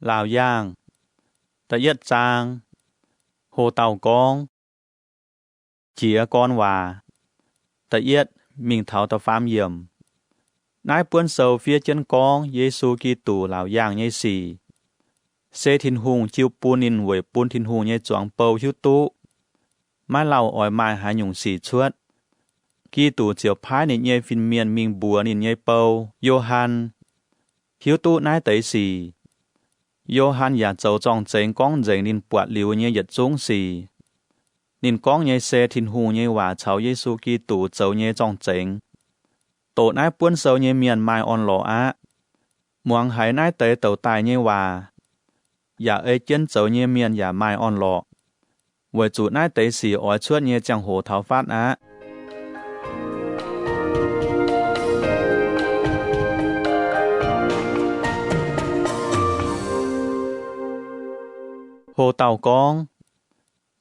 Laauc Yaangh, da'yietv zaang, ho dauh gorngv, Jiez Gorn Waac, da'yietv mingh taux da'faam yiemc. Naaiv buonv sou fiev jienv gorngv Yesu Giduc laauc yaangh nyei sic, se Tin-Hungh jiu bun ninh weic bun Tin-Hungh nyei zuangx bou hiuv duqv maiv lauh oix maaih haaix nyungc sic cuotv. Giduc ziouc paaiv ninh nyei fin-mienh mingh mbuox ninh nyei bou, Yo^han, hiuv duqv naaiv deix sic. Yo^han yaac zoux zorng-zengx gorngv nzengc ninh buatc liuz nyei yietc zungv sic. Ninh gorngv nyei se Tin-Hungh nyei waac caux Yesu Giduc zoux nyei zorng-zengx. Doqc naaiv buonv sou nyei mienh maaih orn-lorqc aqv. Muangx haiz naaiv deix douc daaih nyei waac yaac ei jienv zoux nyei mienh yaac maaih orn-lorqc, weic zuqc naaiv deix sic oix cuotv nyei ziangh hoc taux fatv aqv. Ho dauh gorngv,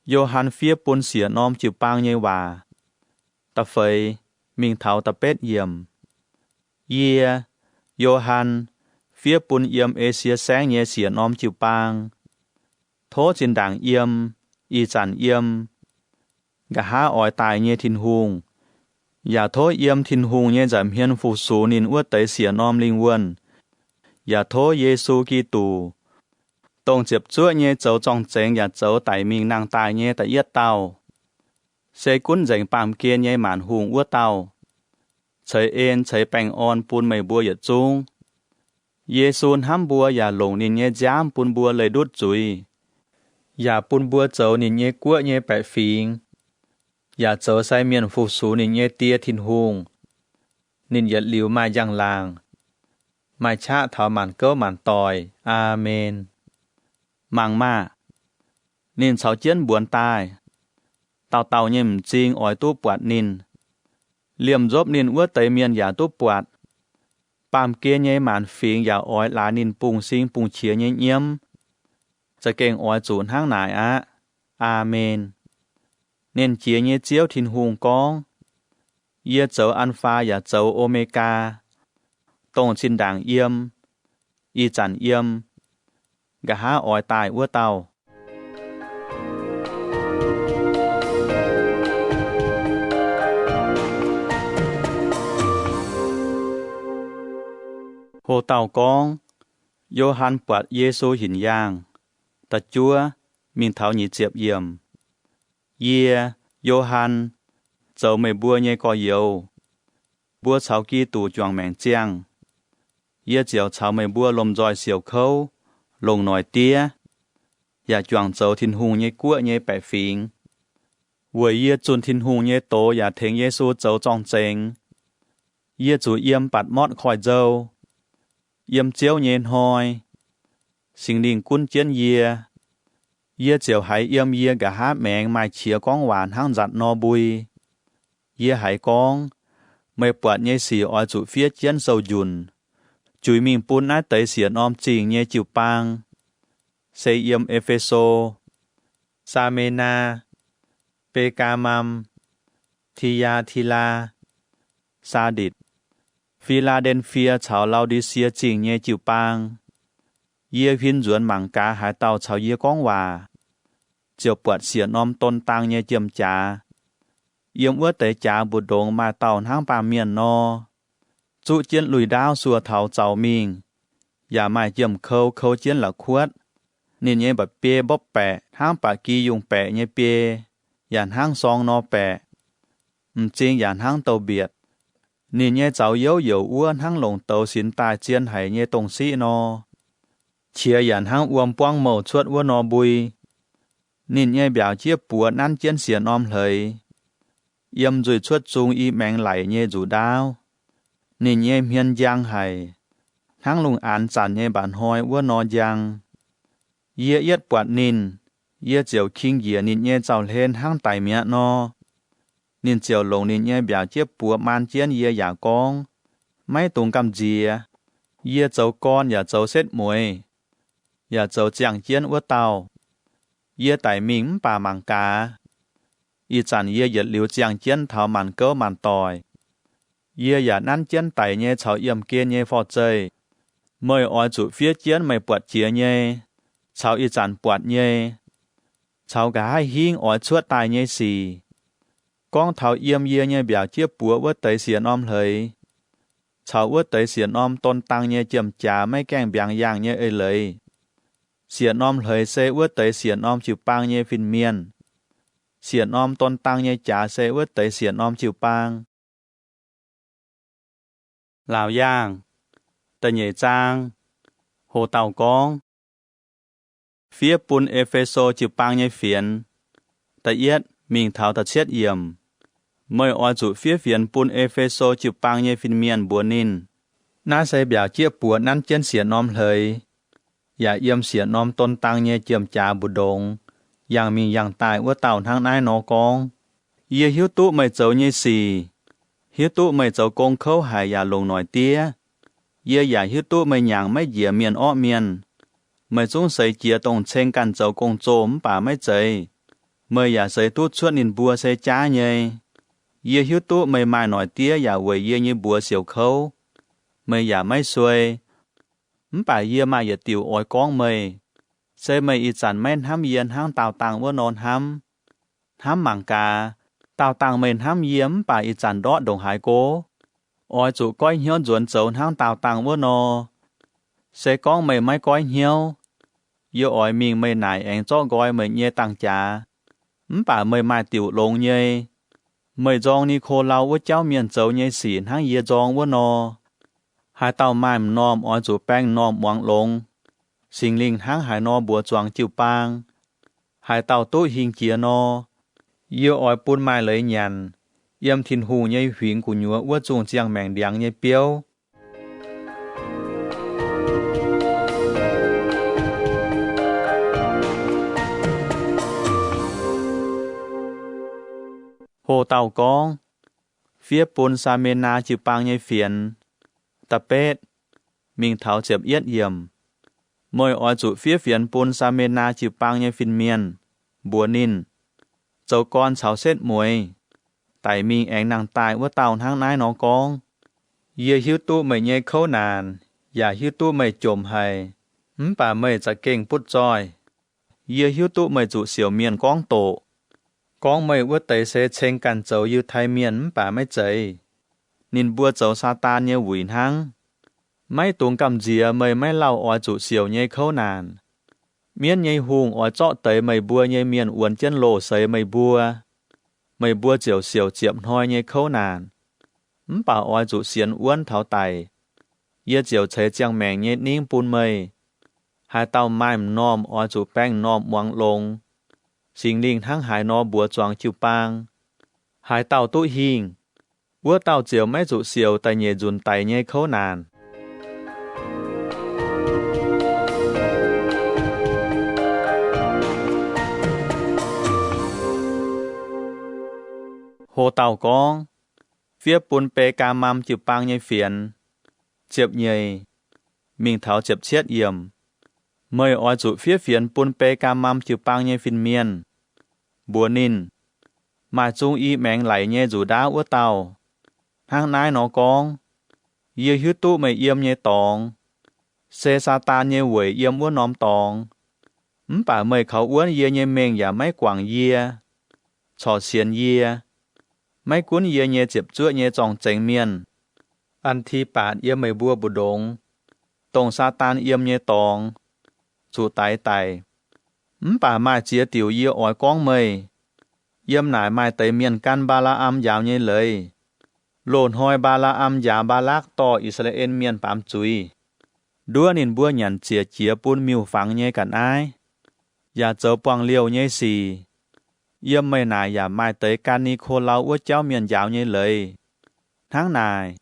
Yo^han fiev bun siec norm jiu-baang nyei waac, da'feix mingh taux da'betv yiemc. Yie, Yo^han, fiev bun yiem Esie Saengv nyei siec norm jiu-baang. Tov zinh ndaangc yiem, ih zanc yiem, nqa'haav oix daaih nyei Tin-Hungh, yaac tov yiem Tin-Hungh nyei nza'hmien fu-sux ninh wuov deix siec norm lingh wuonh, yaac tov Yesu Giduc, dongh ziepc zuoqv nyei zoux zorng-zengx yaac zoux daic mingh nangh daaih nyei da'yietv dauh, se gunv nzengc baamh gen nyei maanc hungh wuov dauh, ceix en ceix baengh orn bun meih mbuo yietc zungv. Yesu hnamv mbuo yaac longc ninh nyei nziaamv bun mbuo leih ndutv zuiz, yaac bun mbuo zoux ninh nyei guoqv nyei baeqc fingx, yaac zoux sai mienh fu-sux ninh nyei Die Tin-Hungh. Ninh yietc liuz maaih njang-laangc, maaih qaqv taux maanc gouv maanc doic. Aamen. Mangc maah! Ninh caux jienv mbuonx daaih. Dauh dauh nyei m'zing oix duqv buatc ninh. Liemh nzopv ninh wuov deix mienh yaac duqv buatc. Baamh gen nyei maanc fingx yaac oix laaix ninh bungx-sing bungx-qiex nyei nyiemv. Za'gengh oix zuqc hnangv naaic aqv. Aamen. Nernh Jiex nyei Ziouv Tin-Hungh gorngv, Yie zoux An^faa yaac zoux O^me^gaa, dongh zinh ndaangc yiem, ih zanc yiem, nqa'haav oix daaih wuov dauh. Ho dauh gorngv, Yo^han buatc Yesu hinc yaangh, da'juov mingh taux nyic ziepc yiemc. Yie, Yo^han, zoux meih mbuo nyei gorx-youz. Mbuo caux Giduc juangc maengc ziangh. Yie ziouc caux meih mbuo lomh nzoih siouc kouv, longc noic diev, yaac juangc zoux Tin-Hungh nyei guoqv nyei baeqc fingx. Weic yie zunh Tin-Hungh nyei doz yaac tengx Yesu zoux zorng-zengx. Yie zuqc yiem Baatc Motv Koiv-Nzou. Yiem Ziouv nyei hnoi, Singx Lingh gunv jienv yie. Yie ziouc haiz yiem yie nqa'haav maengx maaih qiex gorngv waac hnangv nzatc nor mbui. Yie haiz gorngv, Meih buatc nyei sic oix zuqc fiev jienv sou-njunc, juix mingh bun naaiv deix siec norm zingh nyei jiu-baang, se yiem E^fe^so, Saa^me^naa, Be^gaa^mam, Ti^yaa^ti^laa, Saaditc, Fi^laa^nden^fie caux Lau^di^sie Zingh nyei jiu-baang. Yie huin nzuonx mangc gaax haaix dauh caux yie gorngv waac, ziouc buatc siec norm don dang nyei jiem-jaax. Yiem wuov deix jaax mbu'ndongx maaih dauh hnangv baamh mienh nor, zuqv jienv lui-ndaauv suoh taux zaux mingh, yaac maaih jiem-kou kou jienv la'kuotv. Ninh nyei mba'biei mbopv baeqc hnangv ba'gi yungh baeqc nyei biei, yaac hnangv sorng nor baeqc. M'zing yaac hnangv douz-mbietc. Ninh nyei zaux youv youc wuov hnangv longc douz sinx daaih zien haic nyei dongh siqv nor. Qiex yaac hnangv wuom buangv mouh cuotv wuov nor mbui. Ninh nyei mbiaauc jieqv buoz nanv jienv siec norm hleix. Yiem nzuih cuotv zung i maengx laic nyei nzuqc ndaauv. Ninh nyei hmien njang haic, hnangv lungh aanx zanc nyei mba'hnoi wuov nor njang. Yie yietv buatc ninh, yie ziouc king njiec ninh nyei zaux-hlen hnangv daic mi'aqv nor. Ninh ziouc longc ninh nyei mbiaauc jieqv buoz maan jienv yie yaac gorngv, Maiv dungx gamh nziex. Yie zoux gorn yaac zoux setv mueiz, yaac zoux ziangh jienv wuov dauh. Yie daic mingh mv baac mangc gaax, ih zanc yie yietc liuz ziangh jienv taux maanc gouv maanc doic. Yie yaac nanv jienv daic nyei caux yiemh gen nyei forv-zeih. Meih oix zuqc fiev jienv meih buatc jiex nyei, caux ih zanc buatc nyei, caux nqa'haav hingv oix cuotv daaih nyei sic, gorngv taux yiem yie nyei mbiaauc jieqv buoz wuov deix siec norm hleix, caux wuov deix siec norm don dang nyei jiem-jaax maiv gaengh mbiaangx yaangh nyei eix leiz. Siec norm hleix se wuov deix siec norm jiu-baang nyei fin-mienh. Siec norm don dang nyei jaax se wuov deix siec norm jiu-baang. Laauc Yaangh, da'nyeic zaang, hoc dauh gorngv, fiev bun E^fe^so jiu-baang nyei fienx. Da'yietv mingh taux da'cietv yiemc. Meih oix zuqc fiev fienx bun E^fe^so jiu-baang nyei fin-mienh mbuox ninh, naaiv se mbiaauc jieqv buoz nanv jienv siec norm hleix, yaac yiem siec norm don dang nyei jiem-jaax mbu'ndongx, yangh mingh yangh daaih wuov dauh hnangv naaiv nor gorngv, Yie hiuv duqv meih zoux nyei sic, hiuv duqv meih zoux gong kouv haic yaac longc noic diev. Yie yaac hiuv duqv meih nyangc maiv njiec mienh orqv mienh. Meih zungv seix jiez dongh ceng ganh zoux gong-zoh mv baac maiv zeiz. Meih yaac seix duqv cuotv ninh mbuo se jaav nyei. Yie hiuv duqv meih maaih noic diev yaac weic yie nyei mbuox siouc kouv. Meih yaac maiv suei. Mv baac yie maaih yietc diuc oix gorngv meih, se meih ih zanc maiv hnamv yie hnangv daauh dangh wuov nor hnamv. Hnamv mangc gaax, daauh dangh meih hnamv yie mv baac ih zanc ndortv ndongc haaix go? Oix zuqc goiv hnyouv nzuonx zoux hnangv daauh dangh wuov nor. Se gorngv meih maiv goiv hnyouv, yie oix mingh meih naaic aengx zorqv nqoi meih nyei dangh jaax. Mv baac meih maaih diuc longx nyei. Meih nzorng Ni^ko^lau wuov jauv mienh zoux nyei sic hnangv yie nzorng wuov nor. Haaix dauh maaih m'normh oix zuqc baeng m'normh muangx longx. Singx Lingh hnangv haaix nor mbuox zuangx jiu-baang, haaix dauh duqv hingh jiex nor, yie oix bun maaih leiz nyanc, yiem Tin-Hungh nyei huingx gu'nyuoz wuov zungh ziangh maengc ndiangx nyei biouv. Hoc dauh gorngv, fiev bun Saa^me^naa jiu-baang nyei fienx. Da'betv mingh taux ziepc yietv yiemc. Meih oix zuqc fiev fienx bun Saa^me^naa jiu-baang nyei fin-mienh, mbuox ninh, zoux gorn caux setv mueiz, daic mingh aengx nangh daaih wuov dauh hnangv naaiv nor gorngv, Yie hiuv duqv meih nyei kouv naanc, yaac hiuv duqv meih jomc haic, mv baac meih za'gengh butv zoih. Yie hiuv duqv meih zuqc siouc mienh gorngv doqc, gorngv meih wuov deix se ceng ganh zoux Yiutai Mienh mv baac maiv zeiz. Ninh mbuo zoux Saadaan nyei wuic hnangv. Maiv dungx gamh nziex meih maiv lauh oix zuqc siouc nyei kouv naanc. Mienv nyei hungh oix zorqv deix meih mbuo nyei mienh wuonx jienv loz-seix meih mbuo. Meih mbuo ziouc siouc ziepc hnoi nyei kouv naanc. Mv baac oix zuqc sienx wuonv taux daic, yie ziouc ceix ziangh maengc nyei ningv bun meih. Haaix dauh maaih m'normh oix zuqc baeng m'normh muangx longx. Singx Lingh hnangv haaix nor mbuox zuangx jiu-baang, haaix dauh duqv hingh, wuov dauh ziouc maiv zuqc siouc da'nyeic nzunc daic nyei kouv naanc. Hoc dauh gorngv, fiev bun Be^gaa^mam jiu-baang nyei fienx. Ziepc nyeic, mingh taux ziepc cietv yiemc. Meih oix zuqc fiev fienx bun Be^gaa^mam jiu-baang nyei fin-mienh, mbuox ninh, maaih zung i maengx laic nyei nzuqc ndaauv wuov dauh, hnangv naaiv nor gorngv, Yie hiuv duqv meih yiem nyei dorngx, se Saadaan nyei weic yiem wuov norm dorngx. Mv baac meih kaux wuonv yie nyei mengh yaac maiv guangc yie, corc sienx yie. Maiv gunv yie nyei ziepc zuoqv nyei zorng-zengx mienh, An^ti^baatc yiem meih mbuo mbu'ndongx, dongh Saadaan yiem nyei dorngx, zuqc daix daic. Mv baac maaih ziex diuc yie oix gorngv meih. Yiem naaic maaih deix mienh gan Mbaa^laa^am njaaux nyei leiz. Loz-hnoi Mbaa^laa^am njaaux Mbaa^lakv dorh I^saa^laa^en Mienh baamz zuiz, nduov ninh mbuo nyanc ziec jiex bun miuc-fangx nyei ga'naaiv, yaac zoux buangh-liouh nyei sic. Yiem meih naaic yaac maaih deix gan Ni^ko^lau wuov jauv mienh njaaux nyei leiz. Hnangv naaic,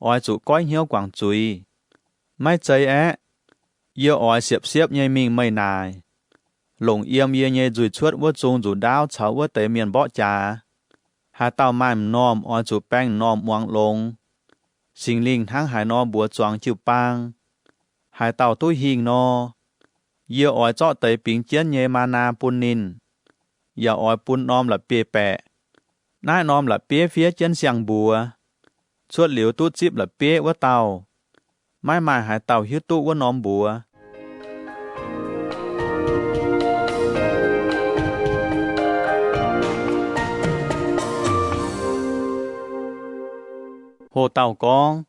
oix zuqc goiv hnyouv guangc zuiz. Maiv zeiz aeqv, yie oix siepv-siepv nyei mingh meih naaic, longc yiem yie nyei nzuih cuotv wuov zung nzuqc ndaauv caux wuov deix mienh mborqv jaax. Haaix dauh maaih m'normh oix zuqc baeng m'normh muangx longx. Singx Lingh hnangv haaix nor mbuox zuangx jiu-baang, haaix dauh duqv hingh nor, yie oix zorqv deix bingx jienv nyei maa^naa bun ninh, yaac oix bun norm la'bieiv-baeqc. Naaiv norm la'bieiv fiev jienv siang-mbuox, cuotv liuz duqv zipv la'bieiv wuov dauh, maiv maaih haaix dauh hiuv duqv wuov norm mbuox. Hoc dauh gorngv,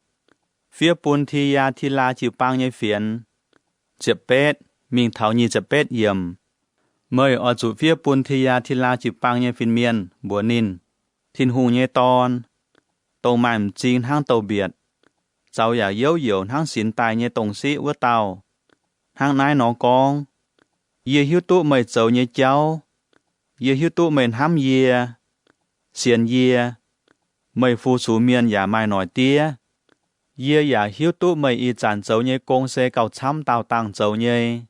fiev bun Ti^yaa^ti^laa jiu-baang nyei fienx. Ziepc betv mingh taux nyic ziepc betv yiemc. Meih oix zuqc fiev bun Ti^yaa^ti^laa jiu-baang nyei fin-mienh mbuox ninh, Tin-Hungh nyei Dorn, dongh maaih m'zing hnangv douz-mbietc, zaux yaac youv youc hnangv sinx daaih nyei dongh siqv wuov dauh, hnangv naaiv nor gorngv, Yie hiuv duqv meih zoux nyei jauv. Yie hiuv duqv meih hnamv yie, sienx yie. Meih fu-sux mienh yaac maaih noic diev. Yie yaac hiuv duqv meih ih zanc zoux nyei gong se gauh camv daauh dangh zoux nyei.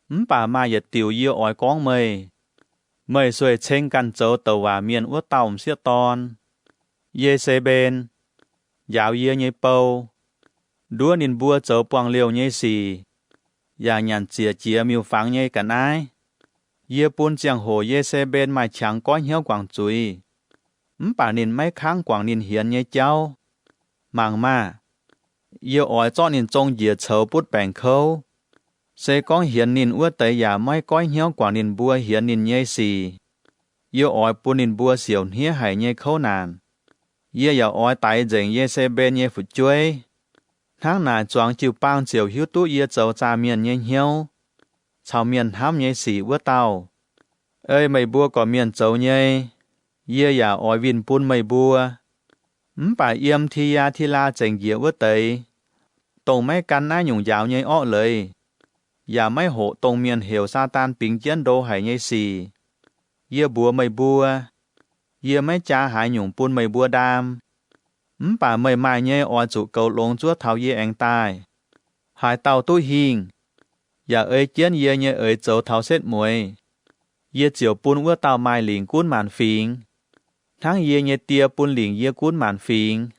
Mv baac maaih yietc diuc yie oix gorngv meih. Meih sueih ceng ganh zoux douc waac mienh wuov dauh m'sieqv dorn, Ye^se^mben, njaaux yie nyei bou, nduov ninh mbuo zoux buangh liouh nyei sic, yaac nyanc ziec jiex miuc-fangx nyei ga'naaiv. Yie bun ziangh hoc Ye^se^mben maaih qangx goiv hnyouv guangc zuiz, mv baac ninh maiv kangv guangc ninh hienx nyei jauv. Mangc maah! Yie oix zorqv ninh zong njiec coux butv baengc kouv. Se gorngv hienx ninh wuov deix yaac maiv goiv hnyouv guangc ninh mbuo hienx ninh nyei sic, yie oix bun ninh mbuo siouc hniev haic nyei kouv naanc. Yie yaac oix daix nzengc Ye^se^mben nyei fu'jueiv. Hnangv naaic zuangx jiu-baang ziouc hiuv duqv yie zoux zaah mienh nyei hnyouv caux mienh hnamv nyei sic wuov dauh. Ei meih mbuo gorqv-mienh zoux nyei, yie yaac oix winh bun meih mbuo. Mv baac yiem Ti^yaa^ti^laa zengc njiec wuov deix, dongh maiv gan naaiv nyungc njaaux nyei orqv leiz, yaac maiv hoqc dongh mienh heuc Saadaan bingx jienv ndo haic nyei sic, yie mbuox meih mbuo, yie maiv jaa haaix nyungc bun meih mbuo ndaam. Mv baac meih maaih nyei oix zuqc goux longx zuov taux yie aengx daaih. Haaix dauh duqv hingh, yaac ei jienv yie nyei eix zoux taux setv mueiz, yie ziouc bun wuov dauh maaih lingc gunv maanc fingx, hnangv yie nyei Die bun lingc yie gunv maanc fingx.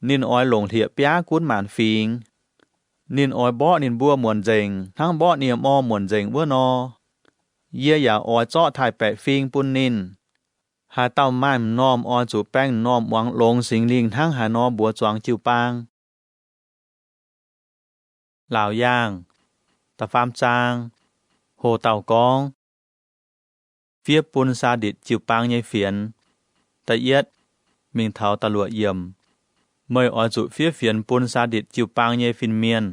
Ninh oix longc hlieqv-biaav gunv maanc fingx. Ninh oix mborqv ninh mbuo muonc nzengc hnangv mborqv nie-mor muonc nzengc wuov nor. Yie yaac oix zorqv taaih-baeqc fing bun ninh. Haaix dauh maaih m'normh oix zuqc baeng m'normh muangx longx Singx Lingh hnangv haaix nor mbuox zuangx jiu-baang. Laauc Yaangh, da'faam zaang, hoc dauh gorngv, fiev bun Saaditc jiu-baang nyei fienx. Da'yietv mingh taux da'luoqc yiemc. Meih oix zuqc fiev fienx bun Saaditc jiu-baang nyei fin-mienh,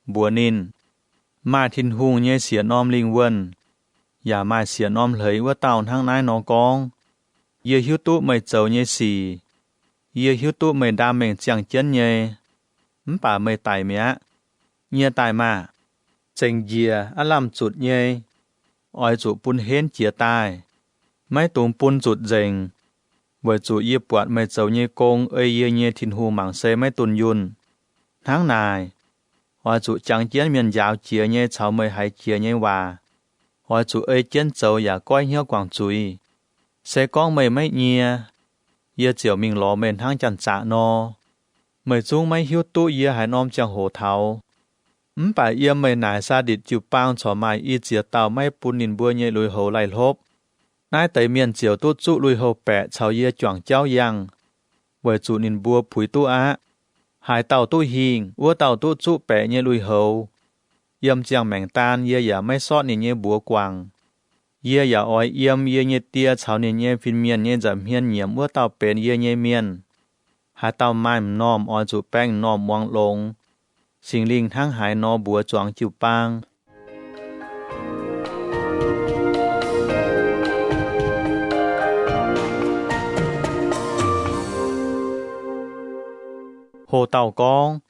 mbuox ninh, maaih Tin-Hungh nyei siec norm lingh wuonh yaac maaih siec norm hleix wuov dauh hnangv naaiv nor gorngv, Yie hiuv duqv meih zoux nyei sic. Yie hiuv duqv meih ndaam mengh ziangh jienv nyei, mv baac meih daic mi'aqv. Nyie daaih maah! Zengc njiec aav lamh zutc nyei, oix zuqc bun henv jiez daaih. Maiv dungx bun zutc nzengc, weic zuqc yie buatc meih zoux nyei gong ei yie nyei Tin-Hungh mangc se maiv dunh yunh. Hnangv naaic, oix zuqc jangx jienv mienh njaaux jiex nyei caux meih haiz jiex nyei waac. Oix zuqc ei jienv zoux yaac goiv hnyouv guangc zuiz. Se gorngv meih maiv nyie, yie ziouc mingh lorz meih hnangv janx-zaqc nor. Meih zungv maiv hiuv duqv yie haaix norm ziangh hoc taux. Mv baac yiem meih naaic Saaditc jiu-baang corc maaih i ziex dauh maiv bun ninh mbuo nyei lui-houx laih hlopv. Naaiv deix mienh ziouc duqv zuqv lui-houx baeqc caux yie juangc jauv yangh, weic zuqc ninh mbuo puix duqv aqv. Haaix dauh duqv hingh, wuov dauh duqv zuqv baeqc nyei lui-houx. Yiem ziangh maengc daan yie yaac maiv sortv ninh nyei mbuox guangc. Yie yaac oix yiem yie nyei Die caux ninh nyei fin-mienh nyei nza'hmien nyiemc wuov dauh benx yie nyei mienh. Haaix dauh maaih m'normh oix zuqc baeng m'normh muangx longx, Singx Lingh hnangv haaix nor mbuox zuangx jiu-baang. Hoc dauh gorngv,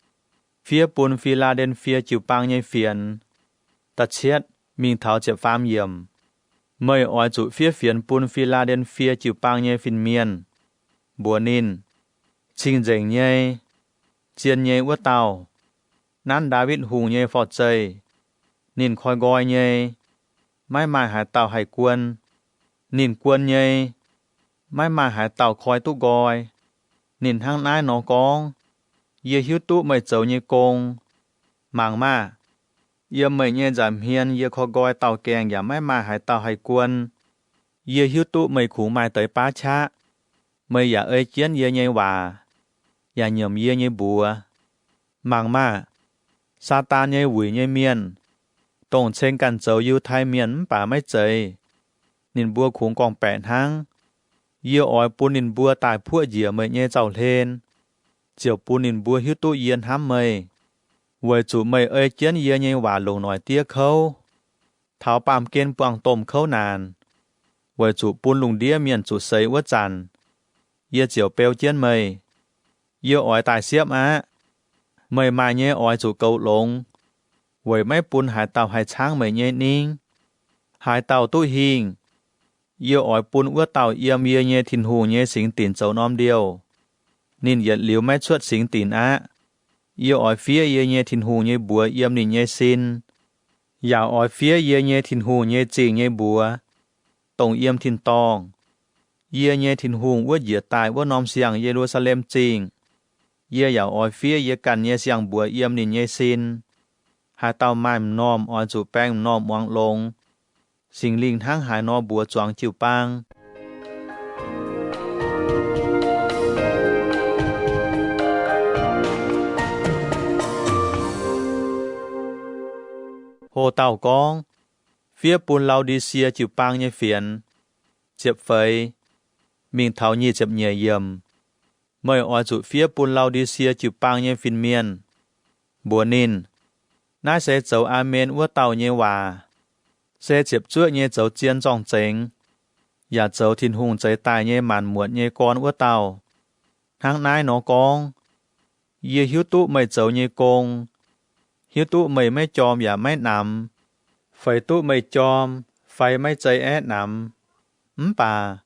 fiev bun Fi^laa^nden^fie jiu-baang nyei fienx. Da'cietv mingh taux ziepc faam yiemc. Meih oix zuqc fiev fienx bun Fi^laa^nden^fie jiu-baang nyei fin-mienh, mbuox ninh, cing-nzengc nyei, zien nyei wuov dauh, nanv Ndaawitv Hungh nyei forv-zeih. Ninh koi nqoi nyei, maiv maaih haaix dauh haih guon. Ninh guon nyei, maiv maaih haaix dauh koi duqv nqoi. Ninh hnangv naaiv nor gorngv, Yie hiuv duqv meih zoux nyei gong. Mangc maah! Yiem meih nyei nza'hmien yie koi nqoi dauh gaengh yaac maiv maaih haaix dauh haih guon. Yie hiuv duqv meih kungx maaih deix baav qaqv. Meih yaac ei jienv yie nyei waac, yaac nyiemc yie nyei mbuox. Mangc maah! Saadaan nyei wuic nyei mienh, dongh ceng ganh zoux Yiutai Mienh mv baac maiv zeiz, ninh mbuo kungx gorngv-baeqc hnangv. Yie oix bun ninh mbuo daaih puoqv njiec meih nyei zaux-hlen, ziouc bun ninh mbuo hiuv duqv yie hnamv meih, weic zuqc meih ei jienv yie nyei waac longc noic diev kouv, taux baamh gen buangh domh kouv naanc. Weic zuqc bun lungh ndiev mienh zuqc seix wuov zanc, yie ziouc beu jienv meih. Yie oix daaih siepv aqv. Meih maaih nyei oix zuqc goux longx, weic maiv bun haaix dauh haih caangv meih nyei ningv. Haaix dauh duqv hingh, yie oix bun wuov dauh yiem yie nyei Tin-Hungh nyei singx dinc zoux norm liouh. Ninh yietc liuz maiv cuotv singx dinc aqv. Yie oix fiev yie nyei Tin-Hungh nyei mbuox yiem ninh nyei sin, yaac oix fiev yie nyei Tin-Hungh nyei zingh nyei mbuox, dongh yiem tin-dorngh, yie nyei Tin-Hungh wuov njiec daaih wuov norm siang-Ye^lu^saa^lem Zingh. Yie yaac oix fiev yie ganh nyei siang-mbuox yiem ninh nyei sin. Haaix dauh maaih m'normh oix zuqc baeng m'normh muangx longx. Singx Lingh hnangv haaix nor mbuox zuangx jiu-baang. Ho dauh gorngv, fiev bun Lau^ndi^sie jiu-baang nyei fienx. Ziepc feix mingh taux nyic ziepc nyeic yiemc. Meih oix zuqc fiev bun Lau^ndi^sie jiu-baang nyei fin-mienh. Mbuox ninh, naaiv se zoux Aamen wuov dauh nyei waac, se ziepc zuoqv nyei zoux zien zorng-zengx, yaac zoux Tin-Hungh zeix daaih nyei maanc muotc nyei gorn wuov dauh. Hnangv naaiv nor gorngv, Yie hiuv duqv meih zoux nyei gong, hiuv duqv meih maiv jorm yaac maiv namx, feix duqv meih jorm fai maiv zei aeqv namx. Mv baac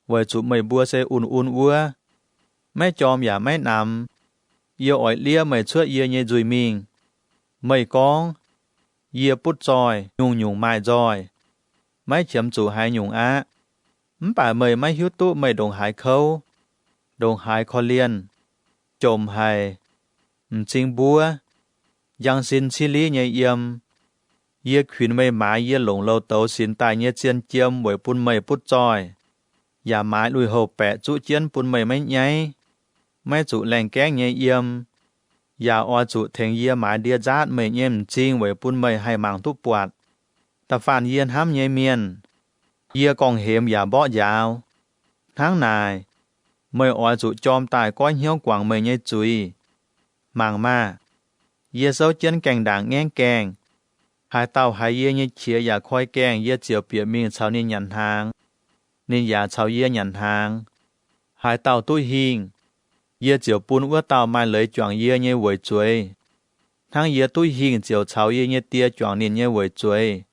weic zuqc meih mbuo se un-un wuov, maiv jorm yaac maiv namx, yie oix liev meih cuotv yie nyei nzuih mingh. Meih gorngv, Yie butv zoih, nyungc-nyungc maaih nzoih, maiv qiemx zuqc haaix nyungc aqv. Mv baac meih maiv hiuv duqv meih ndongc haaix kouv, ndongc haaix korv-lienh, jomc haic, m'zing mbuov, njang sin ciev liv nyei yiem. Yie kuinx meih maaiz yie longc louz-douz sinx daaih nyei zien jiem weic bun meih butv zoih, yaac maaiz lui-houx-baeqc zuqv jienv bun meih maiv nyaiv, maiv zuqc laengh gaengv nyei yiem, yaac oix zuqc tengx yie maaiz ndie-nzaatv meih nyei m'zing weic bun meih haih mangc duqv buatc. Da'faanh yie hnamv nyei mienh, yie gorngv-hemx yaac mborqv njaaux. Hnangv naaic, meih oix zuqc jorm daaih goiv hnyouv guangc meih nyei zuiz. Mangc maah! Yie souv jienv gaengh ndaangc ngaengv gaengh. Haaix dauh haiz yie nyei qiex yaac koi gaengh, yie ziouc bieqc mingh caux ninh nyanc hnaangx, ninh yaac caux yie nyanc hnaangx. Haaix dauh duqv hingh, yie ziouc bun wuov dauh maaih leiz juangc yie nyei weic zueiz, hnangv yie duqv hingh ziouc caux yie nyei Die juangc ninh nyei weic zueiz.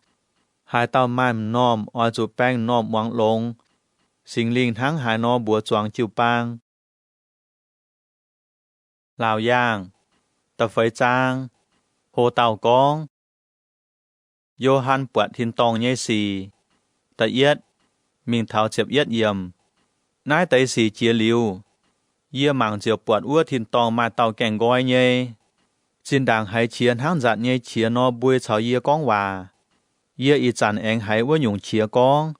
Haaix dauh maaih m'normh oix zuqc baeng m'normh muangx longx. Singx Lingh hnangv haaix nor mbuox zuangx jiu-baang. Laauc Yaangh, da'feix zaang. Ho dauh gorngv, Yo^han buatc tin-dorngh nyei sic. Da'yietv mingh taux ziepc yietv yiemc. Naaiv deix sic jiex liuz, yie mangc ziouc buatc wuov tin-dorngh maaih dauh gaengh nqoi nyei, zinh ndaangc haiz qiex hnangv nzatc nyei qiex nor mbui caux yie gorngv waac. Yie ih zanc aengx haiz wuov nyungc qiex gorngv,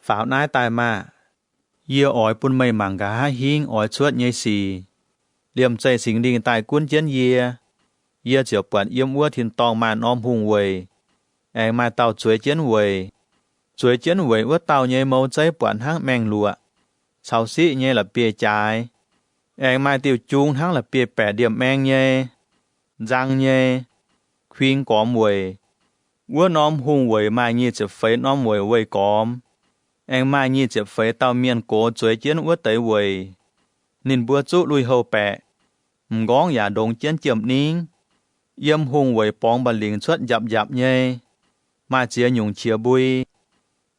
Faaux naaiv daaih maah! Yie oix bun meih mangc nqa'haav hingv oix cuotv nyei sic. Liemh zeih Singx Lingh daaih gunv jienv yie, yie ziouc buatc yiem wuov tin-dorngh maaih norm hungh weic, aengx maaih dauh zueiz jienv weic. Zueiz jienv weic wuov dauh nyei mou zeiv buatc hnangv maengh luoqc, caux siqv nyei la'bieiv-jaaix, aengx maaih diuh jung hnangv la'bieiv-baeqc ndiemh maeng nyei, nzang nyei, kuing gormx weic. Wuov norm hungh weic maaih nyic ziepc feix norm weic weih gormx, aengx maaih nyic ziepc feix dauh mienh gox zueiz jienv wuov deix weic. Ninh mbuo zuqv lui-houx-baeqc, m'nqorngv yaac ndongx jienv jiem-ningv. Yiem hungh weic borngz mba'lingc cuotv njapc njapc nyei, maaih ziex nyungc qiex mbui.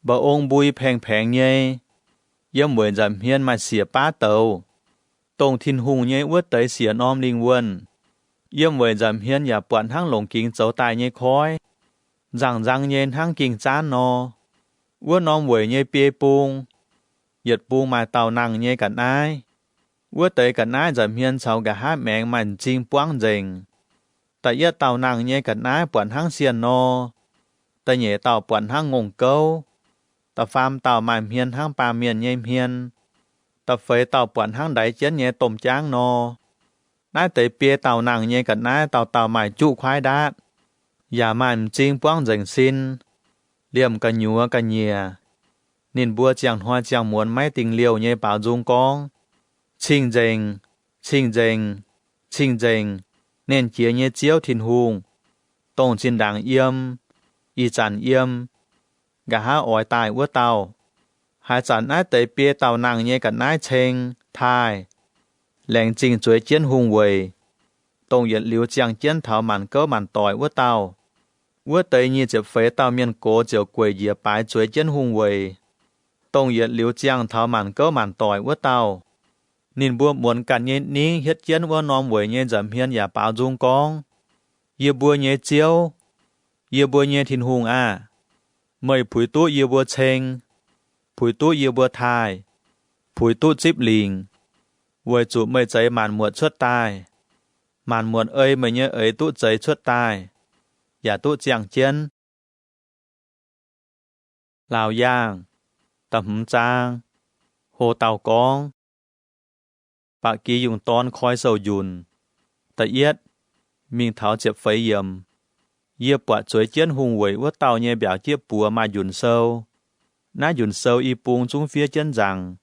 Mba'ong mbui paeng-paengx nyei. Yiem weic nza'hmien maaih siec baav douz, dongh Tin-Hungh nyei wuov deix siec norm lingh wuonh. Yiem weic nza'hmien yaac buatc hnangv longc gingx zoux daaih nyei koiv, nzangh nzang nyei hnangv ging zaanv nor. Wuov norm weic nyei biei bung, yietc bung maaih dauh nangh nyei ga'naaiv. Wuov deix ga'naaiv nza'hmien caux nqa'haav maengx maaih m'zing buangv nzengc. Da'yietv dauh nangh nyei ga'naaiv buatc hnangv sienh nor. Da'nyeic dauh buatc hnangv ngongh gouv. Da'faam dauh maaih hmien hnangv baamh mienh nyei hmien. Da'feix dauh buatc hnangv ndaix jienv nyei domh jaangv nor. Naaiv deix biei dauh nangh nyei ga'naaiv dauh dauh maaih juqv kuaaiv ndaatv, yaac maaih m'zing buangv nzengc sin, liemh gu'nyuoz ga'nyiec. Ninh mbuo ziangh hnoi ziangh muonz maiv dingh liouh nyei baaux nzung gorngv, Cing-nzengc, cing-nzengc, cing-nzengc, Nernh Jiex nyei Ziouv Tin-Hungh, dongh zinh ndaangc yiem, ih zanc yiem, nqa'haav oix daaih wuov dauh. Haaix zanc naaiv deix biei dauh nangh nyei ga'naaiv ceng, taaih, laengz zingh zueiz jienv hungh weic, dongh yietc liuz ziangh jienv taux maanc gouv maanc doic wuov dauh, wuov deix nyic ziepc feix dauh mienh gox ziouc gueic njiec baaix zueiz jienv hungh weic, dongh yietc liuz ziangh taux maanc gouv maanc doic wuov dauh. Ninh mbuo muonz ganh nyei ningv hietv jienv wuov norm weic nyei nza'hmien yaac baaux nzung gorngv, Yie mbuo nyei Ziouv, yie mbuo nyei Tin-Hungh aah! Meih puix duqv yie mbuo ceng, puix duqv yie mbuo taaih, puix duqv zipv lingc, weic zuqc meih zeix maanc muotc cuotv daaih. Maanc muotc ei meih nyei eix duqv zeix cuotv daaih, yaac duqv ziangh jienv. Laauc Yaangh, da'hmz zaang, ho dauh gorngv, Ba'gi Yungh Dorn koi sou-njunc, da'yietv mingh taux ziepc feix yiemc. Yie buatc zueiz jienv hungh weic wuov dauh nyei mbiaauc jieqv buoz maaih njunc sou. Naaiv njunc sou i bung zungv fiev jienv nzaangc,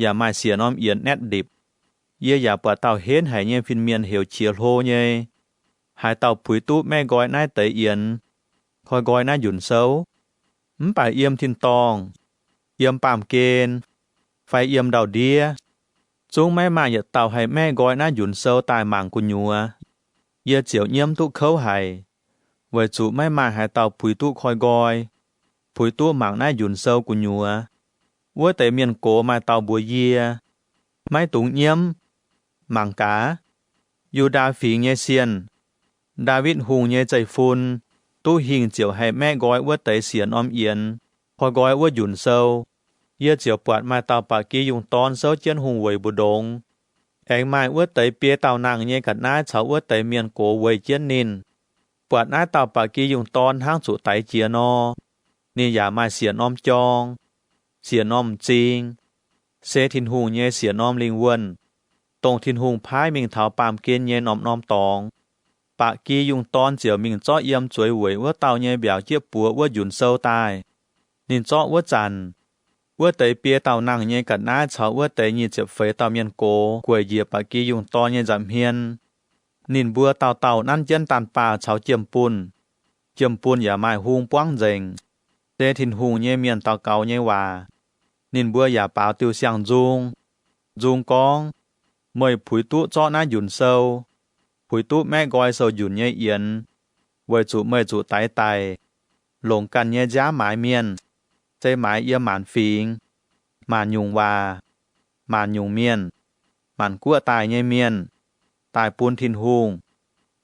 yaac maaih siec norm yienx naetv ndipc. Yie yaac buatc dauh henv haic nyei fin-mienh heuc Qiex Hlo nyei, haaix dauh puix duqv maeqv nqoi naaiv deix yienx, koi nqoi naaiv njunc sou? Mv baac yiem tin-dorngh, yiem baamh gen, fai yiem ndau-ndiev, zungv maiv maaih yietc dauh haih maeqv nqoi naaiv njunc sou daaih mangc gu'nyuoz. Yie ziouc nyiemv duqv kouv haic, weic zuqc maiv maaih haaix dauh puix duqv koi nqoi, puix duqv mangc naaiv njunc sou gu'nyuoz. Wuov deix mienh gox maaih dauh mbuox yie, Maiv dungx nyiemv. Mangc gaax, Yu^ndaa Fingx nyei sienh, Ndaawitv Hungh nyei zeiv-fun, duqv hingh ziouc haih maeqv nqoi wuov deix siec norm yienx, koi nqoi wuov njunc sou. Yie ziouc buatc maaih dauh Ba'gi Yungh Dorn souv jienv hungh weic mbu'ndongx. Aengx maaih wuov deix biei dauh nangh nyei ga'naaiv caux wuov deix mienh gox weic jienv ninh. Buatc naaiv dauh Ba'gi Yungh Dorn hnangv zuqc daix jiex nor. Ninh yaac maaih siec norm jorng, siec norm m'zing, se Tin-Hungh nyei siec norm lingh wuonh, dongh Tin-Hungh paaiv mingh taux baamh gen nyei norm-norm dorngx. Ba'gi Yungh Dorn ziouc mingh zorqv yiem zueiz weic wuov dauh nyei mbiaauc jieqv buoz wuov njunc sou daaih. Ninh zorqv wuov zanc, wuov deix biei dauh nangh nyei ga'naaiv caux wuov deix nyic ziepc feix dauh mienh gox gueic njiec Ba'gi Yungh Dorn nyei nza'hmien. Ninh mbuo dauh dauh nanv jienv daanh baah caux jiem-bunh. Jiem-bunh yaac maaih hung buangv nzengc, se Tin-Hungh nyei mienh daux gaux nyei waac. Ninh mbuo yaac baaux diuh siang-nzung, nzung gorngv, Meih puix duqv zorqv naaiv njunc sou, puix duqv maeqv nqoi sou-njunc nyei yienx, weic zuqc meih zuqc daix daic, longc ganh nyei nziaamv maaiz mienh, se maaiz yiem maanc fingx, maanc nyungc waac, maanc nyungc mienh, maanc guoqv daaih nyei mienh, daaih bun Tin-Hungh.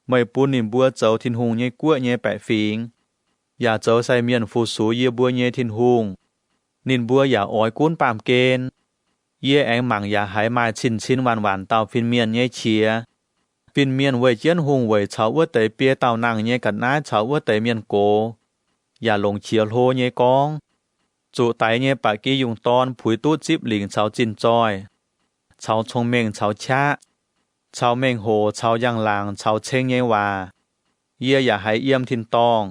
Meih bun ninh mbuo zoux Tin-Hungh nyei guoqv nyei baeqc fingx, yaac zoux sai mienh fu-sux yie mbuo nyei Tin-Hungh. Ninh mbuo yaac oix gunv baamh gen. Yie aengx mangc yaac haiz maaih cin-cin waanc-waanc dauh fin-mienh nyei qiex. Fin-mienh weih jienv hungh weic caux wuov deix biei dauh nangh nyei ga'naaiv caux wuov deix mienh gox, yaac longc qiex hlo nyei gorngv, Zuqc daix nyei Ba'gi Yungh Dorn puix duqv zipv lingc caux zinh zoih, caux cong-mengh caux qaqv, caux mengh hoc caux njang-laangc caux ceng nyei waac. Yie yaac haiz yiem tin-dorngh,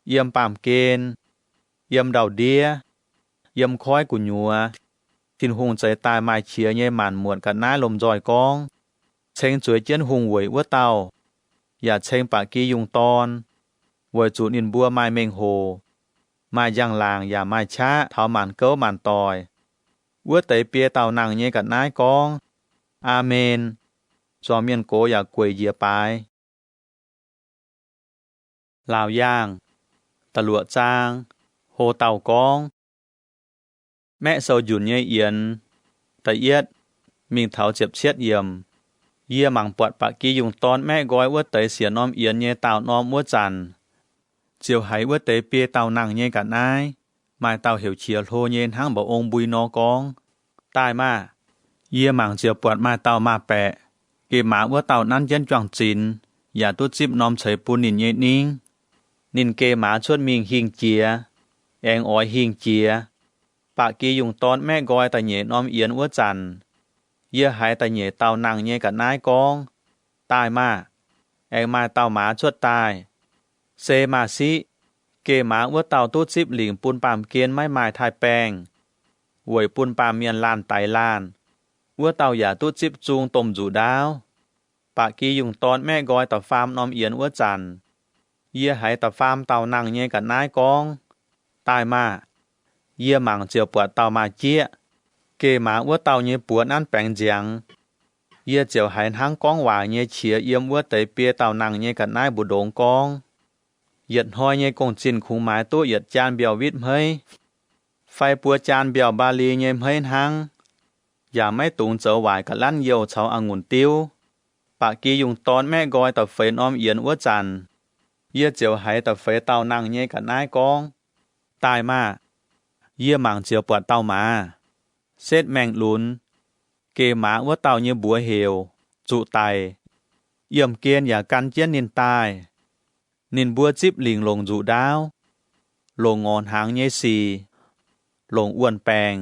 yiem baamh gen, yiem ndau-ndiev, yiem koiv gu'nyuoz, Tin-Hungh zeix daaih maaih qiex nyei maanc muotc ga'naaiv lomh nzoih gorngv, Ceng zueiz jienv hungh weic wuov dauh, yaac ceng Ba'gi Yungh Dorn, weic zuqc ninh mbuo maaih mengh hoc, maaih njang-laangc yaac maaih qaqv taux maanc gouv maanc doic. Wuov deix biei dauh nangh nyei ga'naaiv gorngv, Aamen. Zuangx mienh gox yaac gueic njiec baaix. Laauc Yaangh, da'luoqc zaang, ho dauh gorngv, Maeqv sou njunc nyei yienx, da'yietv mingh taux ziepc cietv yiemc. Yie mangc buatc Ba'gi Yungh Dorn maeqv nqoi wuov deix siec norm yienx nyei daauh norm wuov zanc, ziouc haiz wuov deix biei dauh nangh nyei ga'naaiv, maaih dauh heuc Qiex Hlo nyei hnangv mba'ong mbui nor gorngv, Daaih maah! Yie mangc ziouc buatc maaih dauh maaz-baeqc, geh maaz wuov dauh nanv jienv juang-zinx yaac duqv zipv norm ceix bun ninh nyei ningv. Ninh geh maaz cuotv mingh hingh jiex, aengx oix hingh jiex. Ba'gi Yungh Dorn maeqv nqoi da'nyeic norm yienx wuov zanc, yie haiz da'nyeic dauh nangh nyei ga'naaiv gorngv, Daaih maah! Aengx maaih dauh maaz cuotv daaih. Se maaz-siqv, geh maaz wuov dauh duqv zipv lingc bun baamh gen maiv maaih taaih-baengh, weic bun baamh mienh laanh daix laanh. Wuov dauh yaac duqv zipv zung domh nzuqc ndaauv. Ba'gi Yungh Dorn maeqv nqoi da'faam norm yienx wuov zanc, yie haiz da'faam dauh nangh nyei ga'naaiv gorngv, Daaih maah! Yie mangc ziouc buatc dauh maaz-jieqv. Geh maaz wuov dauh nyei buoz nanv baengx nziangx. Yie ziouc haiz hnangv gorngv waaic nyei qiex yiem wuov deix biei dauh nangh nyei ga'naaiv mbu'ndongx gorngv, Yietc hnoi nyei gong-zinh kungx maaiz duqv yietc jaan mbiauh witv hmeiv, fai buo jaan mbiauh mbaali nyei hmeiv hnangv, yaac maiv dungx zoux waaic ga'lanv youh caux a'ngunc diuv. Ba'gi Yungh Dorn maeqv nqoi da'feix norm yienx wuov zanc, yie ziouc haiz da'feix dauh nangh nyei ga'naaiv gorngv, Daaih maah! Yie mangc ziouc buatc dauh maaz, setv maengh lunx. Geh maaz wuov dauh nyei mbuox heuc Zuqc Daic. Yiemh gen yaac gan jienv ninh daaih. Ninh mbuo zipv lingc longc nzuqc ndaauv, longc ngorc hnaangx nyei sic, longc wuon-baengc,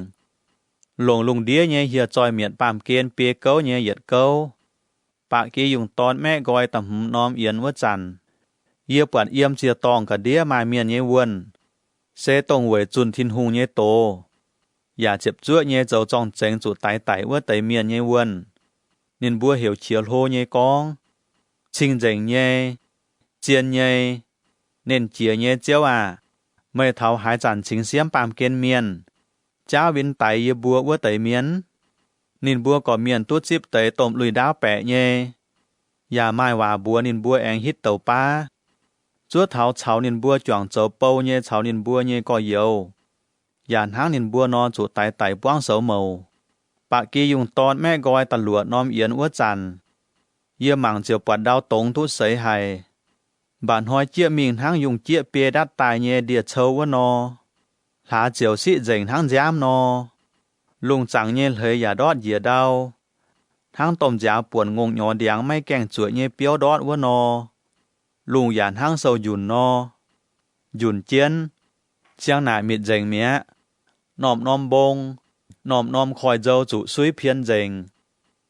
longc lungh ndiev nyei hieh zoih mietc baamh gen biei gouv nyei yietc gouv. Ba'gi Yungh Dorn maeqv nqoi da'hmz norm yienx wuov zanc, yie buatc yiem ziec-dorngh ga'ndiev maaih mienh nyei wuonh, se dongh weic zunh Tin-Hungh nyei doz yaac ziepc zuoqv nyei zoux zorng-zengx zuqc daix daic wuov deix mienh nyei wuonh. Ninh mbuo heuc qiex hlo nyei gorngv, Cing-nzengc nyei, zien nyei, nernh jiex nyei Ziouv aah! Meih taux haaix zanc cingx siemv baamh gen mienh, jaauv win daix yie mbuo wuov deix mienh? Ninh mbuo gorqv-mienh duqv zipv deix domh lui-ndaauv baeqc nyei, yaac maaih waac mbuox ninh mbuo aengx hitv douz-baav, zuov taux caux ninh mbuo juangc zoux bou nyei caux ninh mbuo nyei gorx-youz, yaac hnangv ninh mbuo nor zuqc daix daic buangv soux mouc. Ba'gi Yungh Dorn maeqv nqoi da'luoqc norm yienx wuov zanc, yie mangc ziouc buatc ndau dongz duqv seix haic. Mba'hnoi jieqv mingh hnangv yungh jieqv biei ndatv daaih nyei ndie-cou wuov nor, hlaax ziouc siqv nzengc hnangv nziaamv nor. Lungh zaangc nyei hleix yaac ndortv njiec ndau, hnangv domh nziaaux buonc ngongh nyorx ndiangx maiv gaengh zueic nyei biouv ndortv wuov nor. Lungh yaac hnangv sou njunc nor, njunc jienv, ziang naaic mitc nzengc mi'aqv. Norm-norm mbong, norm-norm koiv-nzou zuqc suiv pien nzengc.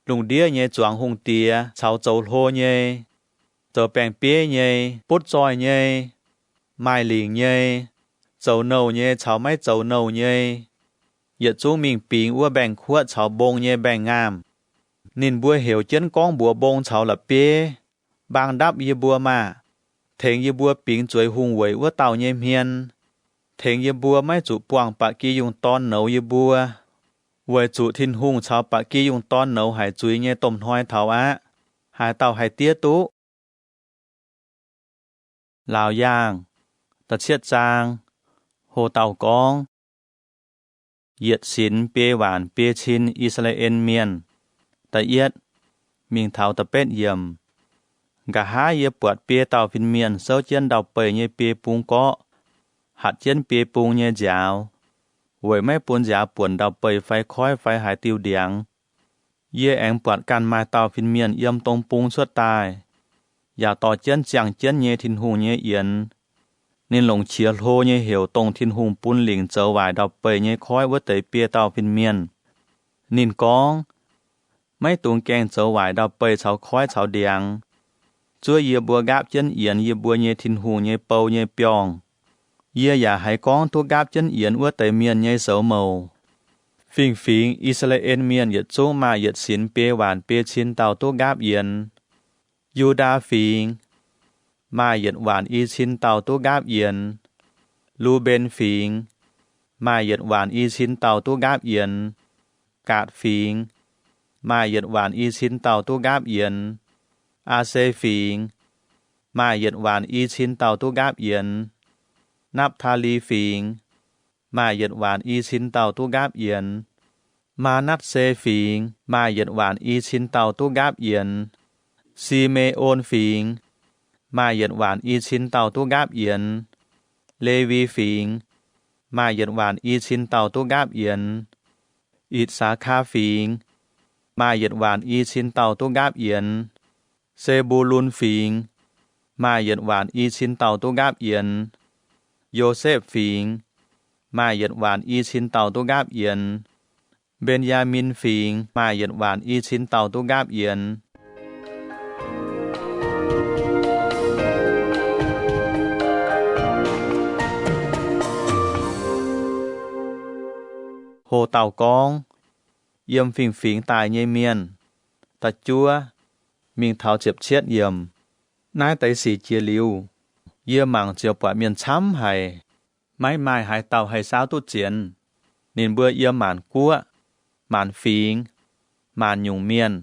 Lungh ndiev nyei zuangx hungh diex caux zoux hlo nyei, zoux baeng-bieiv nyei, butv zoih nyei, maaih lingc nyei, zoux nouh nyei caux maiv zoux nouh nyei, yietc zungv mingh bingx wuov mbaengx-kuotv caux mbong nyei mbaengx-ngaamh. Ninh mbuo heuc jienv gorngv mbuox mbong caux la'bieiv, Mbaang ndapv yie mbuo maah! Tengx yie mbuo bingx zueiz hungh weic wuov dauh nyei hmien. Tengx yie mbuo maiv zuqc buangh ba'gi yungh dorn nouz yie mbuo, weic zuqc Tin-Hungh caux ba'gi yungh dorn nouz haic zuiz nyei domh hnoi taux aqv. Haaix dauh haih diev duqv? Laauc Yaangh, da'cietv zaang, ho dauh gorngv, Yietc sinx biei waanc biei cin I^saa^laa^en Mienh. Da'yietv mingh taux da'betv yiemc. Nqa'haav yie buatc biei dauh fin-mienh souv jienv ndau-beih nyei biei bung gorqv, hatc jienv biei bung nyei nziaaux, weic maiv bun nziaaux buonc ndau-beih fai koiv fai haaix diuh ndiangx. Yie aengx buatc ganh maaih dauh fin-mienh yiem dong bung cuotv daaih, yaac dorh jienv ziangh jienv nyei Tin-Hungh nyei yienx. Ninh longc qiex hlo nyei heuc dongh Tin-Hungh bun lingc zoux waaic ndau-beih nyei koiv wuov deix biei dauh fin-mienh. Ninh gorngv, Maiv dungx gaengh zoux waaic ndau-beih caux koiv caux ndiangx. Zuov yie mbuo nqaapv jienv yienx yie mbuo nyei Tin-Hungh nyei bou nyei biorngh. Yie yaac haiz gorngv duqv nqaapv jienv yienx wuov deix mienh nyei soux mouc. Fingx-fingx I^saa^laa^en Mienh yietc zungv maaih yietc sinx biei waanc biei cin dauh duqv nqaapv yienx. Yu^ndaa Fingx, maaih yietc waanc i cin dauh duqv nqaapv yienx. Lu^mben Fingx, maaih yietc waanc i cin dauh duqv nqaapv yienx. Gaatc Fingx, maaih yietc waanc i cin dauh duqv nqaapv yienx. Aa^se Fingx, maaih yietc waanc i cin dauh duqv nqaapv yienx. Napv^taa^li Fingx, maaih yietc waanc i cin dauh duqv nqaapv yienx. Maa^natv^se Fingx, maaih yietc waanc i cin dauh duqv nqaapv yienx. Si^me^on Fingx, maaih yietc waanc i cin dauh duqv nqaapv yienx. Lewi Fingx, maaih yietc waanc i cin dauh duqv nqaapv yienx. Itc^saa^kaa Fingx, maaih yietc waanc i cin dauh duqv nqaapv yienx. Se^mbu^lun Fingx, maaih yietc waanc i cin dauh duqv nqaapv yienx. Yosepv Fingx, maaih yietc waanc i cin dauh duqv nqaapv yienx. Mben^yaa^min Fingx, maaih yietc waanc i cin dauh duqv nqaapv yienx. Ho dauh gorngv, Yiem fingx-fingx daaih nyei mienh. Da'juov mingh taux ziepc cietv yiemc. Naaiv deix sic jiex liuz, yie mangc ziouc buatc mienh camv haic. Maiv maaih haaix dauh haih saauv duqv zienx. Ninh mbuo yiem maanc guoqv, maanc fingx, maanc nyungc mienh,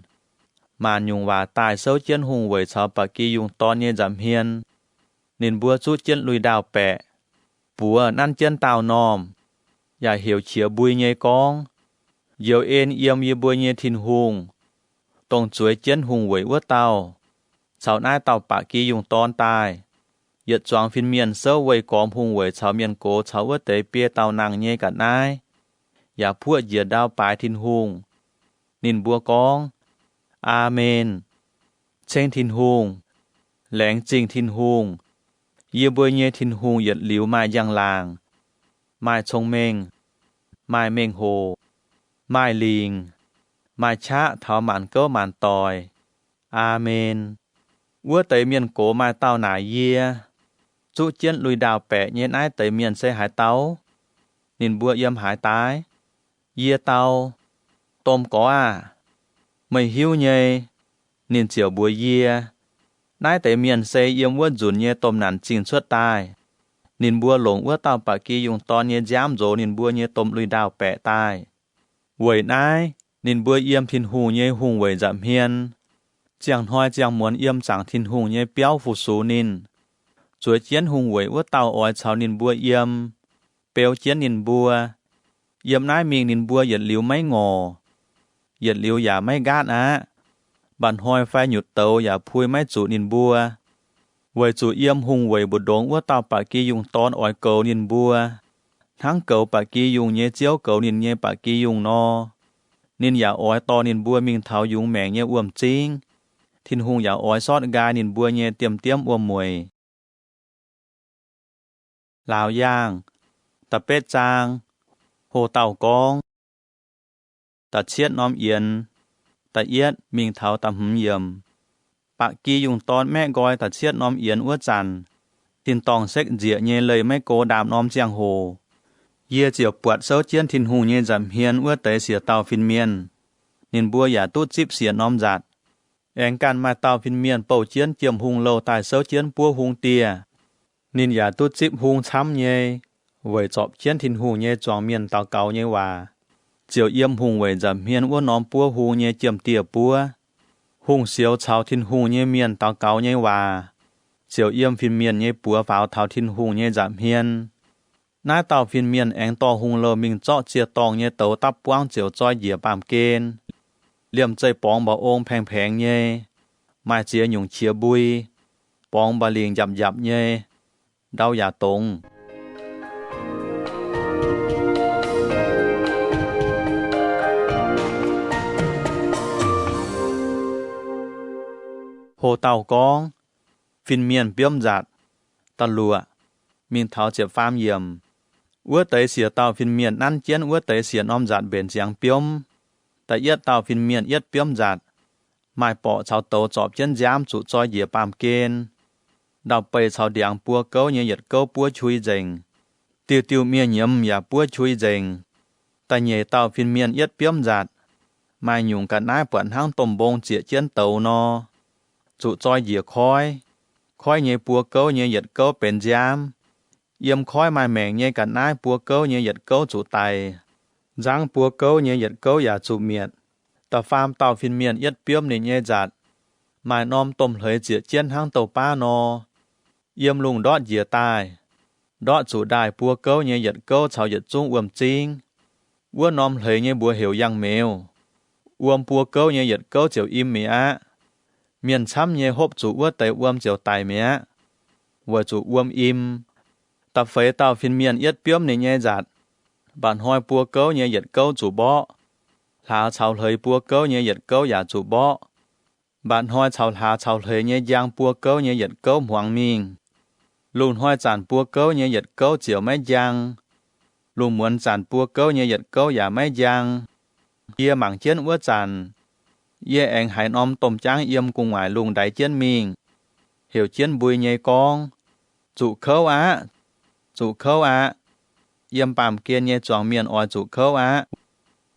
maanc nyungc waac daaih souv jienv hungh weic caux ba'gi yungh dorn nyei nza'hmien. Ninh mbuo zuqv jienv lui-ndaauh-baeqc, buoz nanv jienv daauh normh, yaac heuc qiex mbui nyei gorngv, Njoux en yiem yie mbuo nyei Tin-Hungh, dongh zueiz jienv hungh weic wuov dauh, caux naaiv dauh ba'gi yungh dorn daaih. Yietc zuangx fin-mienh souv weih gormx hungh weic caux mienh gox caux wuov deix biei dauh nangh nyei ga'naaiv, yaac puoqv njiec ndau baaix Tin-Hungh. Ninh mbuo gorngv, Aamen. Ceng Tin-Hungh. Laengz zingh Tin-Hungh. Yie mbuo nyei Tin-Hungh yietc liuz maaih njang-laangc, maaih cong-mengh, maaih mengh hoc, maaih lingc, maaih qaqv taux maanc gouv maanc doic. Aamen. Wuov deix mienh gox maaih dauh naaic yie, Zuqv jienv lui-ndaauh-baeqc nyei naaiv deix mienh se haaix dauh? Ninh mbuo yiem haaix daaih? Yie dau, Domh Gorx aah! Meih hiuv nyei. Ninh ziouc mbuox yie, Naaiv deix mienh se yiem wuov nzunc nyei domh naanc zingh cuotv daaih. Ninh mbuo longc wuov dauh ba'gi yungh dorn nyei nziaamv nzox ninh mbuo nyei domh lui-ndaauh-baeqc daaih. Weic naaiv ninh mbuo yiem Tin-Hungh nyei hungh weic nza'hmien, ziangh hnoi ziangh muonz yiem zaangc Tin-Hungh nyei biauv fu-sux ninh. Zueiz jienv hungh weic wuov dauh oix caux ninh mbuo yiem, beu jienv ninh mbuo. Yiem naaiv mingh ninh mbuo yietc liuz maiv ngorc, yietc liuz yaac maiv nqaatv aqv. Mba'hnoi fai nyutc douz yaac pui maiv zuqc ninh mbuo, weic zuqc yiem hungh weic mbu'ndongx wuov dauh ba'gi yungh dorn oix goux ninh mbuo, hnangv goux ba'gi yungh nyei ziouv goux ninh nyei ba'gi yungh nor. Ninh yaac oix dorh ninh mbuo mingh taux yungz maengc nyei wuom-zingv. Tin-Hungh yaac oix sortv nqaai ninh mbuo nyei diemv-diemv wuom-mueic. Laauc Yaangh, da'betv zaang, ho dauh gorngv. Da'cietv norm yienx, da'yietv mingh taux da'hmz yiemc. Ba'gi yungh dorn maeqv nqoi da'cietv norm yienx wuov zanc, tin-dorngh sekv nzieqc nyei leih maiv go ndaamv-norm ziangh hoc, yie ziouc buatc souv jienv Tin-Hungh nyei nza'hmien wuov deix siec dauh fin-mienh. Ninh mbuo yaac duqv zipv siec norm nzatc. Aengx ganh maaih dauh fin-mienh bouh jienv jiem-hungh louh daaih souv jienv buov hung dieh. Ninh yaac duqv zipv hung camv nyei, weic zorpc jienv Tin-Hungh nyei zuangx mienh daux gaux nyei waac, ziouc yiem hungh weic nza'hmien wuov norm buov hung nyei jiem-dieh buov. Hungh sioux caux Tin-Hungh nyei mienh daux gaux nyei waac ziouc yiem fin-mienh nyei buoz faaux taux Tin-Hungh nyei nza'hmien. Naaiv dauh fin-mienh aengx dorh hungh louh mingh zorqv ziec-dorngh nyei douz dapv buangv ziouc zoi njiec baamh gen. Liemh zeih borngz mba'ong paeng-paengx nyei, maaih ziex nyungc qiex mbui, borngz mba'lingc njapc njapc nyei, ndau yaac dongz. Ho dauh gorngv, Fin-mienh biomv nzatc, da'luoqc mingh taux ziepc faam yiemc. Wuov deix siec dauh fin-mienh nanv jienv wuov deix siec norm nzatc mbenc ziangx biomv. Da'yietv dauh fin-mienh yietv biomv nzatc, maaih borqc caux douz zorpc jienv nziaamv zuqc zoi njiec baamh gen. Ndau-beih caux ndiangx buo gouv nyei yietc gouv buov qui nzengc. Diuh diuh mienh nyiemz yaac buov qui nzengc. Da'nyeic dauh fin-mienh yietv biomv nzatc, maaih nyungc ga'naaiv buatc hnangv domh mbong zieqc jienv douz nor, zuqc zoi njiec koiv. Koiv nyei buo gouv nyei yietc gouv benx nziaamv. Yiem koiv maaih maengc nyei ga'naaiv buo gouv nyei yietc gouv zuqc daic. Nzangv buo gouv nyei yietc gouv yaac zuqc mietc. Da'faam dauh fin-mienh yietv biomv ninh nyei nzatc, maaih norm domh hleix zieqc jienv hnangv douh baav nor, yiem lungh ndortv njiec daaih. Ndortv zuqc ndaaih buo gouv nyei yietc gouv caux yietc zungv wuom-zingv. Wuov norm hleix nyei mbuox heuc yangh meuz. Wuom buo gouv nyei yietc gouv ziouc im mi'aqv, aqv. Mienh camv nyei hopv zuqc wuov deix wuom ziouc daic mi'aqv, weic zuqc wuom im. Da'feix dauh fin-mienh yietv biomv ninh nyei nzatc, mba'hnoi buo gouv nyei yietc gouv zuqc mborqv. Hlaax caux hleix buo gouv nyei yietc gouv yaac zuqc mborqv. Mba'hnoi caux hlaax caux hleix nyei njang buo gouv nyei yietc gouv hmuangx mingh. Lungh hnoi zanc buo gouv nyei yietc gouv ziouc maiv njang. Lungh muonz zanc buo gouv nyei yietc gouv yaac maiv njang. Yie mangc jienv wuov zanc, yie aengx haiz norm domh jaangv yiem gu'nguaaic lungh ndaix jienv mingh, heuc jienv mbui nyei gorngv, Zuqc kouv aqv. Zuqc kouv aqv. Yiem baamh gen nyei zuangx mienh oix zuqc kouv aqv.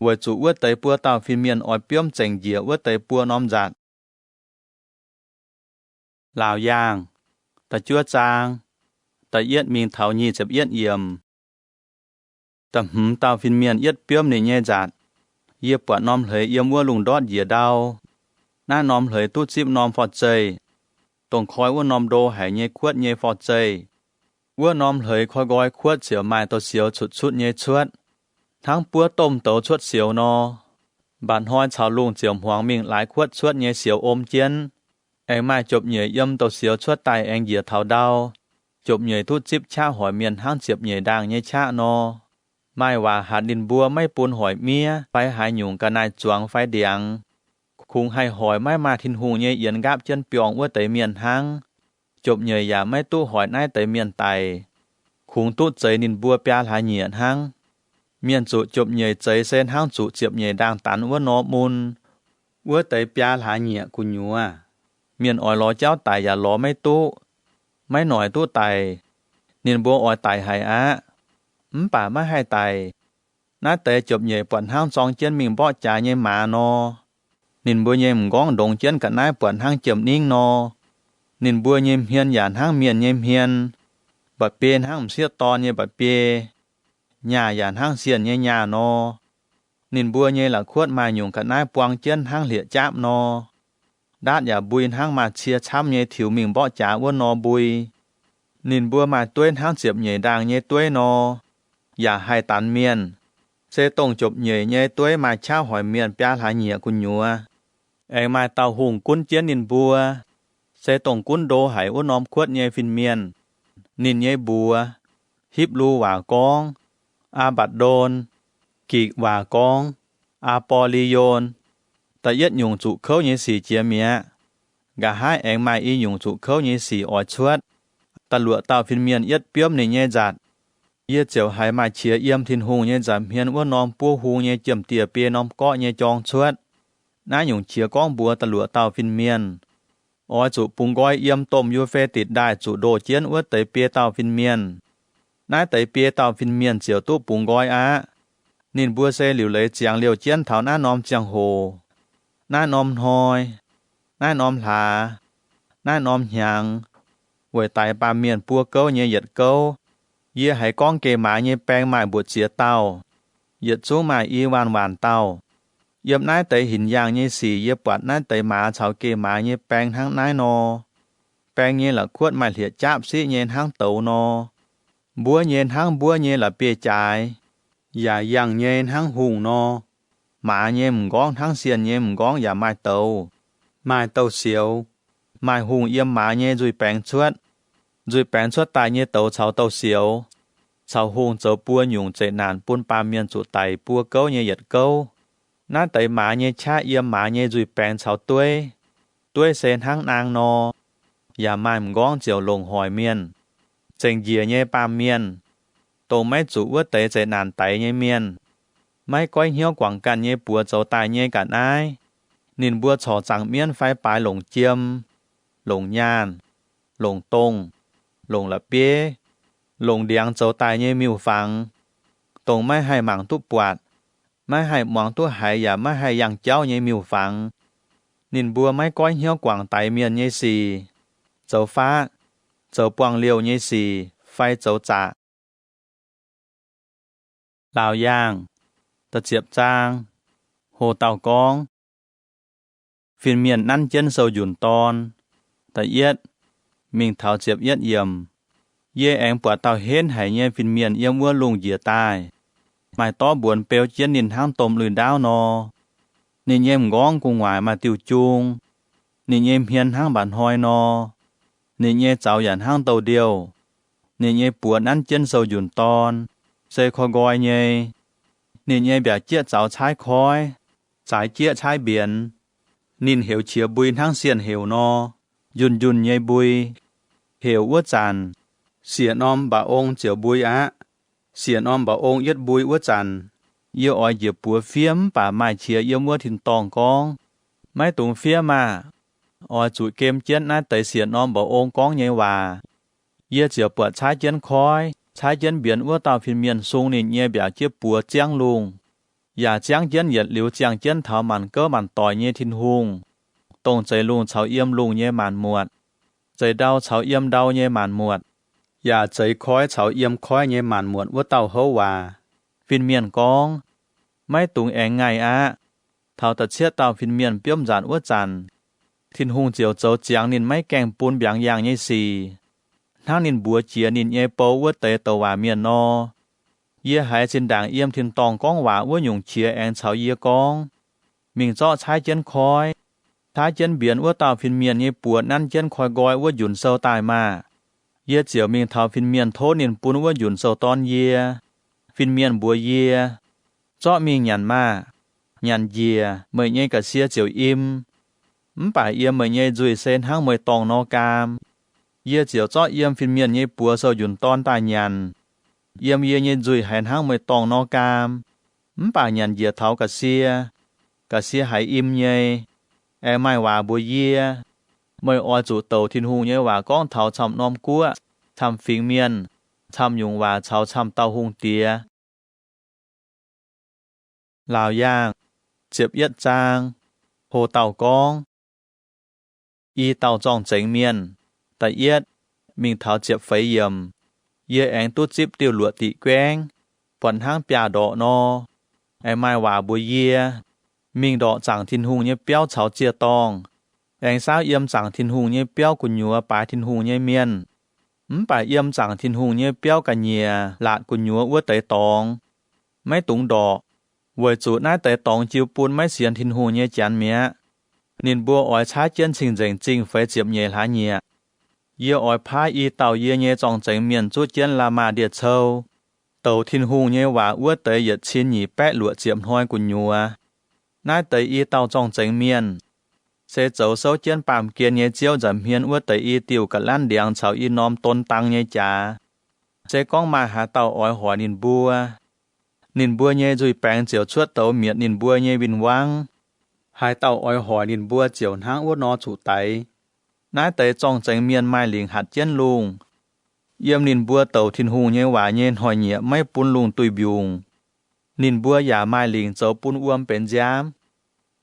weic zuqc wuov deix buo dauh fin-mienh oix biomv zengc njiec wuov deix buo norm nzatc. Laauc Yaangh, da'juov zaang, da'yietv mingh taux nyic ziepc yietv yiemc. Da'hmz dauh fin-mienh yietv biomv ninh nyei nzatc. Yie buatc norm hleix yiem wuov lungh ndortv njiec ndau. Naaiv norm hleix duqv zipv norm forv-zeih, dongh koi wuov norm ndo haic nyei kuotv nyei forv-zeih. Wuov norm hleix koi nqoi kuotv ziouc maaih douz-sioux cutv-cutv nyei cuotv, hnangv buov domh douz cuotv sioux nor. Mba'hnoi caux lungh ziouc hmuangx mingh laaix kuotv cuotv nyei sioux om jienv. Aengx maaih jopv-nyeic yiem douz-sioux cuotv daaih aengx njiec taux ndau. Jopv-nyeic duqv zipv qaqv hoic mienh hnangv ziepc nyeic ndaangh nyei qaqv nor. Maaih waac hatc ninh mbuo maiv bun hoic miev fai haaix nyungc ga'naaiv zuangx fai ndiangx. Kungx haih hoic maiv maaih Tin-Hungh nyei yienx nqaapv jienv biorngh wuov deix mienh hnangv. Jopv-nyeic yaac maiv duqv hoic naaiv deix mienh daic. Kungx duqv zeix ninh mbuo biaa hlaax nyieqc hnangv. Mienh zuqc jopv-nyeic zeix se hnangv zuqc ziepc nyeic ndaangh danx wuov nor mun. Wuov deix biaa hlaax nyieqc gu'nyuoz, mienh oix lorz jauv daic yaac lorz maiv duqv, maiv noic duqv daic. Ninh mbuo oix daic haic aqv, mv baac maiv haih daic. Naaiv deix jopv-nyeic buatc hnangv zorng jienv mingh mborqv jaax nyei maaz nor. Ninh mbuo nyei m'nqorngv ndongx jienv ga'naaiv buatc hnangv jiem-ningv nor. Ninh mbuo nyei hmien yaac hnangv mienh nyei hmien, mba'biei hnangv m'sieqv dorn nyei mba'biei, nyaah yaac hnangv sienh nyei nyaah nor. Ninh mbuo nyei la'kuotv maaih nyungc ga'naaiv buang jienv hnangv hlieqv-jaapv nor. Ndaatv yaac mbui hnangv maaih cie camv nyei tiux mingh mborqv jaax wuov nor mbui. Ninh mbuo maaih dueiv hnangv ziepc nyeic ndaangh nyei dueiv nor, yaac haih danx mienh. Se dongh jopv-nyeic nyei dueiv maaih qaqv hoic mienh biaa hlaax nyieqc gu'nyuoz. Aengx maaih dauh hungh gunv jienv ninh mbuo, se dongh gunv ndo haic wuov norm kuotv nyei fin-mienh. Ninh nyei mbuox, Hipv^lu waac gorngv, Aa^mbatc^ndon, Gikc waac gorngv, Aa^bo^li^yon. Da'yietv nyungc zuqc kouv nyei sic jiex mi'aqv. Nqa'haav aengx maaih i nyungc zuqc kouv nyei sic oix cuotv. Da'luoqc dauh fin-mienh yietv biomv ninh nyei nzatc. Yie ziouc haiz maaih qiex yiem Tin-Hungh nyei nza'hmien wuov norm buov hung nyei jiem-dieh biei norm gorqv nyei jorng cuotv. Naaiv nyungc qiex gorngv mbuox da'luoqc dauh fin-mienh, Oix zuqc bungx nqoi yiem domh Yu^fe^ditc Ndaaih zuqc ndoh jienv wuov deix biei dauh fin-mienh. Naaiv deix biei dauh fin-mienh ziouc duqv bungx nqoi aqv. Ninh mbuo se liuc leiz ziangx liouh jienv taux naaiv norm ziangh hoc, naaiv norm hnoi, naaiv norm hlaax, naaiv norm hnyangx, weic daix baamh mienh buo gouv nyei yietc gouv. Yie haiz gorngv geh maaz nyei baeng maaih mbuoqc ziex dauh, yietc zungv maaih i waanc waanc dauh. Yiem naaiv deix hinc yaangh nyei sic yie buatc naaiv deix maaz caux geh maaz nyei baeng hnangv naaiv nor. Baeng nyei la'kuotv maaih hlieqv-jaapv siqv nyei hnangv douz nor. Mbuov nyei hnangv mbuov nyei la'bieiv-jaaix, yaac yangh nyei hnangv hungh nor. Maaz nyei m'nqorngv hnangv sienh nyei m'nqorngv yaac maaih douz, maaih douz-sioux. Maaih hungh yiem maaz nyei nzuih baengx cuotv. Nzuih baengx cuotv daaih nyei douz caux douz-sioux caux hungh zoux buo nyungc zeqc naanc bun baamh mienh zuqc daic buo gouv nyei yietc gouv. Naaiv deix maaz nyei qaqv yiem maaz nyei nzuih baengx caux dueiv. Dueiv se hnangv naang nor, yaac maaih m'nqorngv ziouc longc hoic mienh. Zengc njiec nyei baamh mienh, dongh maiv zuqc wuov deix zeqc naanc daix nyei mienh, maiv goiv hnyouv guangc ganh nyei buoz zoux daaih nyei ga'naaiv. Ninh mbuo corc zaangc mienv fai baaix longc jiem, longc nyaanh, longc dongh, longc la'bieiv, longc ndiangx zoux daaih nyei miuc-fangx, dongh maiv haih mangc duqv buatc, maiv haih muangx duqv haiz yaac maiv haih yangh jauv nyei miuc-fangx. Ninh mbuo maiv goiv hnyouv guangc daix mienh nyei sic, zoux faatv, zoux buangh liouh nyei sic fai zoux zaqc. Laauc Yaangh, da'ziepc zaang. Ho dauh gorngv, Fin-mienh nanv jienv sou njunc dorn, da'yietv mingh taux ziepc yietv yiemc. Yie aengx buatc dauh henv haic nyei fin-mienh yiem wuov lungh njiec daaih. Maaih dorv mbuonx beu jienv ninh hnangv domh lui-ndaauv nor. Ninh nyei m'nqorngv gu'nguaaic maaih diuh jung. Ninh nyei hmien hnangv mba'hnoi nor. Ninh nyei zaux yaac hnangv douz-ndiouh. Ninh nyei buoz nanv jienv sou njunc dorn, se koi nqoi nyei. Ninh nyei mbiaauc jieqv zaux caaiv koiv, zaaix jieqv caaiv mbienx. Ninh heuc qiex mbui hnangv sienh heuc nor, njunh njunh nyei mbui. Heuc wuov zanc, siec norm mba'ong ziouc mbui aqv. Siec norm mba'ong yietv mbui wuov zanc, yie oix njiec buoz fiev mv baac maaih qiex yiem wuov tin-dorngh gorngv, Maiv dungx fiev maah! Oix zuqc gem jienv naaiv deix siec norm mba'ong gorngv nyei waac. Yie ziouc buatc caaiv jienv koiv, caaiv jienv mbienx wuov dauh fin-mienh sung ninh nyei mbiaauc jieqv buoz ziangv lungh. yaac ziangv jienv yietc liuz ziangh jienv taux maanc gouv maanc doic nyei Tin-Hungh, dongh zeix lungh caux yiem lungh nyei maanc muotc, zeix ndau caux yiem ndau nyei maanc muotc, yaac zeix koiv caux yiem koiv nyei maanc muotc wuov dauh houv waac. Fin-mienh gorngv, Maiv dungx aengx ngaih aqv. Taux da'cietv dauh fin-mienh biomv nzaatc wuov zanc, Tin-Hungh ziouc zoux ziangx ninh maiv gaengh bun mbiaangx yaangh nyei sic, hnangv ninh mbuox jiex ninh nyei bou wuov deix douc waac mienh nor. Yie haiz zinh ndaangc yiem tin-dorngh gorngv waac wuov nyungc qiex aengx caux yie gorngv, Mingh zorqv caaiv jienv koiv, caaiv jienv mbienx wuov dauh fin-mienh nyei buoz nanv jienv koi nqoi wuov njunc sou daaih maah! Yie ziouc mingh taux fin-mienh tov ninh bun wuov njunc sou dorn yie. Fin-mienh mbuox yie, Zorqv mingh nyanc maah! Nyanc njiec, meih nyei ga'sie ziouc im. Mv baac yiem meih nyei nzuih se hnangv meih dorngh nor gaam. Yie ziouc zorqv yiem fin-mienh nyei buoz sou njunc dorn daaih nyanc. Yiem yie nyei nzuih haiz hnangv meih dorngh nor gaam, mv baac nyanc njiec taux ga'sie, ga'sie haiz im nyei. Aengx maaih waac mbuox yie, Meih oix zuqc douc Tin-Hungh nyei waac gorngv taux camv norm guoqv, camv fingx mienh, camv nyungc waac caux camv dauh hungh diex. Laauc Yaangh, ziepc yietv zaang. Ho dauh gorngv, I dauh zorng-zengx mienh, da'yietv mingh taux ziepc feix yiemc, yie aengx duqv zipv diuh luoqc diqc guaengv, buatc hnangv biaav-ndorqc nor. Aengx maaih waac mbuox yie, Mingh ndorqc zaangc Tin-Hungh nyei biauv caux ziec-dorngh, aengx saauv yiem zaangc Tin-Hungh nyei biauv gu'nyuoz baaix Tin-Hungh nyei mienh, mv baac yiem zaangc Tin-Hungh nyei biauv ga'nyiec laatc gu'nyuoz wuov deix dorngx. Maiv dungx ndorqc, weic zuqc naaiv deix dorngx jiu bun maiv sienx Tin-Hungh nyei Janx mi'aqv. Ninh mbuo oix caaiv jienv cing-nzengc zingh feix ziepc nyeic hlaax nyieqc. Yie oix paaiv i dauh yie nyei zorng-zengx mienh zuqv jienv la'maah ndie-cou, douc Tin-Hungh nyei waac wuov deix yietc cin nyic baeqv luoqc ziepc hnoi gu'nyuoz. Naaiv deix i dauh zorng-zengx mienh se zoux souv jienv baamh gen nyei ziouv nza'hmien wuov deix i diuh ga'lanv ndiangx caux i norm don dang nyei jaax. Se gorngv maaih haaix dauh oix hoic ninh mbuo, ninh mbuo nyei nzuih baengx ziouc cuotv douz mietc ninh mbuo nyei win-wangv. Haaix dauh oix hoic ninh mbuo ziouc hnangv wuov nor zuqc daix. Naaiv deix zorng-zengx mienh maaih lingc hatc jienv lungh. Yiem ninh mbuo douc Tin-Hungh nyei waac nyei hnoi-nyieqc maiv bun lungh duih mbiungc. Ninh mbuo yaac maaih lingc zoux bun wuom benx nziaamv,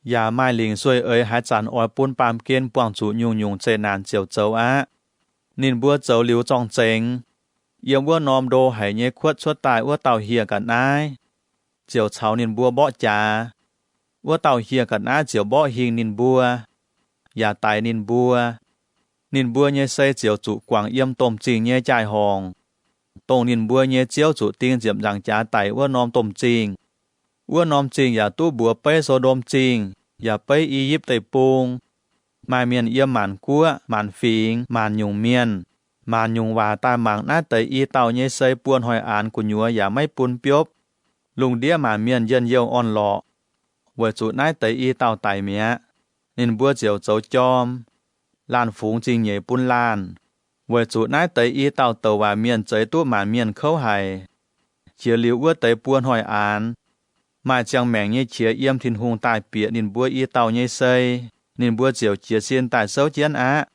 yaac maaih lingc sueih eix haaix zanc oix bun baamh gen buangh zuqc nyungc-nyungc zeqc naanc ziouc zoux aqv. Ninh mbuo zoux liuz zorng-zengx, yiem wuov norm ndo haic nyei kuotv cuotv daaih wuov dauh hieh ga'naaiv ziouc caux ninh mbuo mborqv jaax. Wuov dauh hieh ga'naaiv ziouc mborqv hingh ninh mbuo, yaac daix ninh mbuo. Ninh mbuo nyei sei ziouc zuqc guangc yiem domh zingh nyei jaai-horngc, dongh ninh mbuo nyei ziouv zuqc ding ziepc nzaangc jaax daic wuov norm domh zingh. Wuov norm zingh yaac duqv mbuox beiv So^ndom Zingh, yaac beiv I^yipv Deic-Bung. Maaih mienh yiem maanc guoqv, maanc fingx, maanc nyungc mienh, maanc nyungc waac daaih mangc naaiv deix i dauh nyei sei buo hnoi aanx gu'nyuoz yaac maiv bun biopv. Lungh ndiev maanc mienh njien-youh orn-lorqc, weic zuqc naaiv deix i dauh daic mi'aqv. Ninh mbuo ziouc zoux jorm, laanh fungx zingh nyeic bun laanh, weic zuqc naaiv deix i dauh douc waac mienh zeix duqv maanc mienh kouv haic. Jiex liuz wuov deix buo hnoi aanx, maaih ziangh maengc nyei qiex yiem Tin-Hungh daaih bieqc ninh mbuo i dauh nyei sei, ninh mbuo ziouc jiez sin daaih souv jienv aqv.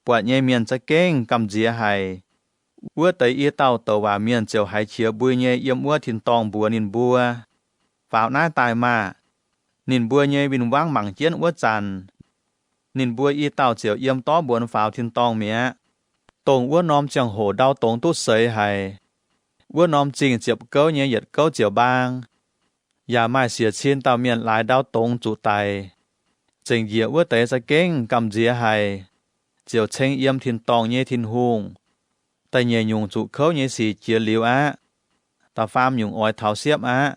Buatc nyei mienh za'gengh gamh nziex haic. Wuov deix i dauh douc waac mienh ziouc haiz qiex mbui nyei yiem wuov tin-dorngh mbuox ninh mbuo, Faaux naaiv daaih maah! Ninh mbuo nyei win-wangv mangc jienv wuov zanc, ninh mbuo i dauh ziouc yiem dorv mbuonx faaux tin-dorngh mi'aqv. Dongh wuov norm ziangh hoc ndau dongz duqv seix haic. Wuov norm zingh ziepc gouv nyei yietc gouv ziouc mbaang, yaac maaih siec cin dauh mienh laaix ndau dongz zuqc daic. Zengc njiec wuov deix za'gengh gamh nziex haic, ziouc ceng yiem tin-dorngh nyei Tin-Hungh. Da'nyeic nyungc zuqc kouv nyei sic jiex liuz aqv. Da'faam nyungc oix taux siepv aqv.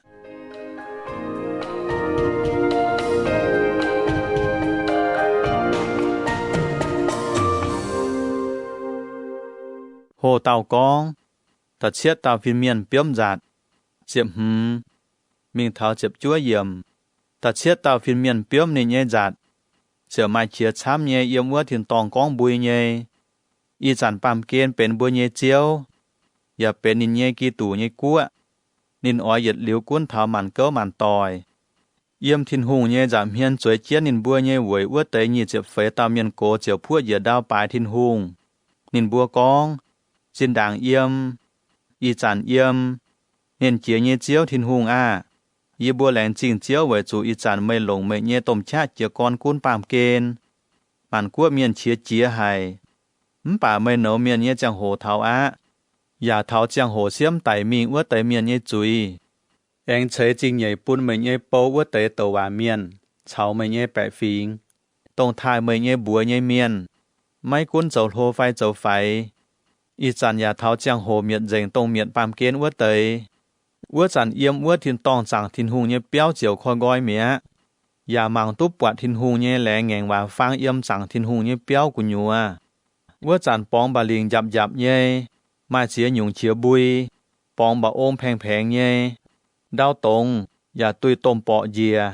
Hoh dauh gorngv, da'cietv dauh fin-mienh biomv nzatc, ziepc hmz mingh taux ziepc juov yiemc. Da'cietv dauh fin-mienh biomv ninh nyei nzatc, ziouc maaih qiex camv nyei yiem wuov tin-dorngh gorngv mbui nyei. Ih zanc baamh gen benx mbuo nyei ziouv, yaac benx ninh nyei Giduc nyei guoqv. Ninh oix yietc liuz gunv taux maanc gouv maanc doic. Yiem Tin-Hungh nyei nza'hmien zueiz jienv ninh mbuo nyei weic wuov deix nyic ziepc feix dauh mienh gox ziouc puoqv njiec ndau baaix Tin-Hungh. Ninh mbuo gorngv, Zinh ndaangc yiem, ih zanc yiem, Nernh Jiex nyei Ziouv Tin-Hungh aah! Yie mbuo laengz zingh Ziouv weic zuqc ih zanc meih longc meih nyei domh qaqv jiez gorn gunv baamh gen. Maanc guoqv mienh qiex jiez haic, mv baac meih nouz mienh nyei ziangh hoc taux aqv, yaac taux ziangh hoc siemv daic mingh wuov deix mienh nyei zuiz, aengx ceix zingh nyeic bun meih nyei bou wuov deix douc waac mienh caux meih nyei baeqc fingx, dongh taaih meih nyei mbuox nyei mienh, maiv gunv zoux hlo fai zoux faix. Ih zanc yaac taux ziangh hoc mietc nzengc dongh mietc baamh gen wuov deix. Wuov zanc yiem wuov tin-dorngh zaangc Tin-Hungh nyei biauv ziouc koi nqoi mi'aqv, yaac mangc duqv buatc Tin-Hungh nyei laengz ngaengc waac fang yiem zaangc Tin-Hungh nyei biauv gu'nyuoz. Wuov zanc borngz mba'lingc njapc njapc nyei, maaih ziex nyungc qiex mbui, borngz mba'ong paeng-paengx nyei, ndau dongz yaac duih domh borqc njiec.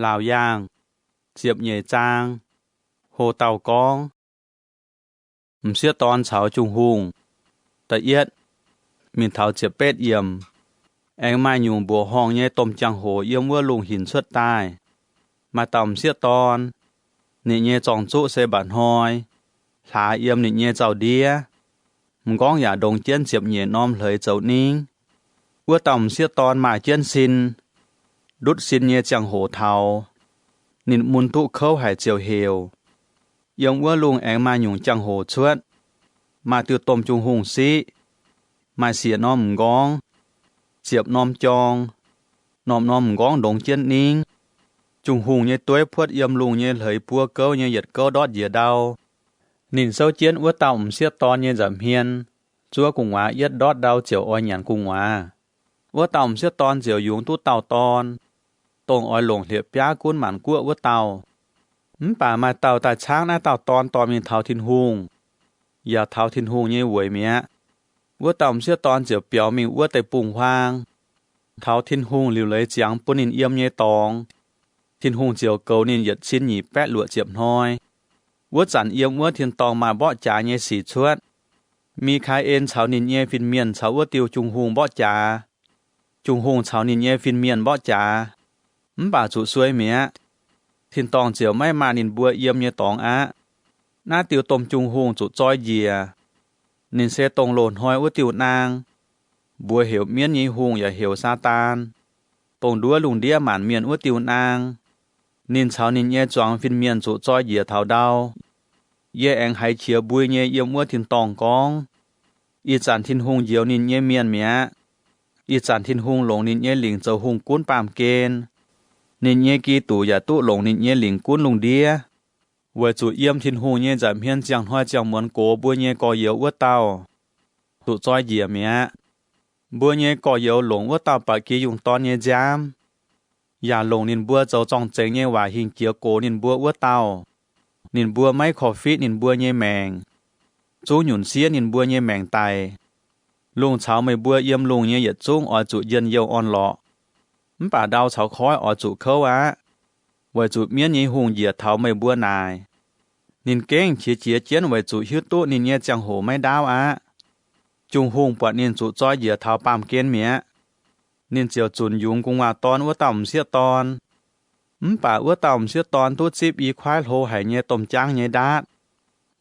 Laauc yaangh, ziepc nyeic zaang, ho dauh gorngv, m'sieqv dorn caux Jung-Hungh. Da'yietv mingh taux ziepc betv yiemc. Aengx maaih nyungc mbuoqc horngh nyei domh jangx-hoc yiem wuov lungh hinc cuotv daaih. Maaih dauh m'sieqv dorn, ninh nyei zorng-zuqv se mba'hnoi, hlaax yiem ninh nyei zaux-ndiev. M'nqorngv yaac ndongx jienv ziepc nyeic norm hleix zoux ningv. Wuov dauh m'sieqv dorn maaih jienv sin. Ndutv sin nyei ziangh hoc taux, ninh mun duqv kouv haic ziouc heuc. Yiem wuov lungh aengx maaih nyungc jangx-hoc cuotv. Maaih diuh domh Jung-Hungh siqv. Maaih siec norm m'nqorngv, ziepc norm jorng, norm-norm m'nqorngv ndongx jienv ningv. Jung-Hungh nyei dueiv puotv yiem lungh nyei hleix buo gouv nyei yietc gouv ndortv njiec ndau. Ninh souv jienv wuov dauh m'sieqv dorn nyei nza'hmien, zuov gu'nguaaz yietv ndortv ndau ziouc oix nyanc gu'nguaaz. Wuov dauh m'sieqv dorn ziouc yungz duqv dauh dorn, dongh oix longc hlieqv-biaav gunv maanc guoqv wuov dauh. Mv baac maaih dauh daaih caangv naaiv dauh dorn dorh mingh taux Tin-Hungh, yaac taux Tin-Hungh nyei weic mi'aqv. Wuov dauh m'sieqv dorn ziouc biaux mingh wuov deic-bung-huaang, taux Tin-Hungh liuc leiz ziangx bun ninh yiem nyei dorngx. Tin-Hungh ziouc goux ninh yietc cin nyic baeqv luoqc ziepc hnoi. Wuov zanc yiem wuov tin-dorngh maaih mborqv jaax nyei sic cuotv. Mi^kaa^en caux ninh nyei fin-mienh caux wuov diuh Jung-Hungh mborqv jaax. Jung-Hungh caux ninh nyei fin-mienh mborqv jaax, mv baac zuqc suei mi'aqv. Tin-dorngh ziouc maiv maaih ninh mbuo yiem nyei dorngx aqv. Naaiv diuh domh Jung-Hungh zuqc zoi njiec. Ninh se dongh loz-hnoi wuov diuh naang, mbuox heuc mienv nyei hungh yaac heuc Saadaan, dongh nduov lungh ndiev maanc mienh wuov diuh naang. Ninh caux ninh nyei zuangx fin-mienh zuqc zoi njiec taux ndau. Yie aengx haiz qiex mbui nyei yiem wuov tin-dorngh gorngv, Ih zanc Tin-Hungh njoux ninh nyei mienh mi'aqv. Ih zanc Tin-Hungh longc ninh nyei lingc zoux hungh gunv baamh gen. Ninh nyei Giduc yaac duqv longc ninh nyei lingc gunv lungh ndiev, weic zuqc yiem Tin-Hungh nyei nza'hmien ziangh hnoi ziangh muonz gox mbuo nyei gorx-youz wuov dauh zuqc zoi njiec mi'aqv. Mbuo nyei gorx-youz longc wuov dauh ba'gi yungh dorn nyei nziaamv, yaac longc ninh mbuo zoux zorng-zengx nyei waac hingh jiex gox ninh mbuo wuov dauh. Ninh mbuo maiv korv-fiqv ninh mbuo nyei maengc, zungv nyunc siev ninh mbuo nyei maengc daic. Lungh caux meih mbuo yiem lungh nyei yietc zungv oix zuqc njien-youh orn-lorqc, mv baac ndau caux koiv oix zuqc kouv aqv, weic zuqc mienv nyei hungh njiec taux meih mbuo naaic. Ninh gengh qiex jiez jienv weic zuqc hiuv duqv ninh nyei ziangh hoc maiv ndaauv aqv. Jung-Hungh buatc ninh zuqc zoi njiec taux baamh gen mi'aqv. Ninh ziouc zunc yungz gu'nguaaz-dorn wuov dauh m'sieqv dorn. Mv baac wuov dauh m'sieqv dorn duqv zipv i kuaaiv hlo haic nyei domh jaangv nyei ndaatv,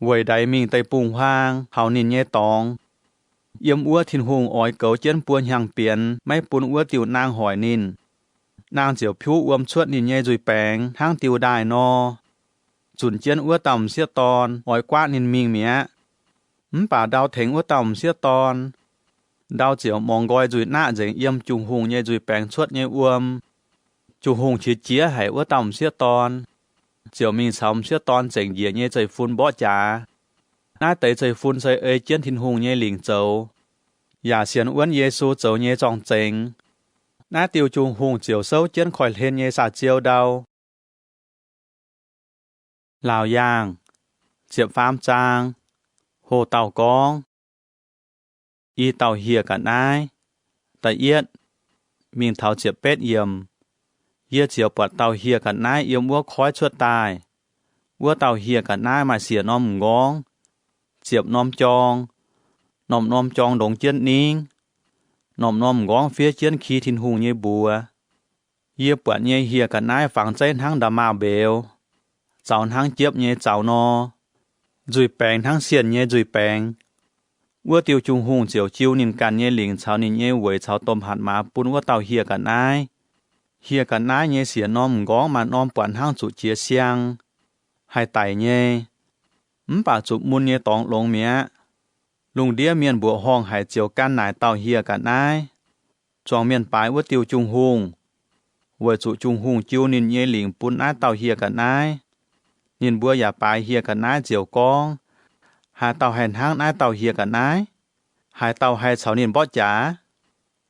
weic ndaix mingh deic-bung-huaang taux ninh nyei dorngx. Yiem wuov Tin-Hungh oix goux jienv buo hnyangx-bienx maiv bun wuov diuh naang hoic ninh. Naang ziouc piuv wuom cuotv ninh nyei nzuih baengx hnangv diuh ndaaih nor, zunc jienv wuov dauh m'sieqv dorn oix guaatv ninh mingh mi'aqv. Mv baac ndau tengx wuov dauh m'sieqv dorn, ndau ziouc morngx nqoi nzuih naqv nzengc yiem Jung-Hungh nyei nzuih baengx cuotv nyei wuom. Jung-Hungh qiex jiez haic wuov dauh m'sieqv dorn, ziouc mingh caux m'sieqv dorn zengc njiec nyei zeiv-fun mborqv jaax. Naaiv deix zeiv-fun se ei jienv Tin-Hungh nyei lingc zoux, yaac sienx wuonv Yesu zoux nyei zorng-zengx. Naaiv diuh Jung-Hungh ziouc souv jienv koiv-hlen nyei saa-ziou ndau. Laauc yaangh, ziepc faam zaang, hoh dauh gorngv. I dauh hieh ga'naaiv. Da'yietv mingh taux ziepc betv yiemc. Yie ziouc buatc dauh hieh ga'naaiv yiem wuov koiv cuotv daaih. Wuov dauh hieh ga'naaiv maaih siec norm m'nqorngv, ziepc norm jorng, norm-norm jorng ndongx jienv ningv, norm-norm m'nqorngv fiev jienv ki Tin-Hungh nyei mbuox. Yie buatc nyei hieh ga'naaiv fangx zeiv hnangv nda'maauh mbeux, zaux hnangv jiepv nyei zaux nor, nzuih baengx hnangv sienh nyei nzuih baengx. Wuov diuh Jung-hungh ziouc jiu ninh ganh nyei lingc caux ninh nyei weic caux domh hatc maaz bun wuov dauh hieh ga'naaiv. Hieh ga'naaiv nyei siec norm m'nqorngv maaih norm buatc hnangv zuqc jiez siang, haih daic nyei, mv baac zuqc mun nyei dorngx longx mi'aqv. Lungh ndiev mienh mbuoqc horngh haic ziouc gan naaic dauh hieh ga'naaiv, zuangx mienh baaix wuov diuh Jung-hungh, weic zuqc Jung-hungh jiu ninh nyei lingc bun naaiv dauh hieh ga'naaiv. Ninh mbuo yaac baaix hieh ga'naaiv ziouc gorngv, Haaix dauh haih hnangv naaiv dauh hieh ga'naaiv? Haaix dauh haih caux ninh mborqv jaax?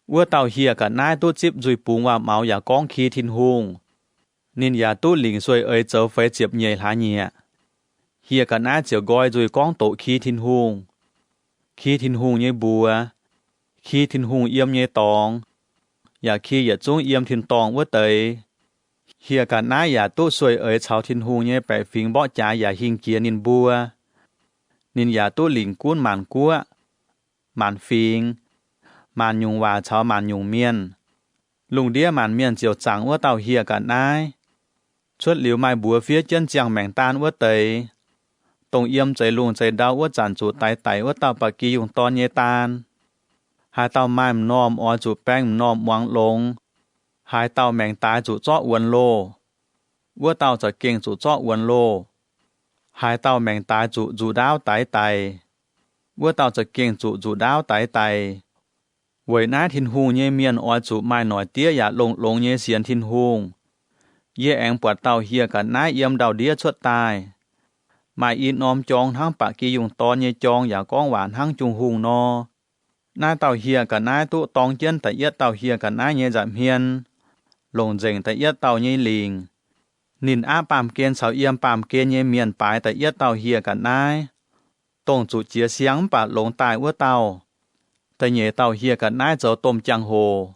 Wuov dauh hieh ga'naaiv duqv zipv nzuih bungx waac-maux yaac gorngv ki Tin-Hungh. Ninh yaac duqv lingc sueih eix zoux feix ziepc nyeic hlaax nyieqc. Hieh ga'naaiv ziouc nqoi nzuih gorngv doqc ki Tin-Hungh, ki Tin-Hungh nyei mbuox, ki Tin-Hungh yiem nyei dorngx, yaac ki yietc zungv yiem tin-dorngh wuov deix. Hieh ga'naaiv yaac duqv sueih eix caux Tin-Hungh nyei baeqc fingx mborqv jaax yaac hingh jiex ninh mbuo. Ninh yaac duqv lingc gunv maanc guoqv, maanc fingx, maanc nyungc waac caux maanc nyungc mienh. Lungh ndiev maanc mienh ziouc zaangc wuov dauh hieh ga'naaiv. Cuotv liuz maaih mbuox fiev jienv ziangh maengc daan wuov deix, dongh yiem zeix lungh zeix ndau wuov zanc zuqc daix daic wuov dauh ba'gi yungh dorn nyei daan. Haaix dauh maaih m'normh oix zuqc baeng m'normh muangx longx. Haaix dauh maengc daaix zuqc zorqv wuonx loh, wuov dauh za'gengh zuqc zorqv wuonx loh. Haaix dauh maengc daaix zuqc nzuqc ndaauv daix daic, wuov dauh za'gengh zuqc nzuqc ndaauv daix daic. Weic naaiv Tin-Hungh nyei mienh oix zuqc maaih noic diev yaac longx-longx nyei sienx Tin-Hungh. Yie aengx buatc dauh hieh ga'naaiv yiem ndau-ndiev cuotv daaih. Maaih i norm jorng hnangv ba'gi yungh dorn nyei jorng yaac gorngv waac hnangv Jung-hungh nor. Naaiv dauh hieh ga'naaiv duqv dorng jienv da'yietv dauh hieh ga'naaiv nyei nza'hmien, longc nzengc da'yietv dauh nyei lingc. Ninh aapv baamh gen caux yiem baamh gen nyei mienh baaix da'yietv dauh hieh ga'naaiv, dongh zuqc jiez siang mv baac longx daaih wuov dauh. Da'nyeic dauh hieh ga'naaiv zoux domh jangx-hoc,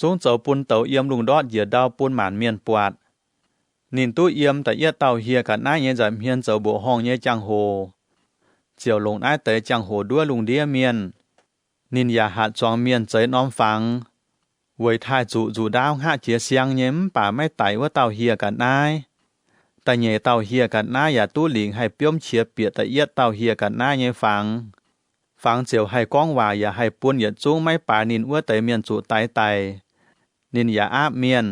zungv zoux bun douz yiem lungh ndortv njiec ndau bun maanc mienh buatc. Ninh duqv yiem da'yietv dauh hieh ga'naaiv nyei nza'hmien zoux mbuoqc horngh nyei jangx-hoc, ziouc longc naaiv deix jangx-hoc nduov lungh ndiev mienh. Ninh yaac hatc zuangx mienh zeix norm fangx, weic taaih zuqc nzuqc ndaauv hngaqv jiez siang nyei mv baac maiv daic wuov dauh hieh ga'naaiv. Da'nyeic dauh hieh ga'naaiv yaac duqv lingc haih biomv qiex bieqc da'yietv dauh hieh ga'naaiv nyei fangx. Fangx ziouc haih gorngv waac yaac haih bun yietc zungv maiv baaix ninh wuov deix mienh zuqc daix daic. Ninh yaac aapv mienh,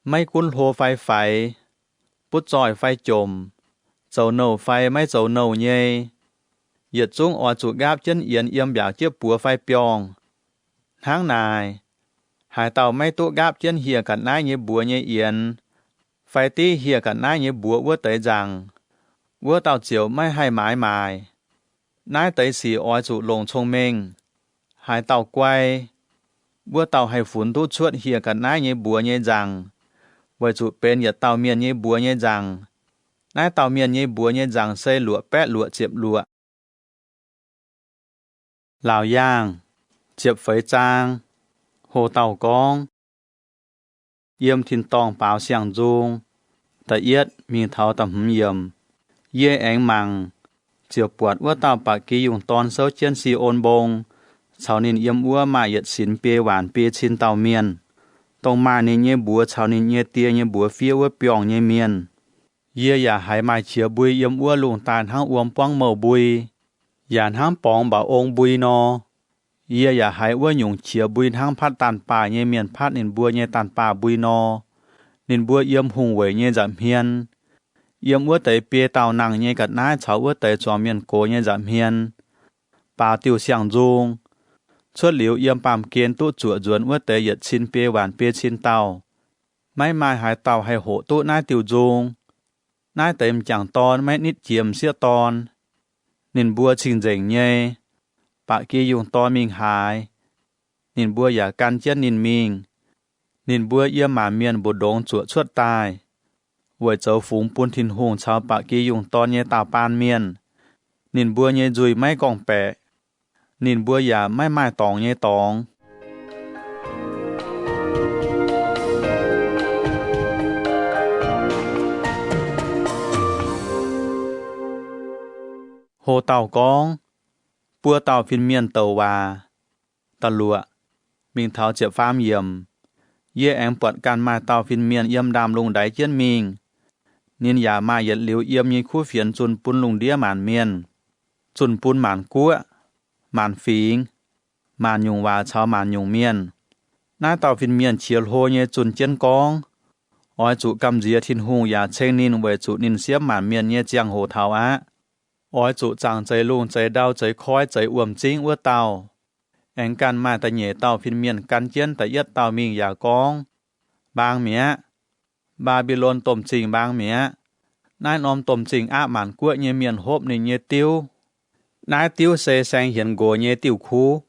maiv gunv hlo fai faix, butv zoih fai jomc, zoux nouh fai maiv zoux nouh nyei, yietc zungv oix zuqc nqaapv jienv yienx yiem mbiaauc jiepv buoz fai biorngh. Hnangv naaic, haaix dauh maiv duqv nqaapv jienv hieh ga'naaiv nyei mbuox nyei yienx, fai div hieh ga'naaiv nyei mbuox wuov deix nzaangc, wuov dauh ziouc maiv haih maaiz maaic. Naaiv deix sic oix zuqc longc cong-mengh. Haaix dauh guai, wuov dauh haih funx duqv cuotv hieh ga'naaiv nyei mbuox nyei nzaangc, weic zuqc benx yietc dauh mienh nyei mbuox nyei nzaangc. Naaiv dauh mienh nyei mbuox nyei nzaangc se luoqc baeqv luoqc ziepc luoqc. Laauc Yaangh, ziepc feix zaang. Ho dauh gorngv, yiem tin-dorngh baaux siang-nzung, da'yietv mingh taux da'hmz yiemc. Yie aengx mangc, ziouc buatc wuov dauh ba'gi yungh dorn souv jienv Si^on Mbong, caux ninh yiem wuov maaih yietc sinx biei waanc biei cin dauh mienh, dongh maaih ninh nyei mbuox caux ninh nyei die nyei mbuox fiev wuov biorngh nyei mienh. Yie yaac haiz maaih qiex mbui yiem wuov lungh daaih hnangv wuom buangv mouh mbui, yaac hnangv borngz mba'ong mbui nor. Yie yaac haiz wuov nyungc qiex mbui hnangv patv daanh baaih nyei mienh patv ninh mbuo nyei daanh baaih mbui nor. Ninh mbuo yiem hungh weic nyei nza'hmien, yiem wuov deix biei daauh nangh nyei ga'naaiv caux wuov deix zuangx mienh gox nyei nza'hmien, baaux diuh siang-nzung. Cuotv liuz yiem baamh gen duqv zuoqc nzuonx wuov deix yietc cin biei waanc biei cin dauh. Maiv maaih haaix dauh haih hoqc duqv naaiv diuh nzung. Naaiv deix m'jangc dorn maiv nitv jiex m'sieqv dorn. Ninh mbuo cing-nzengc nyei. Ba'gi yungh dorn mingh haaix, ninh mbuo yaac gan jienv ninh mingh. Ninh mbuo yiem maanc mienh mbu'ndongx zuoqc cuotv daaih, weic zoux fungx bun Tin-Hungh caux ba'gi yungh dorn nyei daauh baan mienh. Ninh mbuo nyei nzuih maiv gorngv-baeqc. Ninh mbuo yaac maiv maaih dorngx nyei dorngx. Ho dauh gorngv, buo dauh fin-mienh douc waac. Da'luoqc mingh taux ziepc faam yiemc. Yie aengx buatc ganh maaih dauh fin-mienh yiem ndaamv-lungh ndaix jienv mingh. Ninh yaac maaih yietc liuz yiem nyei kuv fienx zunh bun lungh ndiev maanc mienh, zunh bun maanc guoqv, maanc fingx, maanc nyungc waac caux maanc nyungc mienh. Naaiv dauh fin-mienh qiex hlo nyei zunh jienv gorngv, oix zuqc gamh nziex Tin-Hungh yaac ceng ninh weic zuqc ninh siemv maanc mienh nyei ziangh hoc taux aqv. Oix zuqc zaangc zeix lungh zeix ndau zeix koi zeix wuom-zingv wuov dauh. Aengx ganh maaih da'nyeic dauh fin-mienh gan jienv da'yietv dauh mingh yaac gorngv, Mbaang mi'aqv. Mbaa^mbi^lon domh zingh mbaang mi'aqv. Naaiv norm domh zingh aapv maanc guoqv nyei mienh hopv ninh nyei diuv. Naaiv diuv se saeng hienx nqox nyei diuv kuv.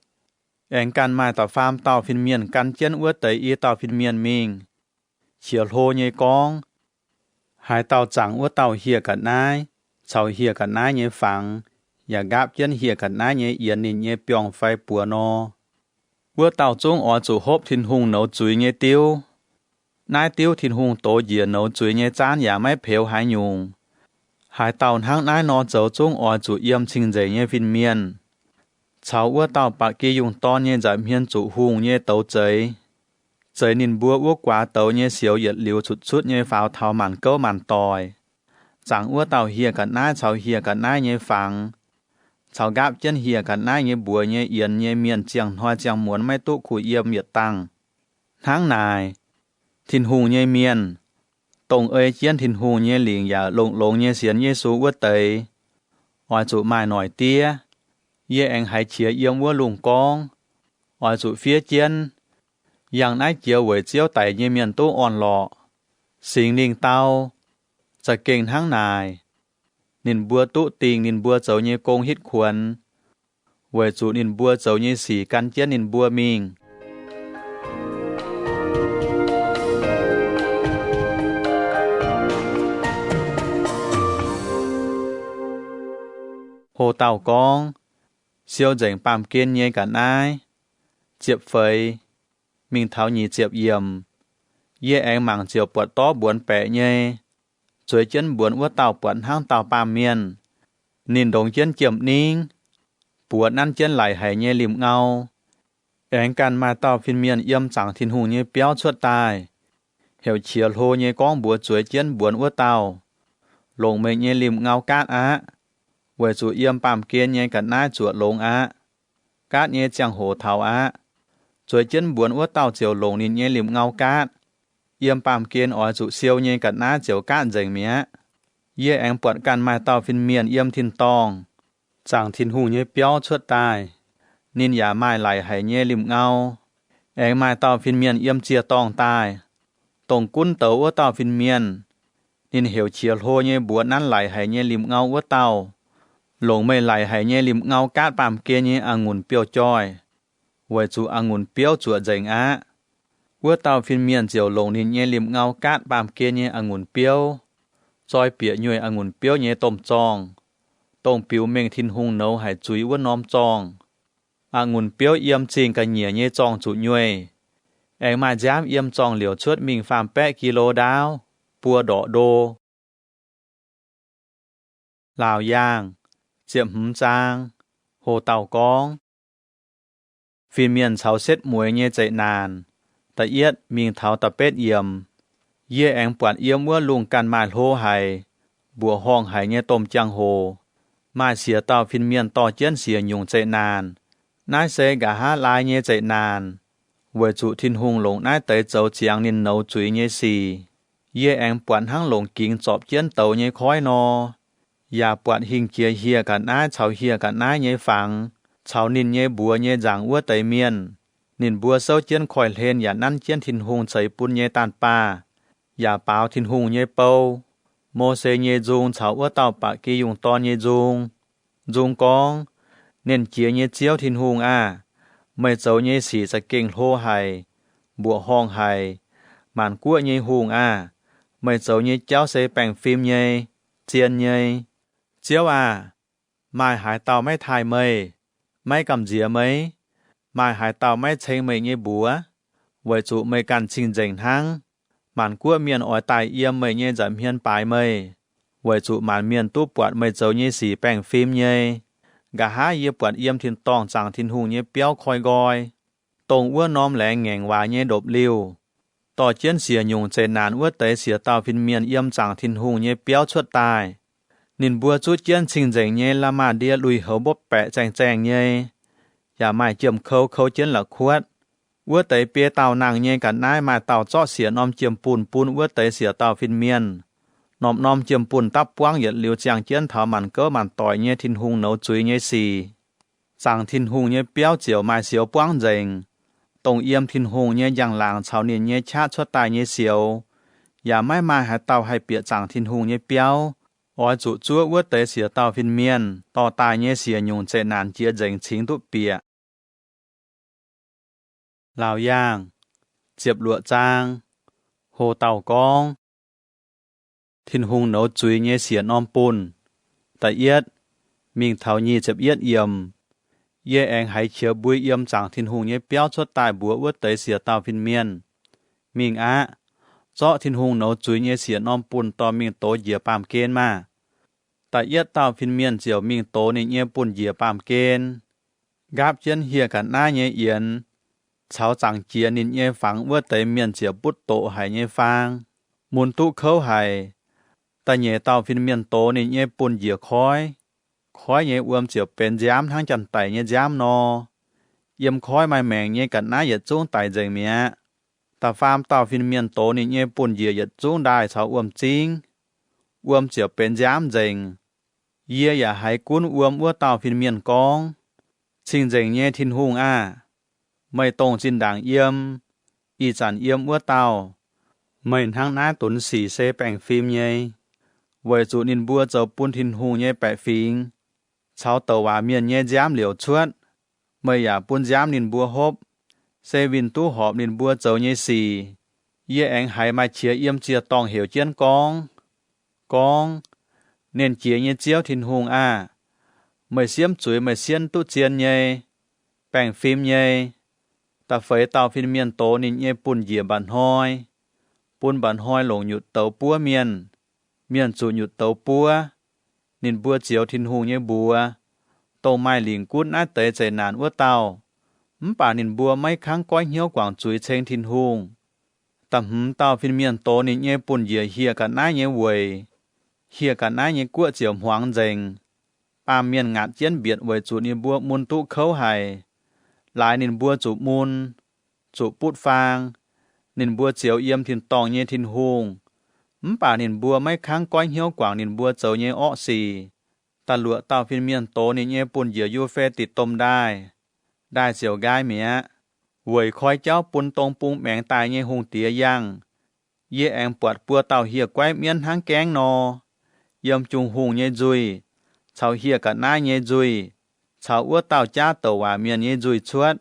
Aengx ganh maaih da'faam dauh fin-mienh gan jienv wuov deix i dauh fin-mienh mingh, qiex hlo nyei gorngv, Haaix dauh zaangc wuov dauh hieh ga'naaiv caux hieh ga'naaiv nyei fangx, yaac nqaapv jienv hieh ga'naaiv nyei yienx ninh nyei biorngh fai buoz nor, wuov dauh zungv oix zuqc hopv Tin-Hungh nouz zuiz nyei diuv. Naaiv diuv Tin-Hungh dox njiec nouz zuiz nyei zaanv yaac maiv peux haaix nyungc. Haaix dauh hnangv naaiv nor zoux zungv oix zuqc yiem cing-nzengc nyei fin-mienh, caux wuov dauh ba'gi yungh dorn nyei nza'hmien zuqc hungh nyei douz zeix, zeix ninh mbuo wuov guaax douz nyei sioux yietc liuz cutc cutv nyei faaux taux maanc gouv maanc doic, zaangc wuov dauh hieh ga'naaiv caux hieh ga'naaiv nyei fangx, caux nqaapv jienv hieh ga'naaiv nyei mbuox nyei yienx nyei mienh ziangh hnoi ziangh muonz maiv duqv kuh yiem yietc dangh. Hnangv naaic, Tin-Hungh nyei mienh, dongh ei jienv Tin-Hungh nyei lingc yaac longx-longx nyei sienx Yesu wuov deix, oix zuqc maaih noic diev. Yie aengx haiz qiex yiem wuov lungh gorngv, oix zuqc fiev jienv, yangh naaiv jiex weic Ziouv daic nyei mienh duqv orn-lorqc. Singx Lingh dau, za'gengh hnangv naaic, ninh mbuo duqv dingh ninh mbuo zoux nyei gong hitv kuonx, weic zuqc ninh mbuo zoux nyei sic gan jienv ninh mbuo mingh. Ho dauh gorngv, siou nzengc baamh gen nyei ga'naaiv. Ziepc feix mingh taux nyic ziepc yiemc. Yie aengx mangc ziouc buatc dorv mbuonx baeqc nyei, zueiz jienv mbuonx wuov dauh buatc hnangv dauh baamh mienh. Ninh ndongx jienv jiem-ningv, buoz nanv jienv laic haic nyei limh ngau. Aengx ganh maaih dauh fin-mienh yiem zaangc Tin-Hungh nyei biauv cuotv daaih, heuc qiex hlo nyei gorngv mbuox zueiz jienv mbuonx wuov dauh, Longc meih nyei limh ngau gaatv aqv, weic zuqc yiem baamh gen nyei ga'naaiv zuoqc longx aqv. Gaatv nyei ziangh hoc taux aqv. Zueiz jienv mbuonx wuov dauh ziouc longc ninh nyei limh ngau gaatv. Yiem baamh gen oix zuqc siou nyei ga'naaiv ziouc gaatv nzengc mi'aqv. Yie aengx buatc ganh maaih dauh fin-mienh yiem tin-dorngh, zaangc Tin-Hungh nyei biauv cuotv daaih. Ninh yaac maaih laic haic nyei limh ngau. Aengx maaih dauh fin-mienh yiem ziec-dorngh daaih. Dongh gunv douz wuov dauh fin-mienh, ninh heuc qiex hlo nyei mbuox nanv laic haic nyei limh ngau wuov dauh, Longc meih laic haic nyei limh ngau gaatv baamh gen nyei a'ngunc biouv-joih, weic zuqc a'ngunc biouv zuoqc nzengc aqv. Wuov dauh fin-mienh ziouc longc ninh nyei limh ngau gaatv baamh gen nyei a'ngunc biouv, zoi bieqc nyueih a'ngunc biouv nyei domh zorngh, dongh biux mengh Tin-Hungh nouz haic zuiz wuov norm zorngh. A'ngunc biouv yiem zingh ga'nyiec nyei zorngh zuqc nyueih. Aengx maaih nziaamv yiem zorngh liouc cuotv mingh faam-baeqv ki^lo ndaauv, buo ndorqc ndo. Laauc yaangh, ziepc hmz zaang. Ho dauh gorngv, Fin-mienh caux setv mueiz nyei zeqc naanc, da'yietv mingh taux da'betv yiemc. Yie aengx buatc yiem wuov lungh ganh maaih hlo haic, mbuoqc horngh haic nyei domh jangx-hoc. Maaih siec dauh fin-mienh dorh jienv siec nyungc zeqc naanc. Naaiv se nqa'haav laai nyei zeqc naanc, weic zuqc Tin-Hungh longc naaiv deix zoux ziangx ninh nouz zuiz nyei sic. Yie aengx buatc hnangv longc gingx zorpc jienv douz nyei koiv nor, yaac buatc hingh jiex hieh ga'naaiv caux hieh ga'naaiv nyei fangx, caux ninh nyei mbuox nyei nzaangc wuov deix mienh. Ninh mbuo souv jienv koiv-hlen yaac nanv jienv Tin-Hungh ceix bun nyei daanh baah, yaac baaux Tin-Hungh nyei bou, Mose nyei nzung caux wuov dauh ba'gi yungh dorn nyei nzung. Nzung gorngv, Nernh Jiex nyei Ziouv Tin-Hungh aah! Meih zoux nyei sic za'gengh hlo haic, mbuoqc horngh haic, maanc guoqv nyei hungh aah! Meih zoux nyei jauv se baengh fim nyei, zien nyei. Ziouv aah! Maaih haaix dauh maiv taaih meih, maiv gamh nziex meih? Maaih haaix dauh maiv ceng meih nyei mbuox? Weic zuqc meih ganh cing-nzengc hnangv. Maanc guoqv mienh oix daaih yiem meih nyei nza'hmien baaix meih, weic zuqc maanc mienh duqv buatc meih zoux nyei sic baengh fim nyei. Nqa'haav yie buatc yiem tin-dorngh zaangc Tin-Hungh nyei biauv koi nqoi, dongh wuov norm laengz ngaengc waac nyei ndopv-liuh. Dorh jienv siec nyungc zeqc naanc wuov deix siec dauh fin-mienh yiem zaangc Tin-Hungh nyei biauv cuotv daaih. Ninh mbuo zuqv jienv cing-nzengc nyei la'maah ndie lui-houx mbopv baeqc zaengh zaengh nyei, yaac maaih jiem-kou kou jienv la'kuotv. Wuov deix biei dauh nangh nyei ga'naaiv maaih dauh zorqv siec norm jiem-bunh bun wuov deix siec dauh fin-mienh. Norm-norm jiem-bunh dapv buangv yietc liuz ziangh jienv taux maanc gouv maanc doic nyei Tin-Hungh nouz zuiz nyei sic. Zaangc Tin-Hungh nyei biauv ziouc maaih sioux buangv nzengc, dongh yiem Tin-Hungh nyei njang-laangc caux ninh nyei qaqv cuotv daaih nyei sioux. Yaac maiv maaih haaix dauh haih bieqc zaangc Tin-Hungh nyei biauv. Oix zuqc zuov wuov deix siec dauh fin-mienh dorh daaih nyei siec nyungc zeqc naanc jiex nzengc cingx duqv bieqc. Laauc Yaangh, ziepc luoqc zaang. Ho dauh gorngv, Tin-Hungh nouz zuiz nyei siec norm bunh. Da'yietv mingh taux nyic ziepc yietv yiemc. Yie aengx haiz qiex mbui yiem zaangc Tin-Hungh nyei biauv cuotv daaih mbuox wuov deix siec dauh fin-mienh, Mingh aqv. Zorqv Tin-Hungh nouz zuiz nyei siec norm bunh dorh mingh dox njiec baamh gen maah! Da'yietv dauh fin-mienh ziouc mingh dox ninh nyei bunh njiec baamh gen, nqaapv jienv hieh ga'naaiv nyei yienx, caux zaangc jiex ninh nyei fangx wuov deix mienh ziouc butv doqc haic nyei faang, mun duqv kouv haic. Da'nyeic dauh fin-mienh dox ninh nyei bunh njiec koiv. Koiv nyei wuom ziouc benx nziaamv hnangv janx-daic nyei nziaamv nor. Yiem koiv maaih maengc nyei ga'naaiv yietc zungv daic nzengc mi'aqv. Da'faam dauh fin-mienh dox ninh nyei bunh njiec yietc zungv ndaaih caux wuom-zingv. Wuom ziouc benx nziaamv nzengc. Yie yaac haiz gunv wuom wuov dauh fin-mienh gorngv, Cing-Nzengc nyei Tin-Hungh aah! Meih dongh zinh ndaangc yiem, ih zanc yiem wuov dauh. Meih hnangv naaiv dunx sic se baengh fim nyei, weic zuqc ninh mbuo zoux bun Tin-Hungh nyei baeqc fingx caux douc waac mienh nyei nziaamv liouc cuotv. Meih yaac bun nziaamv ninh mbuo hopv, se winh duqv horpc ninh mbuo zoux nyei sic. Yie aengx haiz maaih qiex yiem ziec-dorngh heuc jienv gorngv, gorngv, Nernh Jiex nyei Ziouv Tin-Hungh aah! Meih siemv zuiz meih sienv duqv zien nyei, baengh fim nyei. Da'feix dauh fin-mienh dox ninh nyei bunh njiec mba'hnoi, bun mba'hnoi longc nyutc douz buov mienh. Mienh zuqc nyutc douz buov. Ninh mbuo zioux Tin-Hungh nyei mbuox, dongh maaih lingc gunv naaiv deix zeqc naanc wuov dauh. Mv baac ninh mbuo maiv kangv goiv hnyouv guangc zuiz ceng Tin-Hungh. Da'hmz dauh fin-mienh dox ninh nyei bunh njiec hieh ga'naaiv nyei weic. Hieh ga'naaiv nyei guoqv ziouc hmuangx nzengc. Baamh mienh ngaatc jienv mbietc weic zuqc ninh mbuo mun duqv kouv haic. Laaix ninh mbuo zuqc mun, zuqc butv faang. Ninh mbuo zioux yiem tin-dorngh nyei Tin-Hungh, mv baac ninh mbuo maiv kangv goiv hnyouv guangc ninh mbuo zoux nyei orqv sic. Da'luoqc dauh fin-mienh dox ninh nyei bunh njiec Yu^fe^ditc Domh Ndaaih. Ndaaih ziouc nqaai mi'aqv, weic koi jauv bun dong bung maengx daaih nyei hungh diex yangh. Yie aengx buatc buo dauh hieh guaiv mienv hnangv gaengv nor, yiem Jung-Hungh nyei nzuih, caux hieh ga'naaiv nyei nzuih, caux wuov dauh jaav douc waac mienh nyei nzuih cuotv.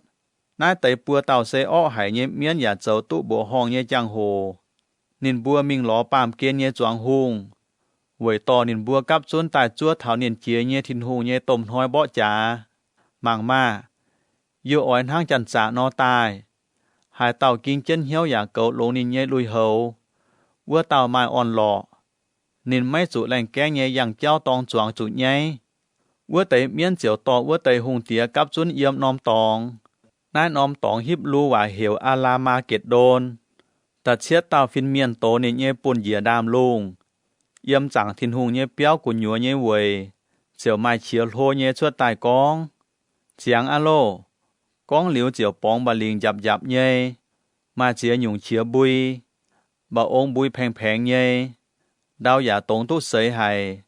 Naaiv deix buo dauh se orqv haic nyei mienv yaac zoux duqv mbuoqc horngh nyei jangx-hoc. Ninh mbuo mingh lorz baamh gen nyei zuangx hungh, weic dorh ninh mbuo gapv zunv daaih zuov taux Nernh Jiex nyei Tin-Hungh nyei domh hnoi mborqv jaax. Mangc maah! Yie oix hnangv janx-zaqc nor daaih. Haaix dauh ging jienv hnyouv yaac goux longx ninh nyei lui-houx, wuov dauh maaih orn-lorqc. Ninh maiv zuqc laengh gaengv nyei yangh jauv dorng zuangx zuqc nyaiv. Wuov deix mienv ziouc dorh wuov deix hungh diex gapv zunv yiem norm dorngx. Naaiv norm dorngx Hipv^lu waac heuc Aa^laa^maa^getc^ndon. Da'cietv dauh fin-mienh dox ninh nyei bunh njiec ndaamv-lungh. Yiem zaangc Tin-Hungh nyei biauv gu'nyuoz nyei weic, ziouc maaih qiex hlo nyei cuotv daaih gorngv, Ziangx aqv loh! Gorngv liuz ziouc borngz mba'lingc njapc njapc nyei, maaih ziex nyungc qiex mbui, mba'ong mbui paeng-paengx nyei. Ndau yaac dongz duqv seix haic.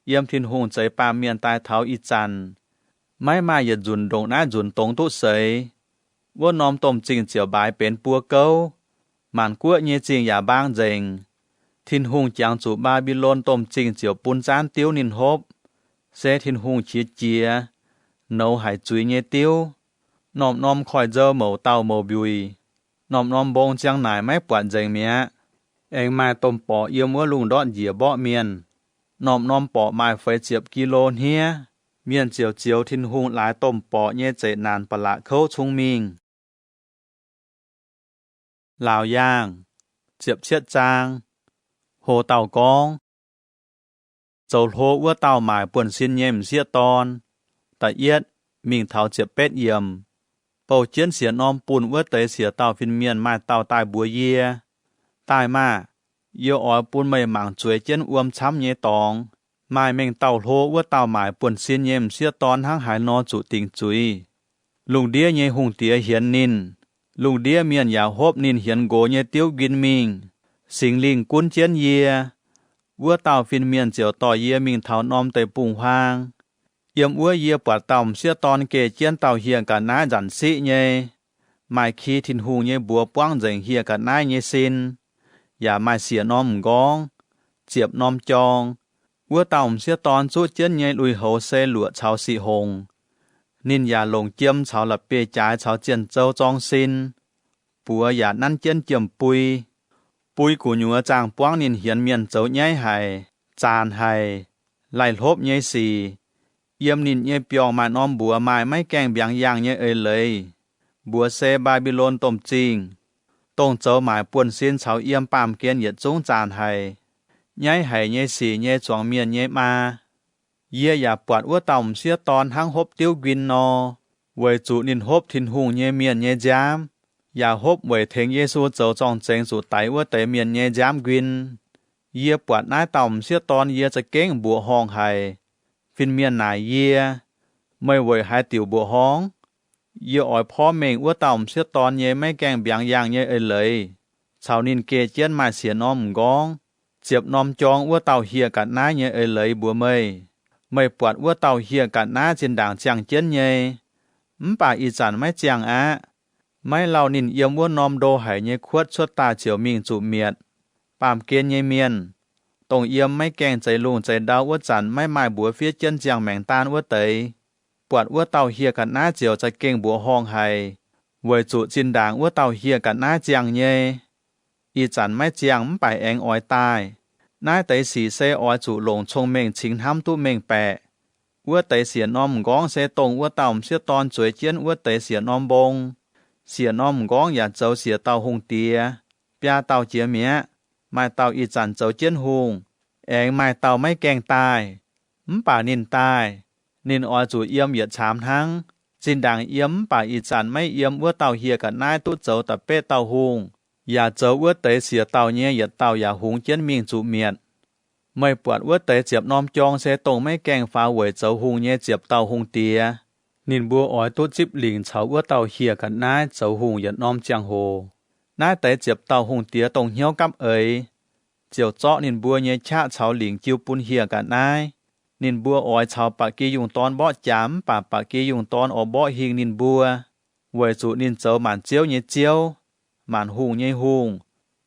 Yiem Tin-Hungh zeix baamh mienh daaih taux ih zanc, maiv maaih yietc nzunc ndongc naaiv nzunc dongz duqv seix. Wuov norm domh zingh ziouc mbaaix benx buo gouv, maanc guoqv nyei zingh yaac mbaang nzengc. Tin-Hungh jangx zuqc Mbaa^mbi^lon domh zingh ziouc bun zaanv diuv ninh hopv, se Tin-Hungh qiex jiez, nouz haic zuiz nyei diuv. Norm-norm koiv-nzou mouc dauh mouc mbiuic, norm-norm mbong ziang naaic maiv buatc nzengc mi'aqv. Aengx maaih domh borqc yiem wuov lungh ndortv njiec mborqv mienh. Norm-norm borqc maaih feix ziepc gi^lo hniev. Mienh ziouc zioux Tin-Hungh laaix domh borqc nyei zeqc naanc ba'laqc kouv cung mingh. Laauc Yaangh, ziepc cietv zaang. Ho dauh gorngv, Zoux hlo wuov dauh maaic buonv-sin nyei m'sieqv dorn. Da'yietv mingh taux ziepc betv yiemc. Bouh jienv siec norm bunh wuov deix siec dauh fin-mienh maaih dauh daaih mbuox yie, Daaih maah! Yie oix bun meih mangc zueiz jienv wuom camv nyei dorngx. Maaih mengh dauh hlo wuov dauh maaic buonv-sin nyei m'sieqv dorn hnangv haaix nor zuqc dingc zuiz. Lungh ndiev nyei hungh diex hienx ninh. Lungh ndiev mienh yaac hopv ninh hienx nqox nyei diuv nquin mingh. Singx Lingh gunv jienv yie. Wuov dauh fin-mienh ziouc dorh yie mingh taux norm deic-bung-huaang. Yiem wuov yie buatc dauh m'sieqv dorn geh jienv dauh hieh ga'naaiv nzanc siqv nyei, maaih ki Tin-Hungh nyei mbuox buangv nzengc hieh ga'naaiv nyei sin, yaac maaih siec norm m'nqorngv, ziepc norm jorng. Wuov dauh m'sieqv dorn zuqv jienv nyei lui-houx se luoqc caux siqv hongc. Ninh yaac longc jiem caux la'bieiv-jaaix caux zienh zou zorng sin, buoz yaac nanv jienv jiem-bui. Bui gu'nyuoz zaangh buangv ninh hienx mienh zoux nyaiv haic, zaanc haic, laih hlopv nyei sic. Yiem ninh nyei biorngh maaih norm mbuox maaih maiv gaengh mbiaangx yaangh nyei eix leiz. Mbuox se Mbaa^mbi^lon domh zingh, dongh zoux maaic buonv-sin caux yiem baamh gen yietc zungv zaanc haic, nyaiv haic nyei sic nyei zuangx mienh nyei maa. Yie yaac buatc wuov dauh m'sieqv dorn hnangv hopv diuv nquin nor, weic zuqc ninh hopv Tin-Hungh nyei mienh nyei nziaamv, yaac hopv weic tengx Yesu zoux zorng-zengx zuqc daix wuov deix mienh nyei nziaamv nquin. Yie buatc naaiv dauh m'sieqv dorn yie za'gengh mbuoqc horngh haic. Fin-mienh naaic yie, Meih weic haaix diuc mbuoqc horngh? Yie oix porv mengh wuov dauh m'sieqv dorn nyei maiv gaengh mbiaangx yaangh nyei eix leiz, caux ninh geh jienv maaih siec norm m'nqorngv, ziepc norm jorng wuov dauh hieh ga'naaiv nyei eix leiz mbuox meih. Meih buatc wuov dauh hieh ga'naaiv zinh ndaangc ziangh jienv nyei, mv baac ih zanc maiv ziangh aqv. Maiv lauh ninh yiem wuov norm ndo haic nyei kuotv cuotv daaih ziouc mingh zuqc mietc. Baamh gen nyei mienh, dongh yiem maiv gaengh zeix lungh zeix ndau wuov zanc maiv maaih mbuox fiev jienv ziangh maengc daan wuov deix, buatc wuov dauh hieh ga'naaiv ziouc za'gengh mbuoqc horngh haic, weic zuqc zinh ndaangc wuov dauh hieh ga'naaiv ziangh nyei. Ih zanc maiv ziangh mv baac aengx oix daaih. Naaiv deix sic se oix zuqc longc cong-mengh cingx hnamv duqv mengh baeqc. Wuov deix siec norm m'nqorngv se dongh wuov dauh m'sieqv dorn zueiz jienv wuov deix siec norm mbong. Siec norm m'nqorngv yaac zoux siec dauh hungh diex, biaa dauh jiex mi'aqv. Maaih dauh ih zanc zoux jienv hungh, aengx maaih dauh maiv gaengh daaih. Mv baac ninh daaih, ninh oix zuqc yiem yietc caamx hnangv. Zinh ndaangc yiem mv baac ih zanc maiv yiem wuov dauh hieh ga'naaiv duqv zoux da'betv dauh hungh, yaac zoux wuov deix siec dauh nyei yietc dauh yaac hungx jienv mingh zuqc mietc. Meih buatc wuov deix ziepc norm jorng se dongh maiv gaengh faaux weic zoux hungh nyei ziepc dauh hungh diex. Ninh mbuo oix duqv zipv lingc caux wuov dauh hieh ga'naaiv zoux hungh yietc norm ziangh hoc. Naaiv deix ziepc dauh hungh diex dongh hnyouv gapv eix, ziouc zorqv ninh mbuo nyei qaqv caux lingc jiu bun hieh ga'naaiv. Ninh mbuo oix caux ba'gi yungh dorn mborqv jaax mv baac ba'gi yungh dorn oix mborqv hingh ninh mbuo, weic zuqc ninh zoux maanc ziouv nyei Ziouv, maanc hungh nyei Hungh,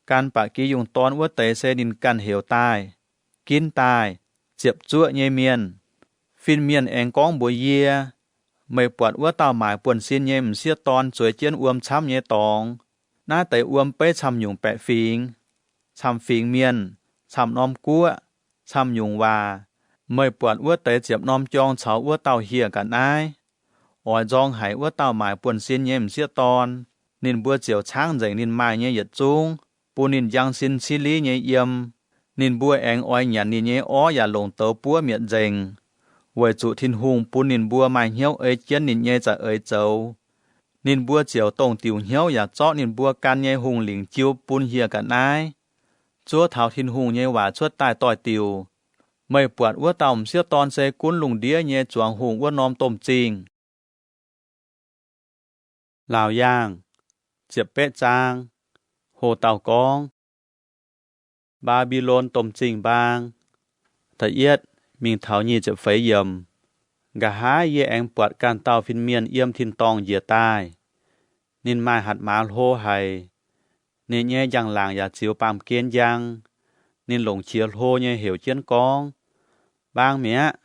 gan ba'gi yungh dorn wuov deix se ninh ganh heuc daaih, ginv daaih, ziepc zuoqv nyei mienh. Fin-mienh aengx gorngv mbuox yie, Meih buatc wuov dauh maaic buonv-sin nyei m'sieqv dorn zueiz jienv wuom camv nyei dorngx. Naaiv deix wuom beiv camv-nyungc baeqc fingx, camv-fingx mienh, camv-norm guoqv, camv-nyungc waac. Meih buatc wuov deix ziepc norm jorng caux wuov dauh hieh ga'naaiv, oix nzorng haic wuov dauh maaic buonv-sin nyei m'sieqv dorn, ninh mbuo ziouc caangv nzengc ninh maaih nyei yietc zungv, bun ninh njang sin cie liv nyei yiem. Ninh mbuo aengx oix nyanc ninh nyei orv yaac longc douz buov mietc nzengc, weic zuqc Tin-Hungh bun ninh mbuo maaih hnyouv ei jienv ninh nyei za'eix zoux. Ninh mbuo ziouc dongh diuc hnyouv yaac zorqv ninh mbuo gan nyei hungh lingc jiu bun hieh ga'naaiv, zuov taux Tin-Hungh nyei waac cuotv daaih doix-diuc. Meih buatc wuov dauh m'sieqv dorn se gunv lungh ndiev nyei zuangx hungh wuov norm domh zingh. Laauc Yaangh, ziepc betv zaang. Ho dauh gorngv, Mbaa^mbi^lon domh zingh mbaang. Da'yietv mingh taux nyic ziepc feix yiemc. Nqa'haav yie aengx buatc ganh dauh fin-mienh yiem tin-dorngh njiec daaih. Ninh maaih hatc maaz hlo haic. Ninh nyei njang-laangc yaac ziux baamh gen njang. Ninh longc qiex hlo nyei heuc jienv gorngv, Mbaang mi'aqv!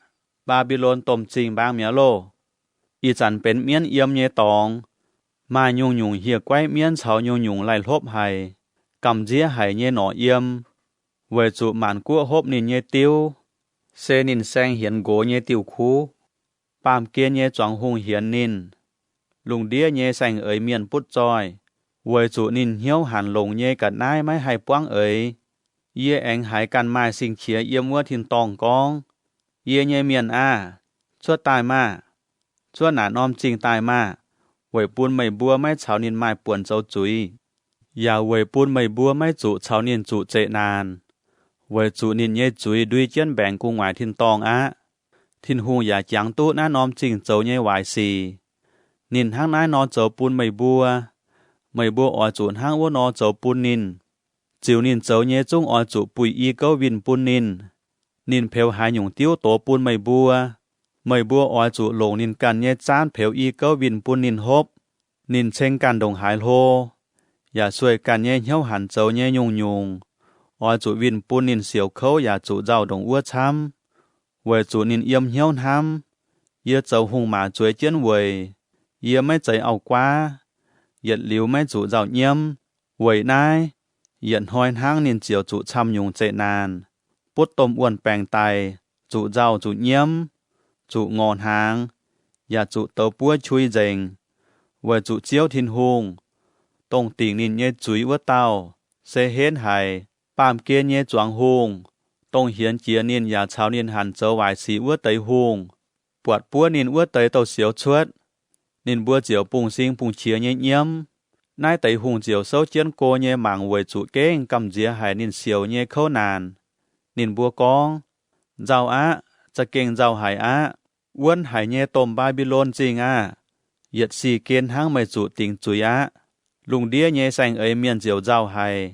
Mbaa^mbi^lon domh zingh mbaang mi'aqv loh! Ih zanc benx mienv yiem nyei dorngx. Maaih nyungc-nyungc hieh guaiv mienv caux nyungc-nyungc laih hlopv haic, gamh nziev haic nyei norqc yiem, weic zuqc maanc guoqv hopv ninh nyei diuv, se ninh saeng hienx nqox nyei diuh kuv. Baamh gen nyei zuangx hungh hienx ninh. Lungh ndiev nyei saeng-eix mienh butv zoih, weic zuqc ninh hnyouv hanc longx nyei ga'naaiv maiv haih buangv eix. Yie aengx haiz ganh maaih sing-qiex yiem wuov tin-dorngh gorngv, Yie nyei mienh aah! Cuotv daaih maah! Cuotv naaic norm zingh daaih maah! Weic bun meih mbuo maiv caux ninh maaih buonc zoux zuiz, yaac weic bun meih mbuo maiv zuqc caux ninh zuqc zeqc naanc, weic zuqc ninh nyei zuiz ndui jienv mbaengx gu'nguaaic tin-dorngh aqv. Tin-Hungh yaac jangx duqv naaiv norm zingh zoux nyei waaic sic. Ninh hnangv naaiv nor zoux bun meih mbuo. Meih mbuo oix zuqc hnangv wuov nor zoux bun ninh. Ziux ninh zoux nyei zungv oix zuqc buih i gouv winh bun ninh. Ninh peux haaix nyungc diuv dox bun meih mbuo, meih mbuo oix zuqc longc ninh ganh nyei zaanv peux i gouv winh bun ninh hopv. Ninh ceng ganh ndongc haaix hlo, yaac sueih ganh nyei hnyouv hanc zoux nyei nyungc-nyungc, oix zuqc winh bun ninh siouc kouv yaac zuqc nzauh ndongc wuov camv, weic zuqc ninh yiem hnyouv hnamv, Yie zoux hungh maac zueiz jienv weic. Yie maiv zeiz auv-guaav, yietc liuz maiv zuqc nzauh nyiemv. Weic naaiv, yietc hnoi hnangv ninh ziouc zuqc camv nyungc zeqc naanc, butv domh wuon-baengc daic, zuqc nzauh zuqc nyiemv, zuqc ngorc hnaangx, yaac zuqc douz buov qui nzengc, weic zuqc Ziouv Tin-Hungh, dongh dingc ninh nyei zuiz wuov dauh, se henv haic, baamh gen nyei zuangx hungh, dongh hienx jiex ninh yaac caux ninh hanc zoux waaic sic wuov deix hungh, buatc buov ninh wuov deix douz-sioux cuotv. Ninh mbuo ziouc bungx-sing bungx-qiex nyei nyiemv. Naaiv deix hungh ziouc souv jienv go nyei mangc weic zuqc gengh gamh nziex haic ninh siouc nyei kouv naanc. Ninh mbuo gorngv, Nzauh aqv. Za'gengh nzauh haic aqv. Wuonv haic nyei domh Mbaa^mbi^lon Zingh aah! Yietc sic gen hnangv meih zuqc dingc zuiz aqv. Lungh ndiev nyei saeng-eix mienh ziouc nzauh haic,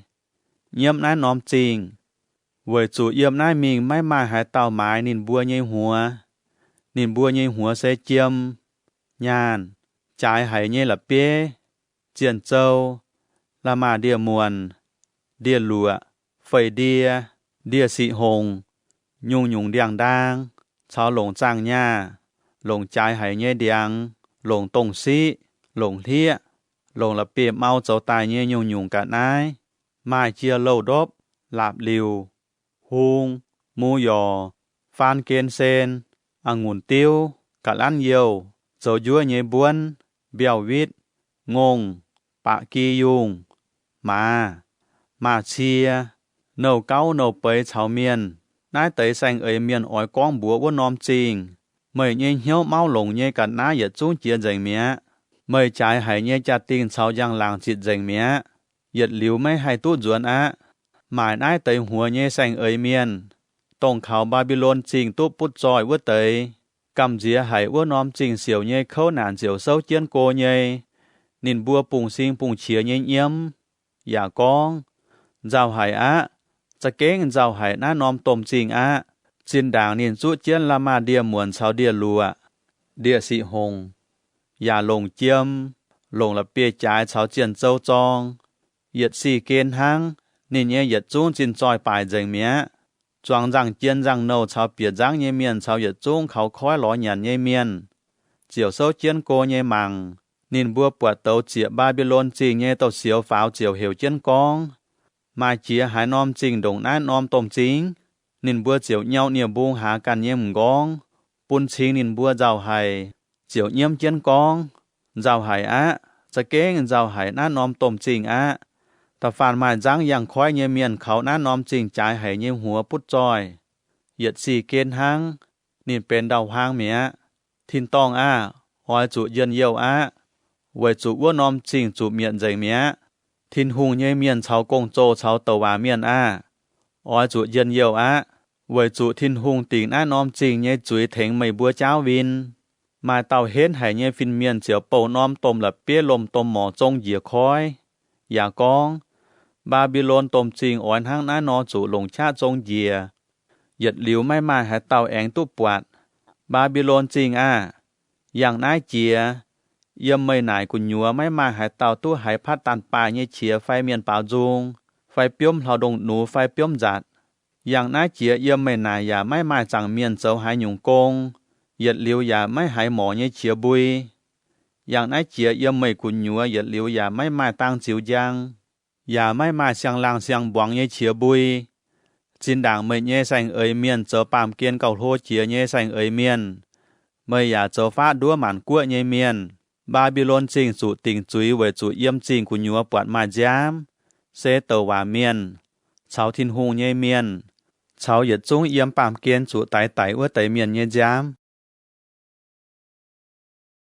nyiemv naaiv norm zingh, weic zuqc yiem naaiv mingh maiv maaih haaix dauh maaiz ninh mbuo nyei huox. Ninh mbuo nyei huox se jiem, nyaanh, jaaix haic nyei la'bieiv, zienh zou, la'maah ndie-muonc, ndie-luoqc, feix ndie, ndie-siqv hongc, nyungc-nyungc ndiangx-ndaang, caux longc zaangh nyaah, longc jaaix haic nyei ndiangx, longc dongh siqv, longc hlieqv, longc la'bieiv-mau zoux daaih nyei nyungc-nyungc ga'naaiv, maaih jiex louh ndopv, laapc liuc, hung, mu yorc, faan gen sen, a'ngunc diuv, ga'lanv youh, zoux njuov nyei mbuonv, mbiauh witv, ngongh, baqc gi yungh, maaz, maaz-cie, nouh gauv nouh beiz caux mienh. Naaiv deix saeng-eix mienh oix gorngv mbuox wuov norm zingh, Meih nyei hnyouv mauv longc nyei ga'naaiv yietc zungv jiex nzengc mi'aqv. Meih jaaix haic nyei jaa-dingh caux njang-laangc zitc nzengc mi'aqv. Yietc liuz maiv haih duqv nzuonx aqv. Maaic naaiv deix huox nyei saeng-eix mienh, dongh kaux Mbaa^mbi^lon Zingh duqv butv zoih wuov deix, gamh nziex haic wuov norm zingh siouc nyei kouv naanc ziouc souv jienv go nyei. Ninh mbuo bungx-sing bungx-qiex nyei nyiemv, yaac gorngv, Nzauh haic aqv. Za'gengh nzauh haic naaiv norm domh zingh aqv. Zinh ndaangc ninh zuqv jienv la'maah ndie-muonc caux ndie-luoqc, ndie-siqv hongc, yaac longc jiem, longc la'bieiv-jaaix caux zienh zou zorng. Yietc sic gen hnangv, ninh nyei yietc zungv zinh zoih baaic nzengc mi'aqv. Zuangx nzangh jien nzangh-nouh caux bieqc nzangv nyei mienh caux yietc zungv kaux koiv lorz nyanc nyei mienh ziouc souv jienv go nyei mangc. Ninh mbuo buatc douz zieqc Mbaa^mbi^lon Zingh nyei douz-sioux faaux ziouc heuc jienv gorngv, Maaih jiex haaix norm zingh ndongc naaiv norm domh zingh? Ninh mbuo ziouc nyau nie-mbung haaz ganh nyei m'nqorngv, bun cing ninh mbuo nzauh haic, ziouc nyiemv jienv gorngv, Nzauh haic aqv. Za'gengh nzauh haic naaiv norm domh zingh aqv. Da'faanh maaih nzangv yangh koiv nyei mienh kaux naaiv norm zingh jaaix haic nyei huox butv zoih. Yietc sic gen hnangv, ninh benx ndau-huaang mi'aqv. Tin-dorngh aah! Oix zuqc njien-youh aqv, weic zuqc wuov norm zingh zuqc mietc nzengc mi'aqv. Tin-Hungh nyei mienh caux gong-zoh caux douc waac mienh aah! Oix zuqc njien-youh aqv, weic zuqc Tin-Hungh dingc naaiv norm zingh nyei zuiz tengx meih mbuo jaauv win. Maaih dauh henv haic nyei fin-mienh ziouc bouh norm domh la'bieiv lomh domh morc zong njiec koiv, yaac gorngv, Mbaa^mbi^lon Domh Zingh oix hnangv naaiv nor zuqc longc qaqv zong njiec. Yietc liuz maiv maaih haaix dauh aengx duqv buatc. Mbaa^mbi^lon Zingh aah! Yangh naaiv jiex, yiem meih naaic gu'nyuoz maiv maaih haaix dauh duqv haiz patv daanh baaih nyei qiex fai mienh baaux nzung, fai biomv hlauv-ndongh nux fai biomv nzatc. Yangh naaiv jiex yiem meih naaic yaac maiv maaih zaangc mienh zoux haaix nyungc gong, yietc liuz yaac maiv haiz morc nyei qiex mbui. Yangh naaiv jiex yiem meih gu'nyuoz yietc liuz yaac maiv maaih dang ziux njang, yaac maiv maaih siang-laangh siang-mbuangz nyei qiex mbui. Zinh ndaangc meih nyei saeng-eix mienh zoux baamh gen gauh hlo jiex nyei saeng-eix mienh, meih yaac zoux faqv nduov maanc guoqv nyei mienh. Mbaa^mbi^lon Zingh zuqc dingc zuiz weic zuqc yiem zingh gu'nyuoz buatc maaih nziaamv, se douc waac mienh, caux Tin-Hungh nyei mienh, caux yietc zungv yiem baamh gen zuqc daix daic wuov deix mienh nyei nziaamv.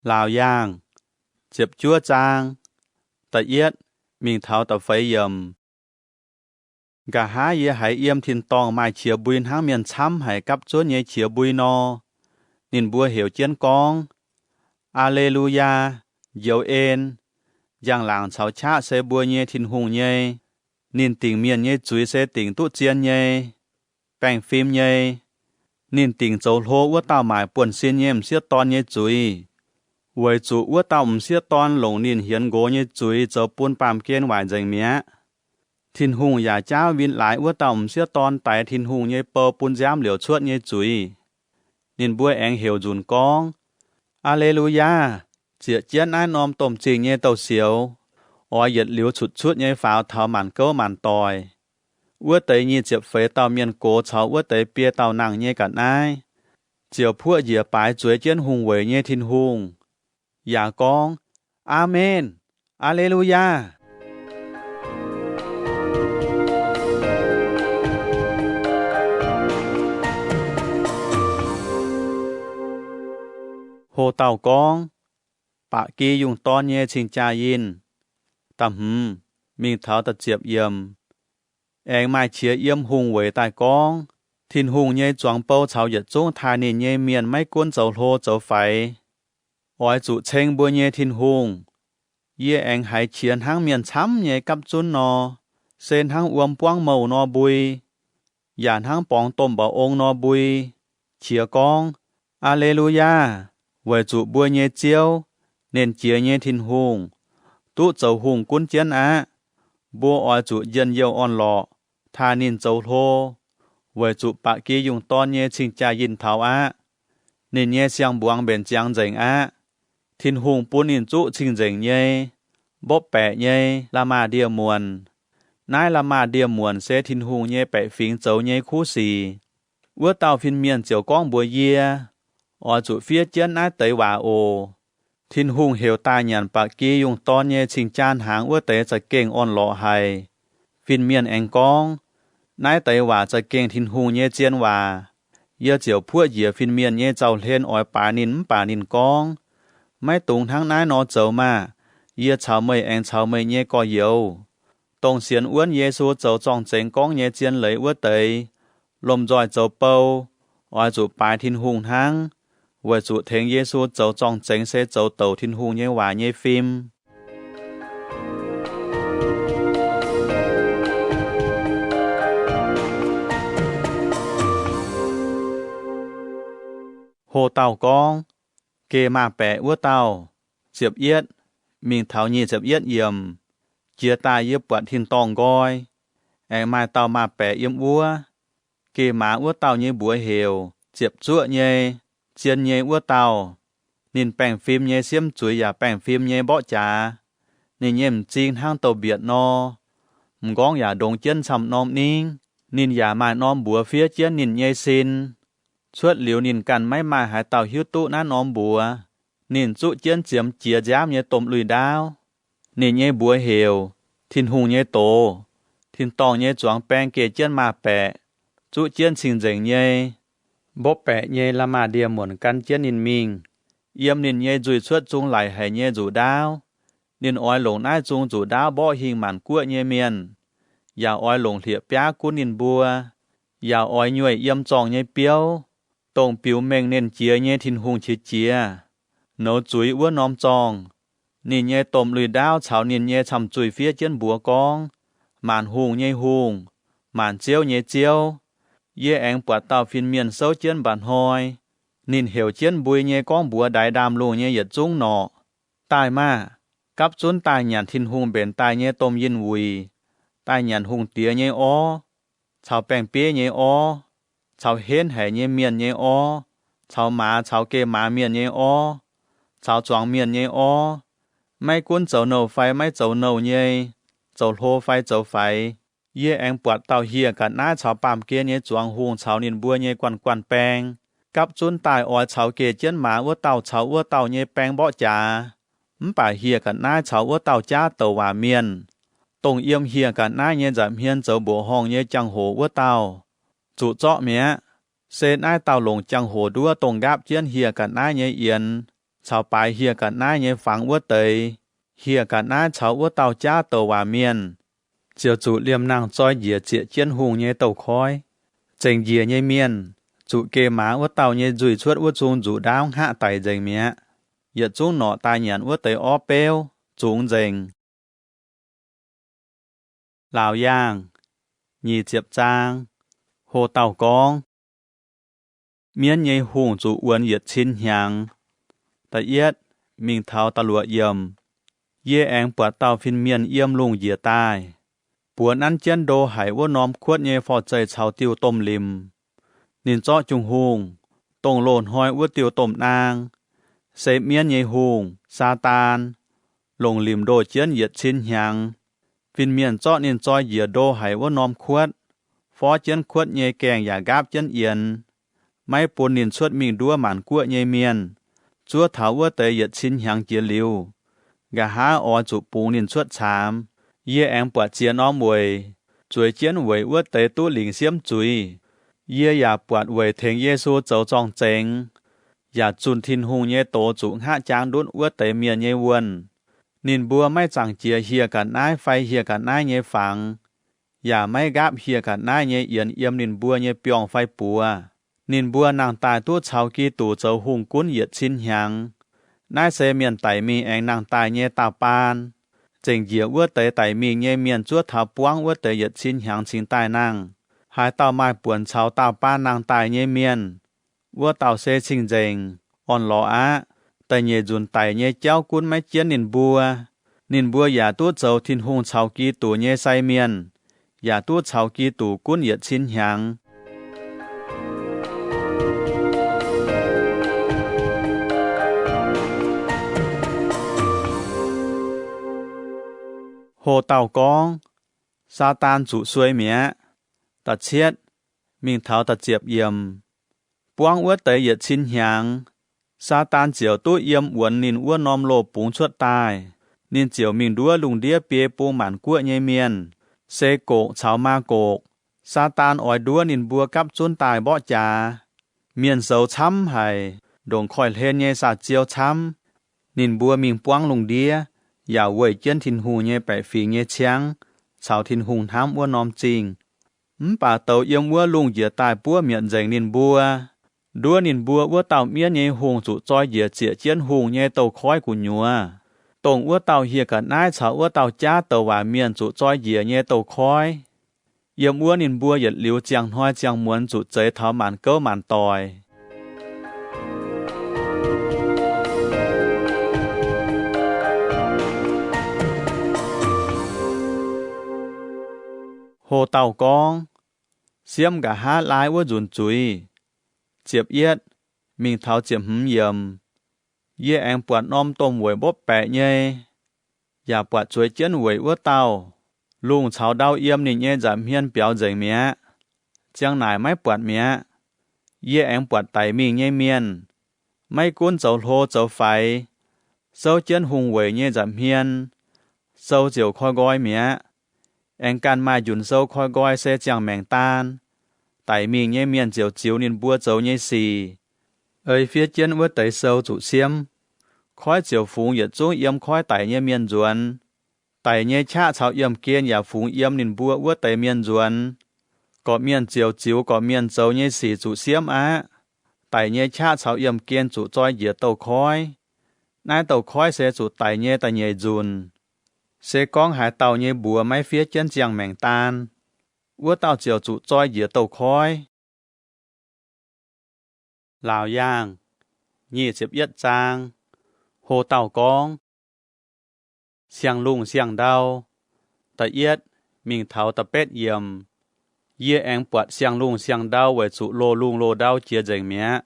Laauc Yaangh, ziepc juov zaang, da'yietv mingh taux da'feix yiemc. Nqa'haav yie haiz yiem tin-dorngh maaih qiex mbui hnangv mienh camv haic gapv zuonv nyei qiex mbui nor. Ninh mbuo heuc jienv gorngv, Aa^le^lu^yaa! njoux en. Njang-laangc caux qaqv se mbuo nyei Tin-Hungh nyei. Ninh dingc mienh nyei zuiz se dingc duqv zien nyei, baengh fim nyei. Ninh dingc zoux hlo wuov dauh maaic buonv-sin nyei m'sieqv dorn nyei zuiz, weic zuqc wuov dauh m'sieqv dorn longc ninh hienx nqox nyei zuiz zoux bun baamh gen waaic nzengc mi'aqv. Tin-Hungh yaac jaauv win laaix wuov dauh m'sieqv dorn daix Tin-Hungh nyei bou bun nziaamv liouc cuotv nyei zuiz. Ninh mbuo aengx heuc nzunc gorngv, Aa^le^lu^yaa! Ziec jienv naaiv norm domh zingh nyei douz-sioux, oix yietc liuz cutc cuotv nyei faaux taux maanc gouv maanc doic. Wuov deix nyic ziepc feix dauh mienh gox caux wuov deix biei dauh nangh nyei ga'naaiv ziouc puoqv njiec baaix zueiz jienv hungh weic nyei Tin-Hungh, yaac gorngv, Aamen! Aa^le^lu^yaa! Ho dauh gorngv, Ba'gi Yungh Dorn Nyei Cing-Jaa-Yinh. Da'hmz mingh taux da'ziepc yiemc. Aengx maaih qiex yiem hungh weic daaih gorngv, Tin-Hungh nyei zuangx bou caux yietc zungv taaih ninh nyei mienh maiv gunv zoux hlo zoux faix, oix zuqc ceng mbuo nyei Tin-Hungh. Yie aengx haiz qiex hnangv mienh camv nyei gapv zunv nor, se hnangv wuom buangv mouh nor mbui, yaac hnangv borngz domh mba'ong nor mbui, qiex gorngv, Aa^le^lu^yaa! Weic zuqc mbuo nyei Ziouv, Nernh Jiex nyei Tin-Hungh, duqv zoux hungh gunv jienv aqv. Mbuo oix zuqc njien-youh orn-lorqc, taaih ninh zoux hlo, weic zuqc Ba'gi Yungh Dorn nyei cing-jaa-yinh taux aqv. Ninh nyei siang-mbuangz mbenc ziangx nzengc aqv. Tin-Hungh bun ninh zuqv cing-nzengc nyei, mbopv baeqc nyei la'maah ndie-muonc. Naaiv la'maah ndie-muonc se Tin-Hungh nyei baeqc fingx zoux nyei kuv sic. Wuov dauh fin-mienh ziouc gorngv mbuox yie, Oix zuqc fiev jienv naaiv deix waac oc. Tin-Hungh heuc daaih nyanc Ba'gi Yungh Dorn nyei cing-jaa hnaangx wuov deix za'gengh orn-lorqc haic. Fin-mienh aengx gorngv, Naaiv deix waac za'gengh Tin-Hungh nyei zien waac. Yie ziouc puoqv njiec fin-mienh nyei zaux-hlen oix baaix ninh, mv baac ninh gorngv, Maiv dungx hnangv naaiv nor zoux maah! Yie caux meih aengx caux meih nyei gorx-youz, dongh sienx wuonv Yesu zoux zorng-zengx gorngv nyei zien leiz wuov deix, lomh nzoih zoux bou, oix zuqc baaix Tin-Hungh hnangv, weic zuqc tengx Yesu zoux zorng-zengx se zoux douc Tin-Hungh nyei waac nyei fim. Ho dauh gorngv, Geh maaz-baeqc wuov dauh. Ziepc yietv mingh taux nyic ziepc yietv yiemc. Jiex daaih yie buatc tin-dorngh nqoi, aengx maaih dauh maaz-baeqc yiem wuov. Geh maaz wuov dauh nyei mbuox heuc Ziepc Zuoqv nyei, Zien nyei wuov dauh. Ninh baengh fim nyei siemv zuiz yaac baengh fim nyei mborqv jaax. Ninh nyei m'zing hnangv douz-mbietc nor, m'nqorngv yaac ndongx jienv camv-norm ningv. Ninh yaac maaih norm mbuox fiev jienv ninh nyei sin. Cuotv liuz ninh ganh maiv maaih haaix dauh hiuv duqv naaiv norm mbuox. Ninh zuqv jienv ziemx jiex nziaamv nyei domh lui-ndaauv. Ninh nyei mbuox heuc Tin-Hungh nyei Doz. Tin-dorngh nyei zuangx baeng geh jienv maaz-baeqc, zuqv jienv cing-nzengc nyei, mbopv baeqc nyei la'maah ndie-muonc gan jienv ninh mingh. Yiem ninh nyei nzuih cuotv zung laic haic nyei nzuqc ndaauv. Ninh oix longc naaiv zung nzuqc ndaauv mborqv hingh maanc guoqv nyei mienh, yaac oix longc hlieqv-biaav gunv ninh mbuo, yaac oix nyueih yiem zorngh nyei biouv, dongh biux mengh Nernh Jiex nyei Tin-Hungh qiex jiez, nouz zuiz wuov norm zorngh. Ninh nyei domh lui-ndaauv caux ninh nyei camh zuih fiev jienv mbuox gorngv, Maanc hungh nyei Hungh, maanc ziouv nyei Ziouv, yie aengx buatc dauh fin-mienh souv jienv mba'hnoi. Ninh heuc jienv mbui nyei gorngv mbuox ndaix ndaamv-lungh nyei yietc zungv norqc, Daaih maah! Gapv zunv daaih nyanc Tin-Hungh mbenc daaih nyei domh yinh wuic, daaih nyanc hungh diex nyei orv, caux baeng-bieiv nyei orv, caux henv haic nyei mienh nyei orv, caux maaz caux geh maaz mienh nyei orv, caux zuangx mienh nyei orv. Maiv gunv zoux nouh fai maiv zoux nouh nyei, zoux hlo fai zoux faix, yie aengx buatc dauh hieh ga'naaiv caux baamh gen nyei zuangx hungh caux ninh mbuo nyei guanh guanh baeng. Gapv zunv daaih oix caux geh jienv maaz wuov dauh caux wuov dauh nyei baeng mborqv jaax. Mv baac hieh ga'naaiv caux wuov dauh jaav douc waac mienh, dongh yiem hieh ga'naaiv nyei nza'hmien zoux mbuoqc horngh nyei jangx-hoc wuov dauh, zuqc zorqv mi'aqv. Se naaiv dauh longc jangx-hoc nduov dongh nqaapv jienv hieh ga'naaiv nyei yienx caux baaix hieh ga'naaiv nyei fangx wuov deix. Hieh ga'naaiv caux wuov dauh jaav douc waac mienh ziouc zuqc liemh nangh zoi njiec zieqc jienv hungh nyei douz-koiv. Zengc njiec nyei mienh zuqc geh maaz wuov dauh nyei nzuih cuotv wuov zung nzuqc ndaauv hngaqv daic nzengc mi'aqv. yietc zungv norqc daaih nyanc wuov deix orv beuv zungx nzengc. Laauc Yaangh nyic ziepc zaang. Ho dauh gorngv, Mienv nyei hungh zuqc wuonx yietc cin hnyangx. Da'yietv mingh taux da'luoqc yiemc, yie aengx buatc dauh fin-mienh yiem lungh njiec daaih, buoz nanv jienv ndo haic wuov norm kuotv nyei forv-zeih caux diuh domh limc. Ninh zorqv jung-hungh, dongh loz-hnoi wuov diuh domh naang, se mienv nyei hungh, Saadaan, longc limc ndoh jienv yietc cin hnyangx. Fin-mienh zorqv ninh zoi njiec ndo haic wuov norm kuotv, forv jienv kuotv nyei gaengh yaac nqaapv jienv yienx, maiv bun ninh cuotv mingh nduov maanc guoqv nyei mienh. Zuov taux wuov deix yietc cin hnyangx jiex liuz, nqa'haav oix zuqc bungx ninh cuotv caamx. Yie aengx buatc ziex norm weic, zueiz jienv weic wuov deix duqv lingc siemv zuiz. Yie yaac buatc weic tengx Yesu zoux zorng-zengx, yaac zunh Tin-Hungh nyei doz zuqc hngaqv jaang ndutv wuov deix mienh nyei wuonh. Ninh mbuo maiv zaangc jiex hieh ga'naaiv fai hieh ga'naaiv nyei fangx, yaac maiv nqaapv hieh ga'naaiv nyei yienx yiem ninh mbuo nyei biorngh fai buoz. Ninh mbuo nangh daaih duqv caux Giduc zoux hungh gunv yietc cin hnyangx. Naaiv se mienh daic mingh aengx nangh daaih nyei daauh baan. Zengc njiec wuov deix daic mingh nyei mienh zuov taux buangv wuov deix yietc cin hnyangx cingx daaih nangh. Haaix dauh maaih buonc caux daauh baan nangh daaih nyei mienh, wuov dauh se cing-nzengc, orn-lorqc aqv. Da'nyeic nzunc daic nyei jauv gunv maiv jienv ninh mbuo. Ninh mbuo yaac duqv zoux Tin-Hungh caux Giduc nyei sai mienh, yaac duqv caux Giduc gunv yietc cin hnyangx. Ho dauh gorngv, Saadaan zuqc suei mi'aqv. Da'cietv mingh taux da'ziepc yiemc, buangv wuov deix yietc cin hnyangx, Saadaan ziouc duqv yiem wuonx ninh wuov norm loz-bungx cuotv daaih. Ninh ziouc mingh nduov lungh ndiev biei bung maanc guoqv nyei mienh, se goqc caux maa goqc. Saadaan oix nduov ninh mbuo gapv zunv daaih mborqv jaax. Mienh soux camv haic, ndongc koiv-hlen nyei saa-ziou camv. Ninh mbuo mingh buangv lungh ndiev, yaac weih jienv Tin-Hungh nyei baeqc fingx nyei ciangv caux Tin-Hungh hnamv wuov norm zingh. Mv baac douz yiem wuov lungh njiec daaih buov mietc nzengc ninh mbuo. Nduov ninh mbuo wuov dauh mienv nyei hungh zuqc zoi njiec zieqc jienv hungh nyei douz-koiv gu'nyuoz, dongh wuov dauh hieh ga'naaiv caux wuov dauh jaav douc waac mienh zuqc zoi njiec nyei douz-koiv. Yiem wuov ninh mbuo yietc liuz ziangh hnoi ziangh muonz zuqc zeix taux maanc gouv maanc doic. Ho dauh gorngv, Siemv nqa'haav laai wuov nzunc zuiz, ziepc yietv mingh taux ziepc hmz yiemc, yie aengx buatc norm domh weic mbopv baeqc nyei, yaac buatc zueiz jienv weic wuov dauh. Lungh caux ndau yiem ninh nyei nza'hmien biaux nzengc mi'aqv. Ziang naaic maiv buatc mi'aqv. Yie aengx buatc daic mingh nyei mienh, maiv gunv zoux hlo zoux faix, souv jienv hungh weic nyei nza'hmien, sou ziouc koi nqoi mi'aqv. Aengx ganh maaih njunc sou koi nqoi se ziangh maengc daan. Daic mingh nyei mienh ziouc ziux ninh mbuo zoux nyei sic, ei fiev jienv wuov deix sou zuqc siemv. Koiv ziouc fungx yietc zungv yiem koiv daic nyei mienh nzuonx. Daic nyei qaqv caux yiemh gen yaac fungx yiem ninh mbuo wuov deix mienh nzuonx. Gorqv-mienh ziouc ziux gorqv-mienh zoux nyei sic zuqc siemv aqv. Daic nyei qaqv caux yiemh gen zuqc zoi njiec douz-koiv. Naaiv douz-koiv se zuqc daic nyei da'nyeic nzunc. Se gorngv haaix dauh nyei mbuox maiv fiev jienv ziangh maengc daan, wuov dauh ziouc zuqc zoi njiec douz-koiv. Laauc Yaangh nyic ziepc yietv zaang. Ho dauh gorngv, Siang-lungh siang-ndau, da'yietv mingh taux da'betv yiemc, yie aengx buatc siang-lungh siang-ndau weic zuqc loz-lungh loz-ndau jiex nzengc mi'aqv.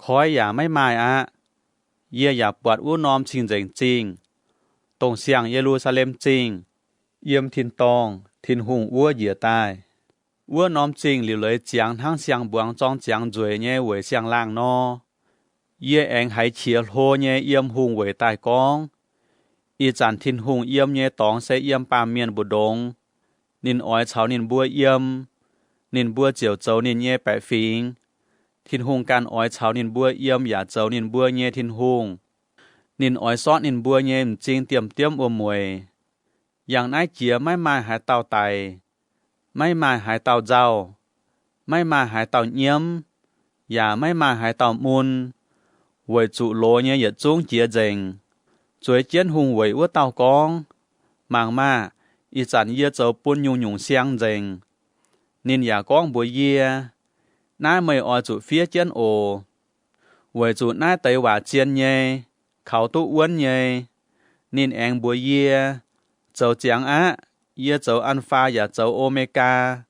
Koiv yaac maiv maaih aqv. Yie yaac buatc wuov norm cing-nzengc zingh, dongh siang-Ye^lu^saa^lem Zingh, yiem tin-dorngh Tin-Hungh wuov njiec daaih. Wuov norm zingh liuc leiz ziangx hnangv siang-mbuangz zorng ziangx nzueic nyei weic siang-laangh nor. Yie aengx haiz qiex hlo nyei yiem hungh weic daaih gorngv, Ih zanc Tin-Hungh yiem nyei dorngx se yiem baamh mienh mbu'ndongx. Ninh oix caux ninh mbuo yiem. Ninh mbuo ziouc zoux ninh nyei baeqc fingx. Tin-Hungh ganh oix caux ninh mbuo yiem yaac zoux ninh mbuo nyei Tin-Hungh. Ninh oix sortv ninh mbuo nyei m'zing diemv-diemv wuom-mueic. Yangh naaiv jiex maiv maaih haaix dauh daic, maiv maaih haaix dauh nzauh, maiv maaih haaix dauh nyiemv, yaac maiv maaih haaix dauh mun. weic zuqc loz nyei yietc zungv jiex nzengc. Zueiz jienv hungh weic wuov dauh gorngv, Mangc maah! Ih zanc yie zoux bun nyungc-nyungc siang nzengc. Ninh yaac gorngv mbuox yie, Naaiv meih oix zuqc fiev jienv oc, weic zuqc naaiv deix waac zien nyei, kaux duqv wuonv nyei. Ninh aengx mbuox yie, Zoux ziangx aqv. Yie zoux An^faa yaac zoux O^me^gaa,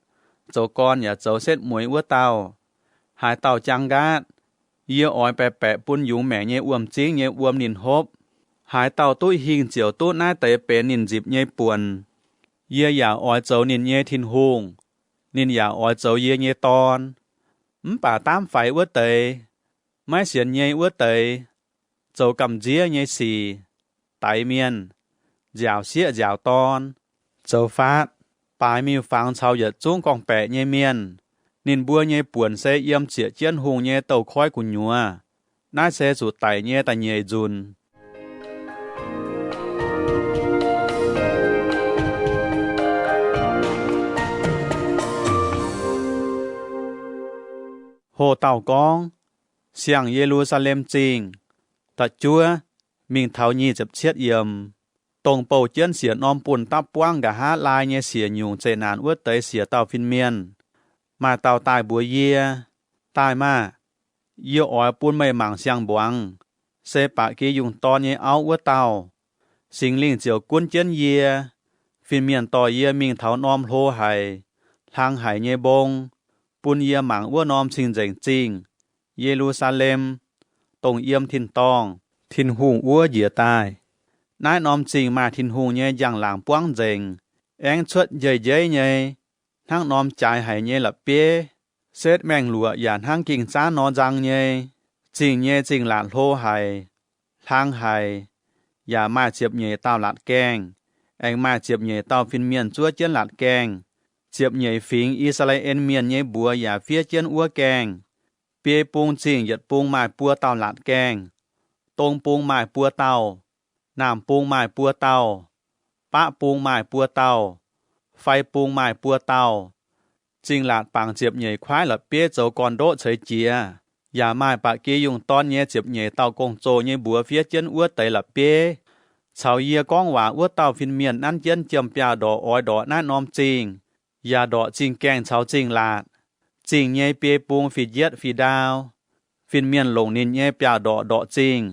zoux gorn yaac zoux setv mueiz wuov dauh. Haaix dauh jaang nqaatv, yie oix baeqc-baeqc bun yungz maengc nyei wuom-zingv nyei wuom ninh hopv. Haaix dauh duqv hingh ziouc duqv naaiv deix benx ninh nzipc nyei buonc. Yie yaac oix zoux ninh nyei Tin-Hungh, ninh yaac oix zoux yie nyei dorn. Mv baac daamv faix wuov deix, maiv sienx nyei wuov deix, zoux gamh nziev nyei sic, daix mienh, nziaauc sieqv nziaauc dorn, zoux faatv, baaix miuc-fangx caux yietc zungv gorngv-baeqc nyei mienh, ninh mbuo nyei buonc se yiem zieqc jienv hungh nyei douz-koiv gu'nyuoz. Naaiv se zuqc daic nyei da'nyeic nzunc. Hoh dauh gorngv, Siang-Ye^lu^saa^lem Zingh. Da'juov, mingh taux nyic ziepc cietv yiemc, dongh bouh jienv siec norm bunh dapv buangv nqa'haav laai nyei siec nyungc zeqc naanc wuov deix siec dauh fin-mienh. Maaih dauh daaih mbuox yie, Daaih maah! Yie oix bun meih mangc siang-mbuangz, se ba'gi yungh dorn nyei auv wuov dauh. Singx Lingh ziouc gunv jienv yie. Fin-mienh dorh yie mingh taux norm hlo haic, hlang haic nyei mbong, bun yie mangc wuov norm cing-nzengc zingh, Ye^lu^saa^lem, dongh yiem tin-dorngh Tin-Hungh wuov njiec daaih. Naaiv norm zingh maaih Tin-Hungh nyei njang-laangc buangv nzengc, aengv cuotv njei-njeiv nyei, hnangv norm jaaix haic nyei la'bieiv. Setv maengh luoqc yaac hnangv ging zaanv nor nzang nyei. Zingh nyei zingh laatc hlo haic, hlang haic, yaac maaih ziepc nyeic dauh laatc gaengh. Aengx maaih ziepc nyeic dauh fin-mienh zuov jienv laatc gaengh. Ziepc nyeic fingx I^saa^laa^en Mienh nyei mbuox yaac fiev jienv wuov gaengh. Biei bung zingh yietc bung maaih buo dauh laatc gaengh. Dong bung maaih buo dauh, naamh bung maaih buo dauh, baqv bung maaih buo dauh, fai bung maaih buo dauh. Zingh laatc bangc ziepc nyeic kuaaiv la'bieiv zoux gorn-ndoqv ceix jiez. Yaac maaih ba'gi yungh dorn nyei ziepc nyeic dauh gong-zoh nyei mbuox fiev jienv wuov deix la'bieiv. Caux yie gorngv waac wuov dauh fin-mienh nanv jienv jiem biauv-ndorqc oix ndorqc naaiv norm zingh, yaac ndorqc zingh gaengh caux zingh laatc. Zingh nyei biei bung fih njietv fih ndaau. Fin-mienh longc ninh nyei biauv-ndorqc ndorqc zingh.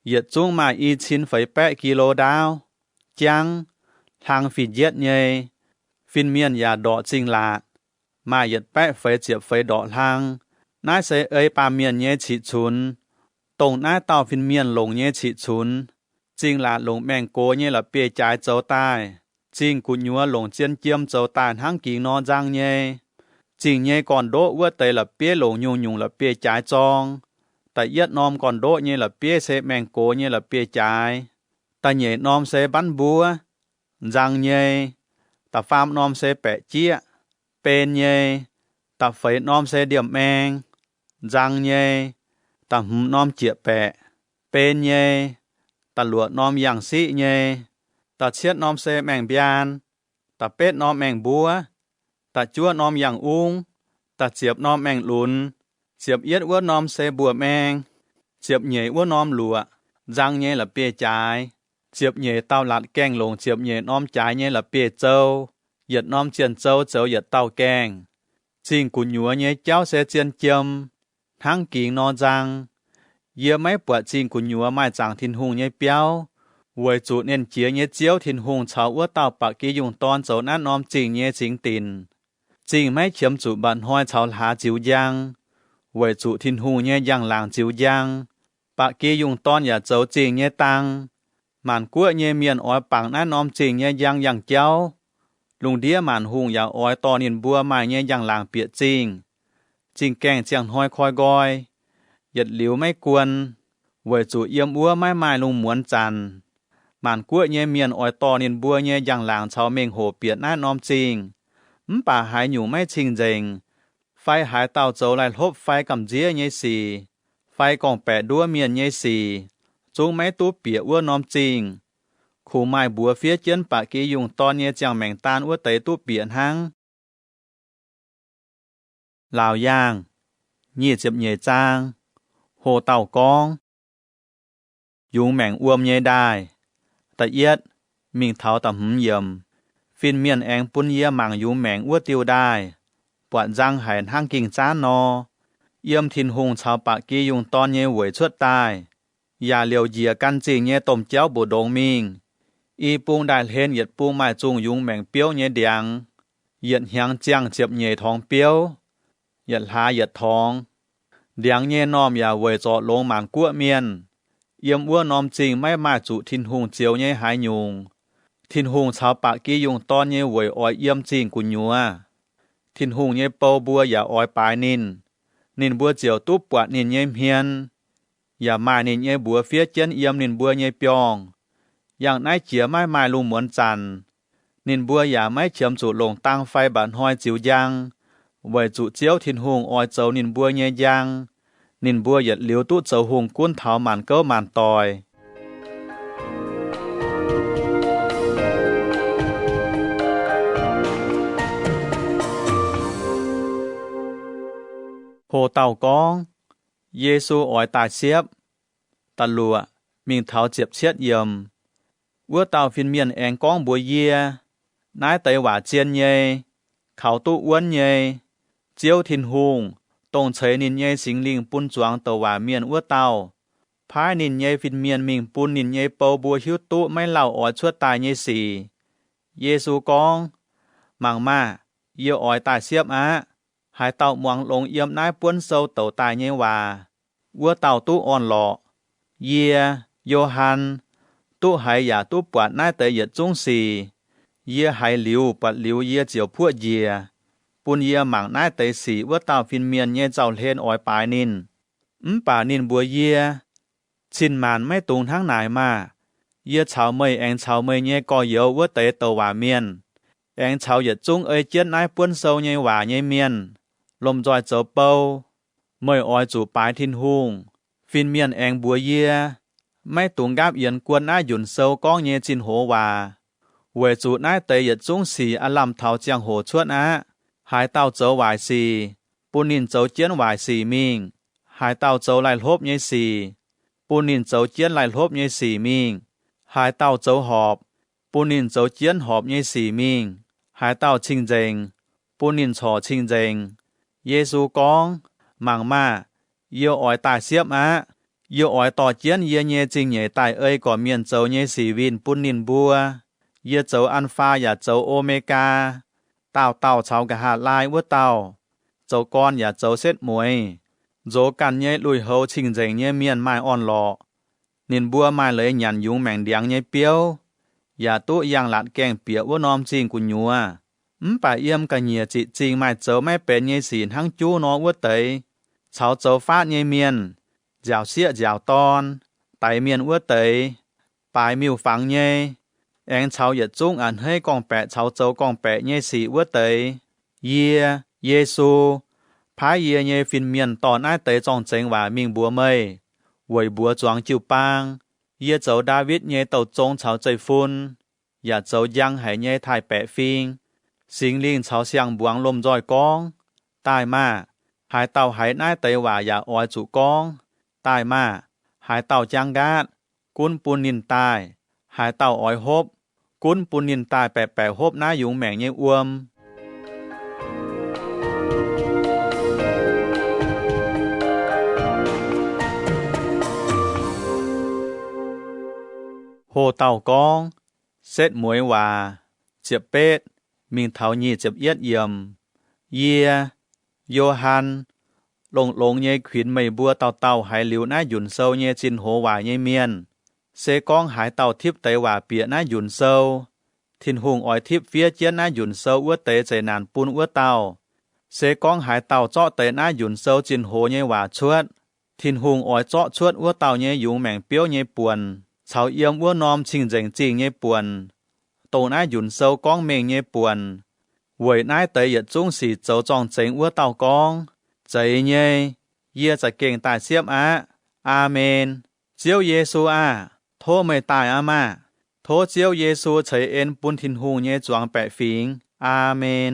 Yietc zungv maaih i cin feix baeqv ki^lo ndaauv, jangv, hlang fih njietv nyei. Fin-mienh yaac ndorqc zingh laatc, maaih yietc baeqv feix ziepc feix ndorqc hlang. Naaiv se ei baamh mienh nyei ciqv cunx. Dongh naaiv dauh fin-mienh longc nyei ciqv cunx, zingh laatc longc maengh gox nyei la'bieiv-jaaix zoux daaih. Zingh gu'nyuoz longc zien jiem zoux daaih hnangv gingx nor nzang nyei. Zingh nyei gorn-ndoqv wuov deix la'bieiv longc nyungc-nyungc la'bieiv-jaaix zorng. Da'yietv norm gorn-ndoqv nyei la'bieiv se maengh gox nyei la'bieiv-jaaix. Da'nyeic norm se mbanv mbuov, nzang nyei. Da'faam norm se baeqc jieqv, ben nyei. Da'feix norm se ndiemh maeng, nzang nyei. Da'hmz norm jieqv baeqc, ben nyei. Da'luoqc norm yangh siqv nyei. Da'cietv norm se maengh mbiaan. Da'betv norm maengh mbuov. Da'juov norm yangh ungv. Da'ziepc norm maengh lunx. Ziepc yietv wuov norm se mbuo maeng. Ziepc nyeic wuov norm luoqc, nzang nyei la'bieiv-jaaix. Ziepc nyeic dauh laatc gaengh longc ziepc nyeic norm jaaix nyei la'bieiv-zou. Yietc norm zienh zou zoux yietc dauh gaengh. Zingh gu'nyuoz nyei jauv se zien jiem, hnangv gingx nor nzang. Yie maiv buatc zingh gu'nyuoz maaih zaangc Tin-Hungh nyei biauv, weic zuqc Nernh Jiex nyei Ziouv Tin-Hungh caux wuov dauh ba'gi yungh dorn zoux naaiv norm zingh nyei cingx dinc. Zingh maiv qiemx zuqc mba'hnoi caux hlaax ziux njang, weic zuqc Tin-Hungh nyei njang-laangc ziux njang. Ba'gi yungh dorn yaac zoux zingh nyei dang. Maanc guoqv nyei mienh oix bangc naaiv norm zingh nyei njang yangh jauv. Lungh ndiev maanc hungh yaac oix dorh ninh mbuo maaih nyei njang-laangc bieqc zingh. Zingh gaengh ziangh hnoi koi nqoi, yietc liuz maiv guon, weic zuqc yiem wuov maiv maaih lungh muonz zanc. Maanc guoqv nyei mienh oix dorh ninh mbuo nyei njang-laangc caux mengh hoc bieqc naaiv norm zingh. Mv baac haaix nyungc maiv cing-nzengc, fai haaix dauh zoux laih hlopv fai gamh nziev nyei sic, fai gorngv-baeqc nduov mienh nyei sic, zungv maiv duqv bieqc wuov norm zingh. Kungx maaih mbuox fiev jienv ba'gi yungh dorn nyei ziangh maengc daan wuov deix duqv bieqc hnangv. Laauc Yaangh, nyic ziepc nyeic zaang. Ho dauh gorngv, yungz maengc wuom nyei ndaaih. Da'yietv mingh taux da'hmz yiemc. Fin-mienh aengx bun yie mangc yungz maengc wuov diuh ndaaih, buatc nzang haic hnangv ging zaanv nor, yiem Tin-Hungh caux ba'gi yungh dorn nyei weic cuotv daaih, yaac liouc njiec gan zingh nyei domh jauv mbu'ndongx mingh. I bung ndaaih hlen yietc bung maaih zungh yungz maengc biouv nyei ndiangx. Yietc hnyangx ziangh ziepc nyeic torngx biouv, yietc hlaax yietc torngx. Ndiangx nyei normh yaac weic zorc longx maanc guoqv mienh. Yiem wuov norm zingh maiv maaih zuqc Tin-Hungh zioux nyei haaix nyungc. Tin-Hungh caux ba'gi yungh dorn nyei weic oix yiem zingh gu'nyuoz. Tin-Hungh nyei bou mbuo yaac oix baaix ninh. Ninh mbuo ziouc duqv buatc ninh nyei hmien, yaac maaih ninh nyei mbuox fiev jienv yiem ninh mbuo nyei biorngh. Yangh naaiv jiex maiv maaih lungh muonz zanc, ninh mbuo yaac maiv qiemx zuqc longc dang fai mba'hnoi ziux njang, weic zuqc Ziouv Tin-Hungh oix zoux ninh mbuo nyei njang. Ninh mbuo yietc liuz duqv zoux hungh gunv taux maanc gouv maanc doic. Ho dauh gorngv, Yesu oix daaih siepv. Da'luoqc mingh taux ziepc cietv yiemc. Wuov dauh fin-mienh aengx gorngv mbuox yie, Naaiv deix waac zien nyei, kaux duqv wuonv nyei. Ziouv Tin-Hungh, dongh ceix ninh nyei Singx Lingh bun zuangx douc waac mienh wuov dauh, paaiv ninh nyei fin-mienh mingh bun ninh nyei bou mbuo hiuv duqv maiv lauh oix cuotv daaih nyei sic. Yesu gorngv, Mangc maah! Yie oix daaih siepv aqv. Haaix dauh muangx longx yiem naaiv buonv sou douc daaih nyei waac, wuov dauh duqv orn-lorqc. Yie, Yo^han, duqv haiz yaac duqv buatc naaiv deix yietc zungv sic. Yie haiz liuz buatc liuz yie ziouc puoqv njiec. Bun yie mangc naaiv deix sic wuov dauh fin-mienh nyei nzauh hlen oix baaix ninh. Mv baac ninh mbuox yie, Cin maanc maiv dungx hnangv naaic maah! Yie caux meih aengx caux meih nyei gorx-youz wuov deix douc waac mienh, aengx caux yietc zungv ei jienv naaiv buonv sou nyei waac nyei mienh, lomh nzoih zoux bou. Meih oix zuqc baaix Tin-Hungh. Fin-mienh aengx mbuox yie, Maiv dungx nqaapv yienx guon naaiv njunc sou gorngv nyei zinh hoz waac, weic zuqc naaiv deix yietc zungv sic aav lamh taux ziangh hoc cuotv aqv. Haaix dauh zoux waaic sic, bun ninh zoux jienv waaic sic mingh. Haaix dauh zoux laih hlopv nyei sic, bun ninh zoux jienv laih hlopv nyei sic mingh. Haaix dauh zoux horpc, bun ninh zoux jienv horpc nyei sic mingh. Haaix dauh cing-nzengc, bun ninh corc cing-nzengc. Yesu gorngv, Mangc maah! Yie oix daaih siepv aqv. Yie oix dorh jienv yie nyei zingh nyeic daaih ei gorqv-mienh zoux nyei sic winh bun ninh mbuo. Yie zoux An^faa yaac zoux O^me^gaa, daauh dauh caux nqa'haav laai wuov dauh, zoux gorn yaac zoux setv mueiz. Nzox ganh nyei lui-houx cing-nzengc nyei mienh maaih orn-lorqc. Ninh mbuo maaih leiz nyanc yungz maengc ndiangx nyei biouv, yaac duqv yangh laatc gaengh bieqc wuov norm zingh gu'nyuoz. Mv baac yiem ga'nyiec ziqc zingh maaih zoux maiv benx nyei sic hnangv juv nor wuov deix, caux zoux faatv nyei mienh, nziaauc sieqv nziaauc dorn, daix mienh wuov deix, baaix miuc-fangx nyei, aengx caux yietc zungv a'hneiv gorngv-baeqc caux zoux gorngv-baeqc nyei sic wuov deix. Yie, Yesu, paaiv yie nyei fin-mienh dorh naaiv deix zorng-zengx waac mingh mbuox meih, weic mbuox zuangx jiu-baang. Yie zoux Ndaawitv nyei douh zong caux zeiv-fun, yaac zoux njang haic nyei taaih-baeqc fing. Singx Lingh caux siang-mbuangz lomh nzoih gorngv, Daaih maah! Haaix dauh haiz naaiv deix waac yaac oix zuqc gorngv, Daaih maah! Haaix dauh jaang nqaatv, gunv bun ninh daaih. Haaix dauh oix hopv, gunv bun ninh daaih baeqc baeqc hopv naaiv yungz maengc nyei wuom. Hoh dauh gorngv, setv mueiz waac, ziepc betv mingh taux nyic ziepc yietv yiemc. Yie, Yo^han, longx-longx nyei kuinx meih mbuo dauh dauh haiz liuz naaiv njunc sou nyei zinh hoz waaic nyei mienh. Se gorngv haaix dauh tipv deix waac bieqc naaiv njunc sou, Tin-Hungh oix tipv fiev jienv naaiv njunc sou wuov deix zeqc naanc bun wuov dauh. Se gorngv haaix dauh zorqv deix naaiv njunc sou zinh hoz nyei waac cuotv, Tin-Hungh oix zorqv cuotv wuov dauh nyei yungz maengc biouv nyei buonc caux yiem wuov norm cing-nzengc zingh nyei buonc, dongh naaiv njunc sou gorngv mengh nyei buonc, weic naaiv deix yietc zungv sic zoux zorng-zengx wuov dauh gorngv, Zeiz nyei. Yie za'gengh daaih siepv aqv. Aamen. Ziouv Yesu aah! Tov meih daaih aqv maah! Tov Ziouv Yesu ceix en bun Tin-Hungh nyei zuangx baeqc fingx. Aamen.